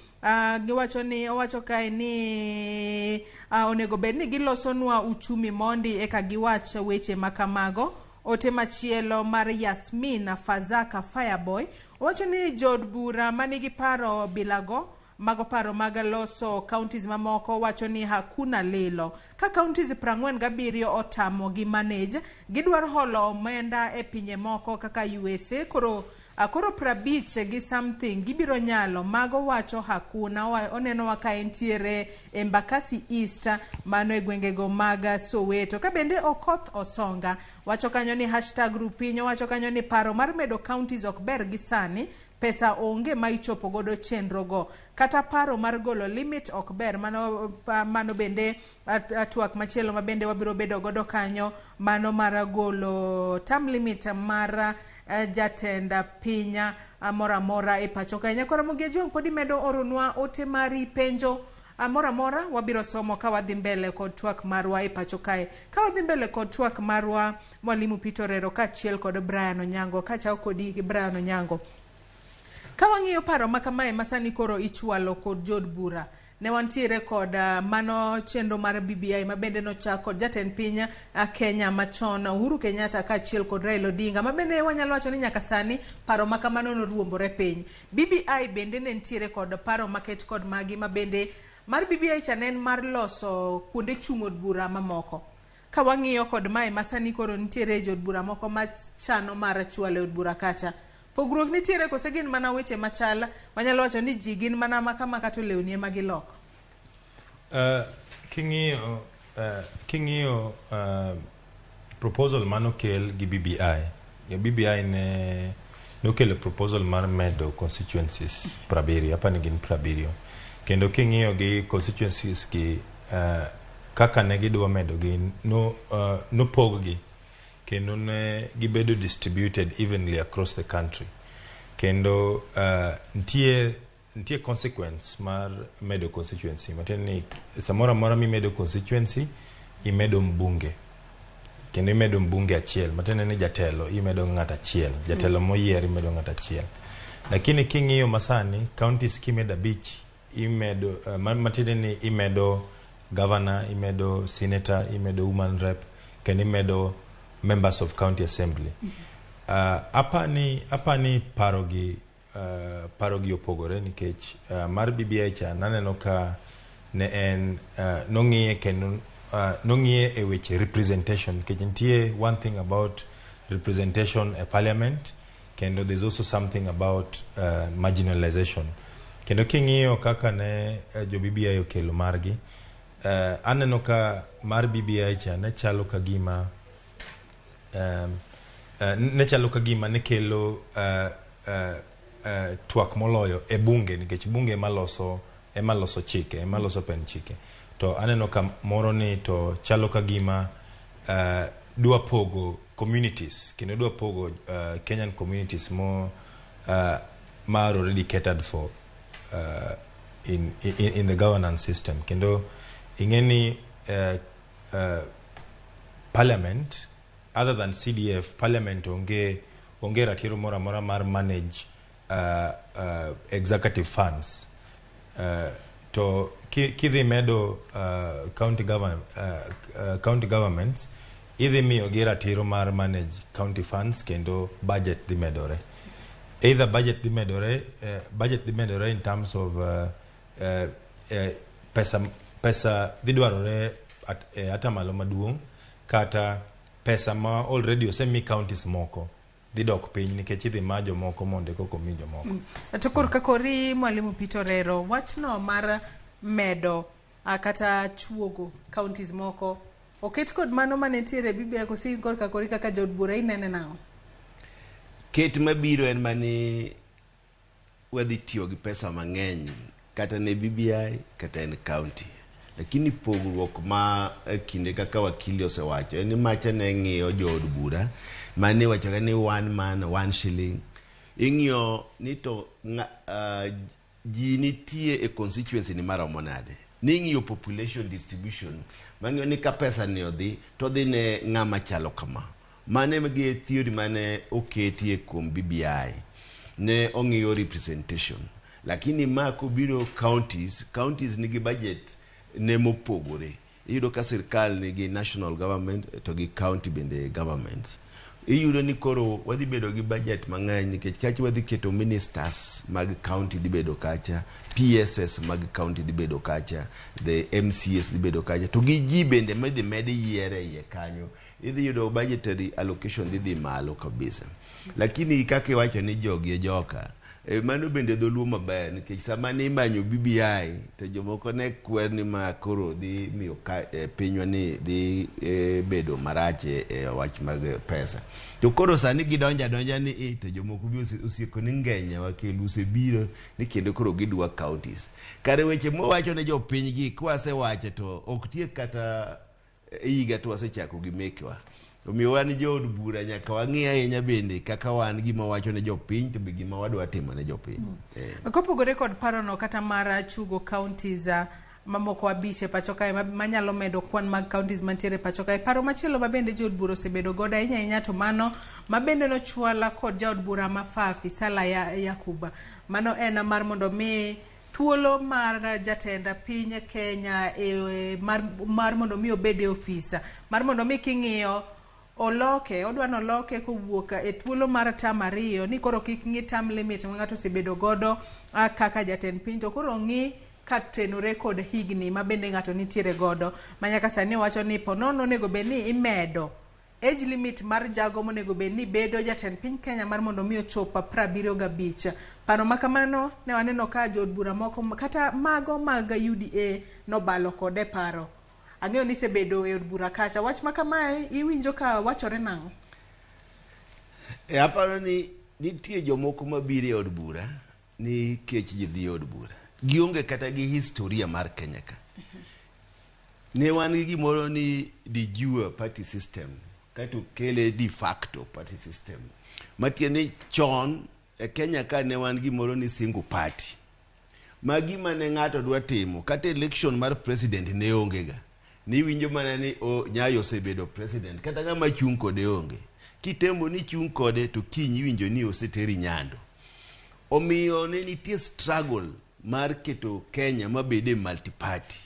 Giwacho ni owacho kae ni onego bed ni gilosonwa uchumi mondi eka giwach weche makamago. Ote machielo mar Yasmin Fazaka Fireboy owacho ni jood bura manigi paro bilago mago paro mag loso counties mamoko wacho ni hakuna lilo. Ka counties 47 otamo gi manage, gidwaro holo omenda e pinje moko kaka USA. Koro Koro 50 gi something gibiro nyalo mago wacho hakuna. Onenowa ka entiere Embakasi East, mano e gwengego mag Soweto. Ka bende Okoth Osonga wacho kanyo ni hashtag Rupiny, owacho kanyo ni paro mar medo counties ok ber gi sani, pesa onge ma ichopo godo chenro go. Kata paro mar golo limit ok ber. Mano bende twak machielo ma bende wabiro bedo godo kanyo, mano mar golo term limit mar jatend piny moro amora e pacho kae. Nyakora Ramogi Ajwang' pod imedo oronwa ote mari, penjo moro amora wabiro somo ka wadhi mbele kod twak marwa e pacho kae. Ka wadhi mbele kod twak marwa, Mwalimu Peter Orero kaachiel kod Brian Onyango. Kachako kodi gi Brian Onyango. Ka wang'iyo paro ma kamae ma sani koro ichwalo kod jood bura, ne wantiere kod mano chenro mar BBI ma bende nochak kod jatend piny Kenya machon Uhuru Kenyatta kaachiel kod Raila Odinga, ma bende wanyalo wacho ni nyaka sani paro ma kamano noruombore piny. BBI bende ne nitiere kod paro maket kod magi ma bende mar BBI cha ne en mar loso kuonde chung' od bura mamoko. Ka wang'iyo kod mae ma sani koro nitiere jood bura moko ma chano mar chwalo e od bura kacha, pogruok nitiere kose gin mana weche machal? Wanyalo wacho ni ji gin mana makama kata lewni ema giloko. King'iyo proposal manokel gi BBI, ya BBI ne nokelo proposal mar medo constituencies 70, apani gin 70. Kendo king'iyo gi constituencies gi kaka ne gidwa medo gi no, nopog gi kendo ne gibedo distributed evenly across the country. Kendo nitie consequence mar medo constituency, matiende ni samoro amora mimedo constituency imedo mbunge, kendo imedo mbunge achiel, matiende ni jatelo imedo ng'at achiel, jatelo moyier imedo ng'at achiel. Lakini king'iyo masani counties kimedo 5 imedo matiende ni imedo governor, imedo senator, imedo woman rep, kendo imedo members of county assembly. Apani paro gi opogore nikech mar BBI cha naneno ka ne en nong'iye kendo nong'iye e weche representation, nikech nitie one thing about representation e parliament, kendo there's also something about marginalization. Kendo king'iyo kaka ne jo BBI okelo margi, aneno ka mar BBI cha ne chalo ka gima ne kelo twak moloyo e bunge, nikech bunge ema loso chike, ema loso pen chike. To aneno ka moro ni to chalo ka gima dwa pogo communities, kendo dwa pogo Kenyan communities mo ma are already catered for in the governance system. Kendo ing'e ni parliament, other than CDF, parliament onge ratiro moro amora mar manage executive funds. To kidhi medo county governments, idhi miyogi ratiro mar manage county funds, kendo budget dhi medore. Either budget dhi medore in terms of pesa dhi dwarore e atamalo maduong', kata pesa ma already osemi counties moko dhi dok piny, nikech idhi ma jomoko mondo eka omi jomoko. To korka kori, Mwalimu Peter Orero, wachno mar medo kata chuogo counties moko oket kod mano mane nitiere e BBI, koso in korka kori kaka jaod bura inene nang'o? Ket mabiro en mani wadhi tiyo gi pesa mang'eny kata ne BBI kata en county. Lakini pogruok ma e kinde kaka wakili osewacho en ni macha ne ng'iyo jood bura mane iwacho ni one man one shilling, ing'iyo ni to ji nitie e constituency ni maromo nade, ning'iyo population distribution mang'iyo ni ka pesa ni odhi to odhi ne ng'ama chalo kama. Mano ema gi theory mane oketie kuom BBI, ne ong'iyo representation. Lakini ma kobiro counties, counties nigi budget ne mopogore. Iyudo ka sirkal nigi national government to gi county bende governments. Iyudo ni koro wadhi bedo gi budget mang'eny nikech kacha wadhi keto ministers mag county dhi bedo kacha, PSs mag county dhi bedo kacha, the MCAs dhi bedo kacha, to gi ji bende midhi med yier e iye kanyo. Idhi yudo budgetary allocation dhi dhi malo kabisa. Lakini kaka iwacho ni jogi e joka, mano bende dholuo maber nikech sama ne imanyo BBI to jomoko ne kwer ni ma koro dhi miyo ka, pinywa ni dhi bedo marach e wach mag pesa. To koro sani gidonjo adonja ni to jomoko bi osieko ni ngenya wakelo osebiro ni kendo koro gidwa counties. Kare weche mwawacho ne jopiny gi kwasewacho to ok tiek kata higa to wasechako gi mekwa. Omiyo wan jood bura nyaka wang'i ahinya bende kaka wan gima wacho ne jopiny to be gima wadwa timo ne jopiny. Kopogore kod parono kata mar chugo counties mamoko 5 e pacho kae manyalo medo kwan mag counties mantiere e pacho kae, paro machielo ma bende jood bura osebedo godo ahinya ahinya to mano ma bende nochwala kod jaod bura ma Fafi Sala Yakuba, mano en mar mondo mi thuolo mar jatend piny Kenya mar mondo mi obed e ofisa mar mondo mi king'iyo oloke, odwa noloke kowuok e thuolo mar term 2 ni koro kik ng'i term limit ma ng'ato osebedo godo kaka jatend piny, to koro ng'i katenore kod higni ma bende ng'ato nitiere godo ma nyaka sani wacho ni ponono onego bed ni imedo age limit mar jago monego bed ni bedo jatend piny Kenya mar mondo mi ochop 75. Paro ma kamano ne waneno ka jood bura moko kata mago mag UDA nobalo kode paro. Ang'eyo ni isebedo e od bura kacha, wach ma kamae iwinjo ka wachore nang'o? Aparo ni nitie jomoko mabiro e od bura nikech ji dhi e od bura. Gionge kata gi historia mar Kenya ka. Ne wan gi gimoro ni de jure party system, kato kele de facto party system. Matiende chon e Kenya ka ne wan gimoro ni single party. Ma gima ne ng'ato dwa timo, kata election mar president ne onge ga. Ni winjo mana ni Nyayo osebedo president, kata ng'ama chung' kode onge. Kitemo ni chung' kode to kiny iwinjo ni oseteri nyando. Omiyo ne nitie struggle mar keto Kenya mabede multi-party.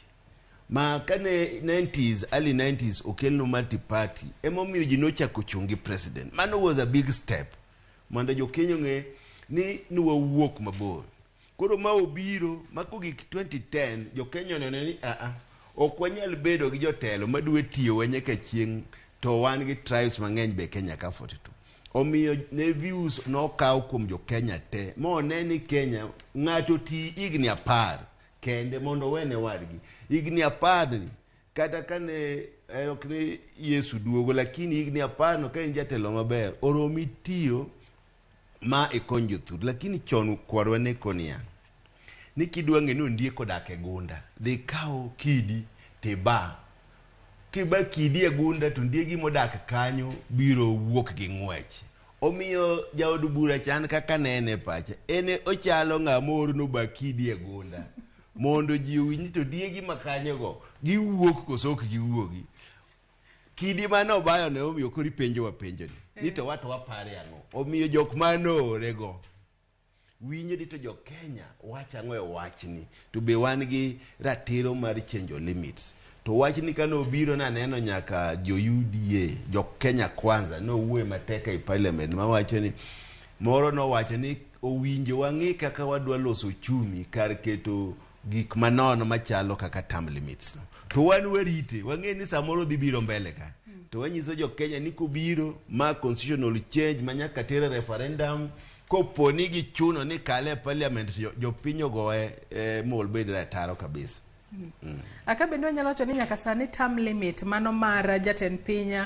Ma kane 90s, early 90s okelno multi-party, emomiyo ji nochako chung' gi president. Mano was a big step. Mondo jo Kenya ong'e ni nwawuok mabor. Koro ma obiro, ma kogik 2010, jo Kenya oneno ni ok wanyal bedo gi jotelo madwa tiyowa nyaka chieng' to wan gi tribes mang'eny be Kenya ka 42. Omiyo ne views nokaw kuom jo Kenya te, mone ni Kenya ng'ato ti higni 10 kende mondo owene wadgi. Higni 10 ni, kata kane ok ni Yesu duogo, lakini higni 10 no ka in jatelo maber, oromi tiyo ma ikony jothur. Lakini chon kwarwa ne konia ni kidwa ng'e ni ondiek odak e gunda, dhi ikaw kidi tiba. Kiba kidi e gunda to ondiegi modak kanyo biro wuok gi ng'wech. Omiyo jaod bura chan kaka nene pacha, en ochalo ng'ama oorno ba kidi e gunda mondo ji owinj to ondiegi ma kanyogo giwuok koso ok giwuogi. Kidi mane obayo ne omiyo koro ipenjowa penjoni ni to wato wapare ang'o. Omiyo jok mane oorego winjo ni to jo Kenya wacho ang'o e wachni, to be wan gi ratiro mar change limits. To wachni kane obiro naneno nyaka jo UDA, jo Kenya Kwanza nowuoyo matek e parliament mawacho ni moro nowacho ni owinjo wang'i kaka wadwa loso uchumi kar keto gik manono machalo kaka term limits no. To wan warite, wang'e ni samoro dhi biro mbele ka. To wanyiso jo Kenya ni kobiro ma constitutional change ma nyaka tere referendum, kopo ni gichuno ni kale e parliament jopiny ogoye mol bed rataro kabisa. Aka bende wanyalo wacho ni nyaka sani term limit mano mar jatend piny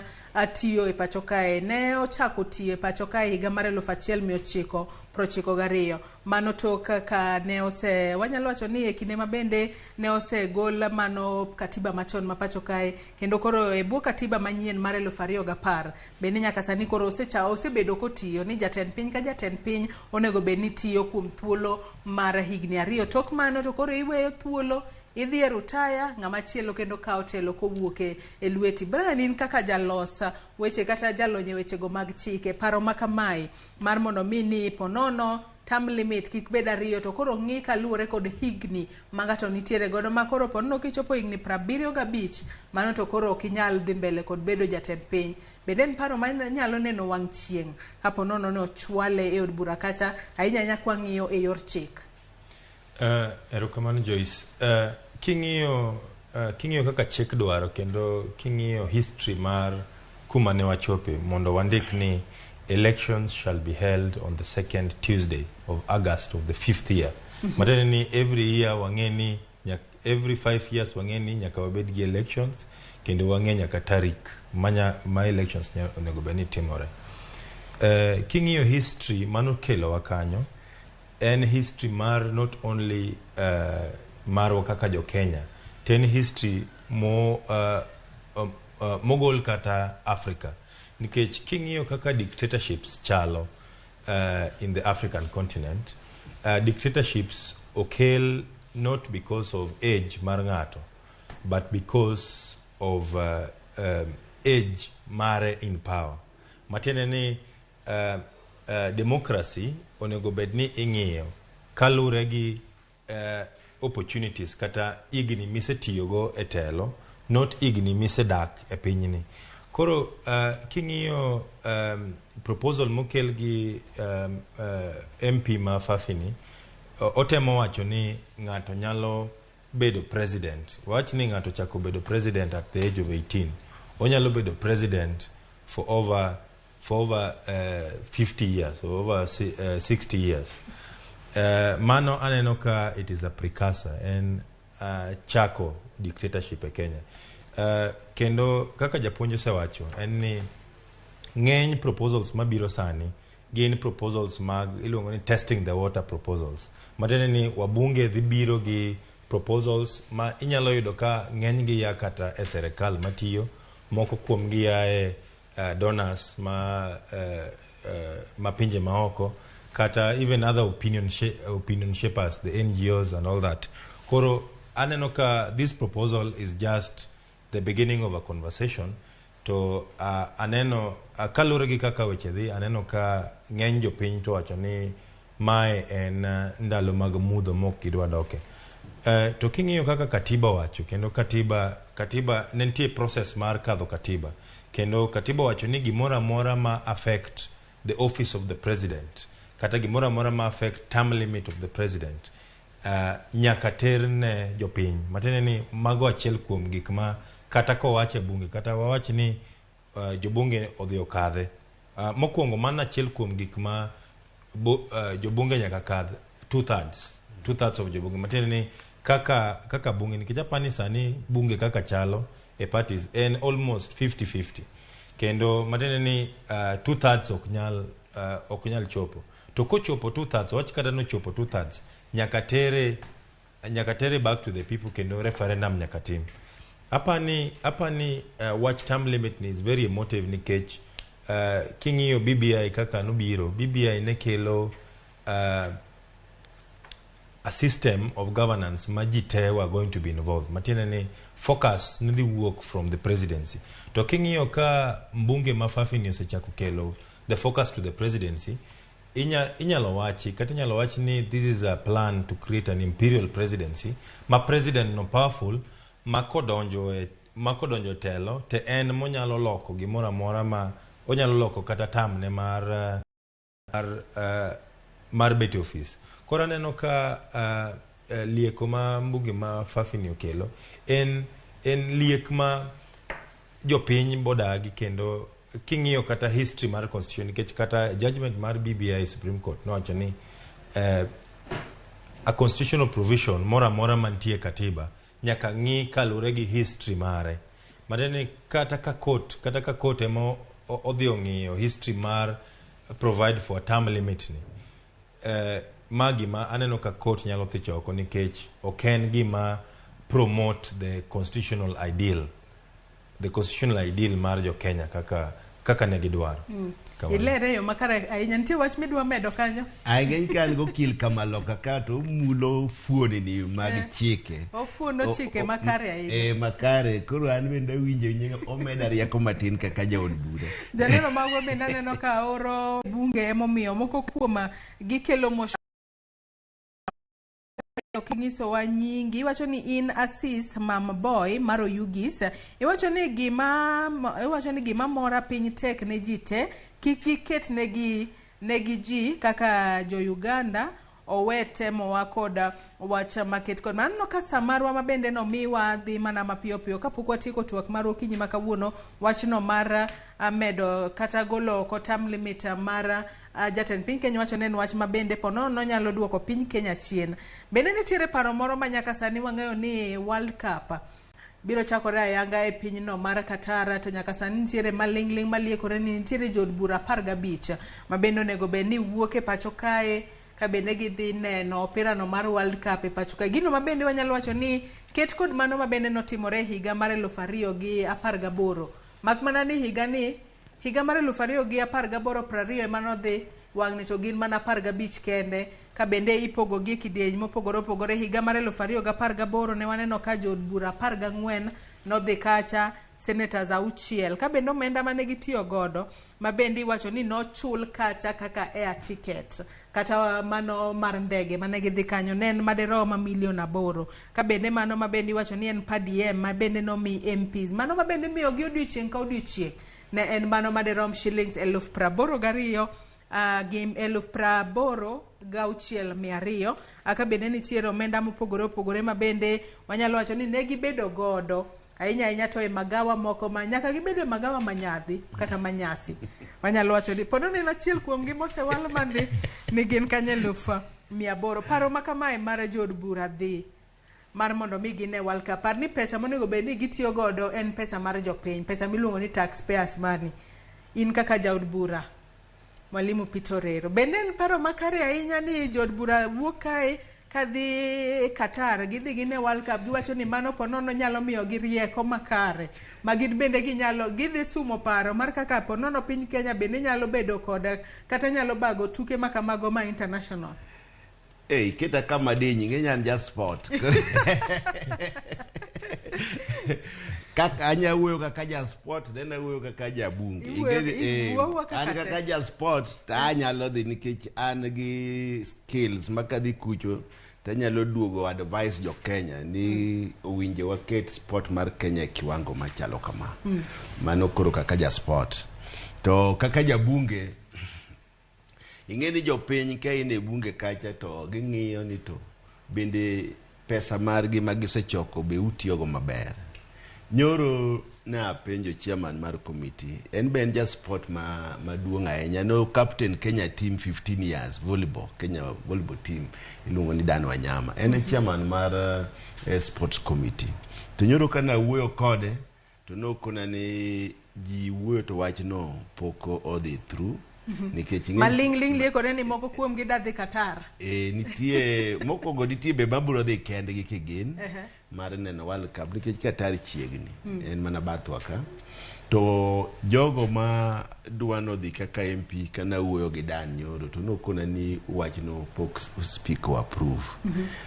tiyo e pacho kae ne ochako tiyo e pacho kae higa mar 1992. Mano tok ka ne ose, wanyalo wacho ni e kinde ma bende ne osegol mano katiba machon ma pacho kae, kendo koro e bwo katiba manyien mar 2010 bende nyaka sani koro osebedo kotiyo ni jatend piny ka jatend piny onego bed ni tiyo kuom thuolo mar higni 2. Tok mano to koro iweyo thuolo idhi e rutaya, ng'ama chielo kendo kawo telo kowuok e lweti. Brian, in kaka jalos weche kata jalony e wechego mag chike, paro ma kamae mar mondo mi ni ponono term limit kik bed 2 to koro ng'i kaluwore kod higni ma ng'ato nitiere godo, ma koro ponono kichopo higni 75 mano to koro ok inyal dhi mbele kod bedo jatend piny. Bende en paro ma nyalo neno wang' chieng' kapo nono ni ochwale e od bura kacha, ahinya ahinya kwang'iyo e yor chik. Erokamano Joyce. King'iyo kaka chik dwaro kendo king'iyo history mar kuma ne wachope mondo wandik ni elections shall be held on the second Tuesday of August of the fifth year. Matiende ni every year wang'e ni every 5 years wang'e ni nyaka wabed gi elections, kendo wang'e nyaka tarik ma elections onego bed ni timore. King'iyo history manokelowa kanyo, en history mar not only marwa kaka jo Kenya, to en history mogol kata Africa, nikech king'iyo kaka dictatorships chalo in the African continent, dictatorships okel not because of age mar ng'ato, but because of age mare in power. Matiende ni democracy onego bed ni ing'iyo kaluwore gi opportunities kata higni misetiyogo e telo, not higni misedak e pinyni. Koro king'iyo proposal mokel gi MP ma Fafini, otemo wacho ni ng'ato nyalo bedo president. Wach ni ng'ato chako bedo president at the age of 18, onyalo bedo president for over 50 years or over 60 years. Mano aneno ka it is a precursor en chako dictatorship e Kenya. Kendo kaka japuonj osewacho en ni ng'eny proposals mabiro sani gin proposals mag iluongo ni testing the water proposals, matiende ni wabunge dhi biro gi proposals ma inyalo yudo ka ng'enygi ya kata e serikal matiyo, moko kuomgi ya e donors ma pinje maoko, kata even other opinion shapers, the NGOs and all that. Koro aneno ka this proposal is just the beginning of a conversation. To aneno kaluwore gi kaka weche dhi, aneno ka ng'eny jopiny to wacho ni mae en ndalo mag mudho mok gidwa doke. To king'iyo kaka katiba wacho, kendo katiba ne nitie process mar kadho katiba, kendo katiba wacho ni gimoro amora ma affect the office of the president kata gimoro amora ma affect term limit of the president nyaka ter ne jopiny. Matiende ni mago achiel kuom gik ma kata kowach e bunge, kata wawach ni jobunge odhi okadhe, mokwongo mano achiel kuom gik ma jobunge nyaka kadh two thirds of jobunge. Matiende ni kaka bunge, nikech apani sani bunge kaka chalo e parties en almost 50-50, kendo matiende ni 2/3 ok nyal chopo. To kochopo 2/3, wach kata nochopo 2/3, nyaka tere back to the people, kendo referendum nyaka tim. Apani wach term limit ni is very emotive, nikech king'iyo BBI kaka nobiro, BBI ne kelo a system of governance ma ji te were going to be involved. Matiende ni focus ne dhi wuok from the presidency. To king'iyo ka mbunge ma Fafini osechako kelo the focus to the presidency, inyalo wachi kata inyalo wach ni this is a plan to create an imperial presidency ma president no powerful ma kodonjo e telo te en monyalo loko gimoro amora, ma onyalo loko kata term ne mar bet e ofis. Koro aneno ka lieko ma mbunge ma Fafini okelo en liek ma jopiny bodagi. Kendo king'iyo kata history mar constitution, nikech kata judgment mar BBI, Supreme Court nowacho ni a constitutional provision moro amora mantie e katiba nyaka ng'i kaluwore gi history mare. Matiende ni kata ka court ema odhi ong'iyo history mar provide for a term limit ni, ma gima aneno ka court nyalo thicho oko, nikech ok en gima promote the constitutional ideal mar jo Kenya kaka ne gidwaro. Kamano. Ilere e yo makare ahinya. Nitie wach midwa medo kanyo? Ang'eny ka an gokil kamaloka ka to omulo fuoni mag chike. Ofuono chike makare ahinya. Eh, makare. Koro an bende awinjo nying omeda rieko matin kaka jaod bura. Janeno magwa bende aneno ka oro bunge, emomiyo moko kuom gikelo motion. Ok inyisowa nyingi, iwacho ni in Asis Mam Boy mar Oyugis. Iwacho ni gima mora piny tek ne ji te, kik giket negi ji kaka jo Uganda. owe temowa kod wach maket kod mano. Ka sa marwa ma bende nomiwa dhi mana mapiyo piyo kapok watieko twak marwa okinyi ma kawuono, wachno mar medo kata golo oko term limit mar jatend piny Kenya wacho ni en wach ma bende ponono nyalo duoko piny Kenya chien. Bende nitiere paro moro ma nyaka sani wang'eyo ni World Cup biro chakore ayanga e pinyno mar Qatar, to nyaka sani nitiere maling'ling' maliekore ni nitiere jood bura 15 ma bende onego bed ni wuok e pacho kae ka bende gidhi neno opirano mar World Cup e pacho kae. Gino ma bende wanyalo wacho ni ket kod mano ma bende notimore e higa mar 2018. Mak mana ni higa ni higa mar 2018 20 ema nodhi wang'ni to gin mana 15 kende ka bende ipogo gi e kidieny mopogore opogore. Higa mar 2018 ne waneno ka jood bura 14 nodhi kacha, senators 6 ka bende omenda mane gitiyo godo ma bende iwacho ni nochul kacha kaka air ticket kata mano mar ndege mane gidhi kanyo ne en maderom milion 8, ka bende mano ma bende iwacho ni en per diem ma bende nomi MPs mano ma bende imiyogi odiochieng' ka odiochieng' ne en mano maderom shillings 82,200 gi 86,200. Ka bende nitiere omenda mopogore opogore ma bende wanyalo wacho ni ne gibedo godo ahinya ahinya to e magawa moko ma nyaka gibedo e magawa manyadhi kata manyasi. Wanyalo wacho ni pono ne en achiel kuom gi mosewal madhi ni gin kanyo 800,000. Paro ma kamae mar jood bura dhi mar mondo mi gine World Cup. Par ni pesa monego bed ni gitiyo godo en pesa mar jopiny, pesa miluongo ni taxpayers money. In kaka jaod bura, Mwalimu Peter Orero, bende en paro makare ahinya ni jood bura wuok kae kadhi Qatar, gidhi gine World Cup, giwacho ni mano ponono nyalo miyo gi rieko makare ma gin bende ginyalo gidhi sumo paro mar kaka ponono piny Kenya bende nyalo bedo kod kata nyalo bago tuke ma kamago ma international. Ei, keta kama diny, ing'e an ja sport. Kaka anya wuoyo kaka ja sport, then awuoyo kaka ja bunge. An kaka ja sport, to anyalo dhi nikech an gi skills ma kadhi kucho, to anyalo duogo advice jo Kenya ni owinjo waket sport mar Kenya e kiwango machalo kama. Mano koro kaka ja sport. To kaka ja bunge, ing'e ni jopiny ka in e bunge kacha to ging'iyo ni to bende pesa margi ma gisechoko be utiyogo maber. Nyoro ne apenjo chairman mar committee, en be en ja sport maduong' ahinya, no captain Kenya team 15 years volleyball, Kenya volleyball team iluongo ni Dan Wanyama. En e chairman mar sports committee. To nyoro ka nawuoyo kode to nokona ni ji wuoyo to wachno pok odhi through. Nikech maling' ling' liekore ni moko kuom gi dadhi Qatar. Nitie mokwongo nitie be mabiro dhi kendgi kigin mar neno World Cup nikech Qatar chiegni en mana bathwa ka. To jogo ma dwa nodhi kaka MP kana wuoyo gi Dan nyoro to nokona ni wachno pok speaker approve.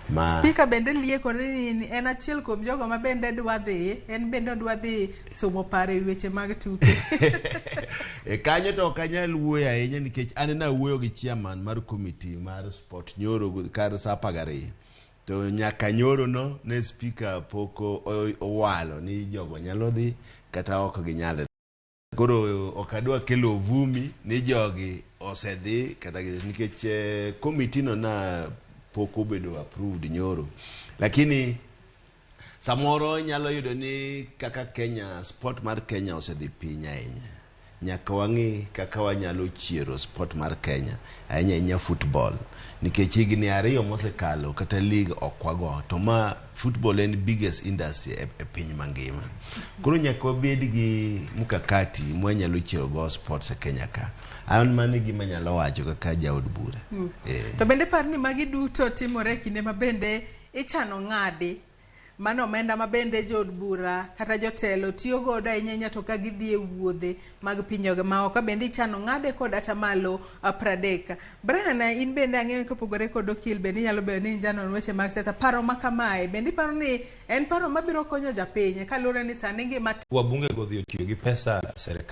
Ma speaker bende liekore ni en achiel kuom jogo ma bende dwa dhi, en bende odwa dhi somo paro e weche mag tuke. E kanyo to ok anyal wuoyo ahinya nikech an nawuoyo gi chairman mar committee mar sport nyoro kar saa 12. To nyaka nyoro no ne speaker pok owalo ni jogo nyalo dhi kata ok ginyal. Koro ok adwa kelo vumi ni jogi osedhi kata nikech committee no na pok obedo approved nyoro. Lakini samoro nyalo yudo ni kaka Kenya, sport mar Kenya osedhi piny ahinya. Nyaka wang'i kaka wanyalo chiero sport mar Kenya, ahinya ahinya football. Nikech higni 2 mosekalo kata league ok wago, to ma football en biggest industry e piny mangima. Koro nyaka wabed gi mkakati mwanyalo chiero go sports e Kenya ka. An mano e gima anyalo wacho kaka jaod bura. To bende par ni magi duto timore e kinde ma bende ichano ng'adi mano omenda ma bende jood bura kata jotelo tiyo godo ahinya ahinya to ka gidhi e wuodhe mag pinje ma oko bende ichano ng'ade kod atamalo 30. Brian, in bende ang'eyo ni kopogore kod okil bende inyalo bedo ni in janon weche mag siasa. Paro ma kamae bende iparo ni en paro mabiro konyo japiny kaluwore ni sani ngima wabunge go dhi otiyo gi pesa serikal.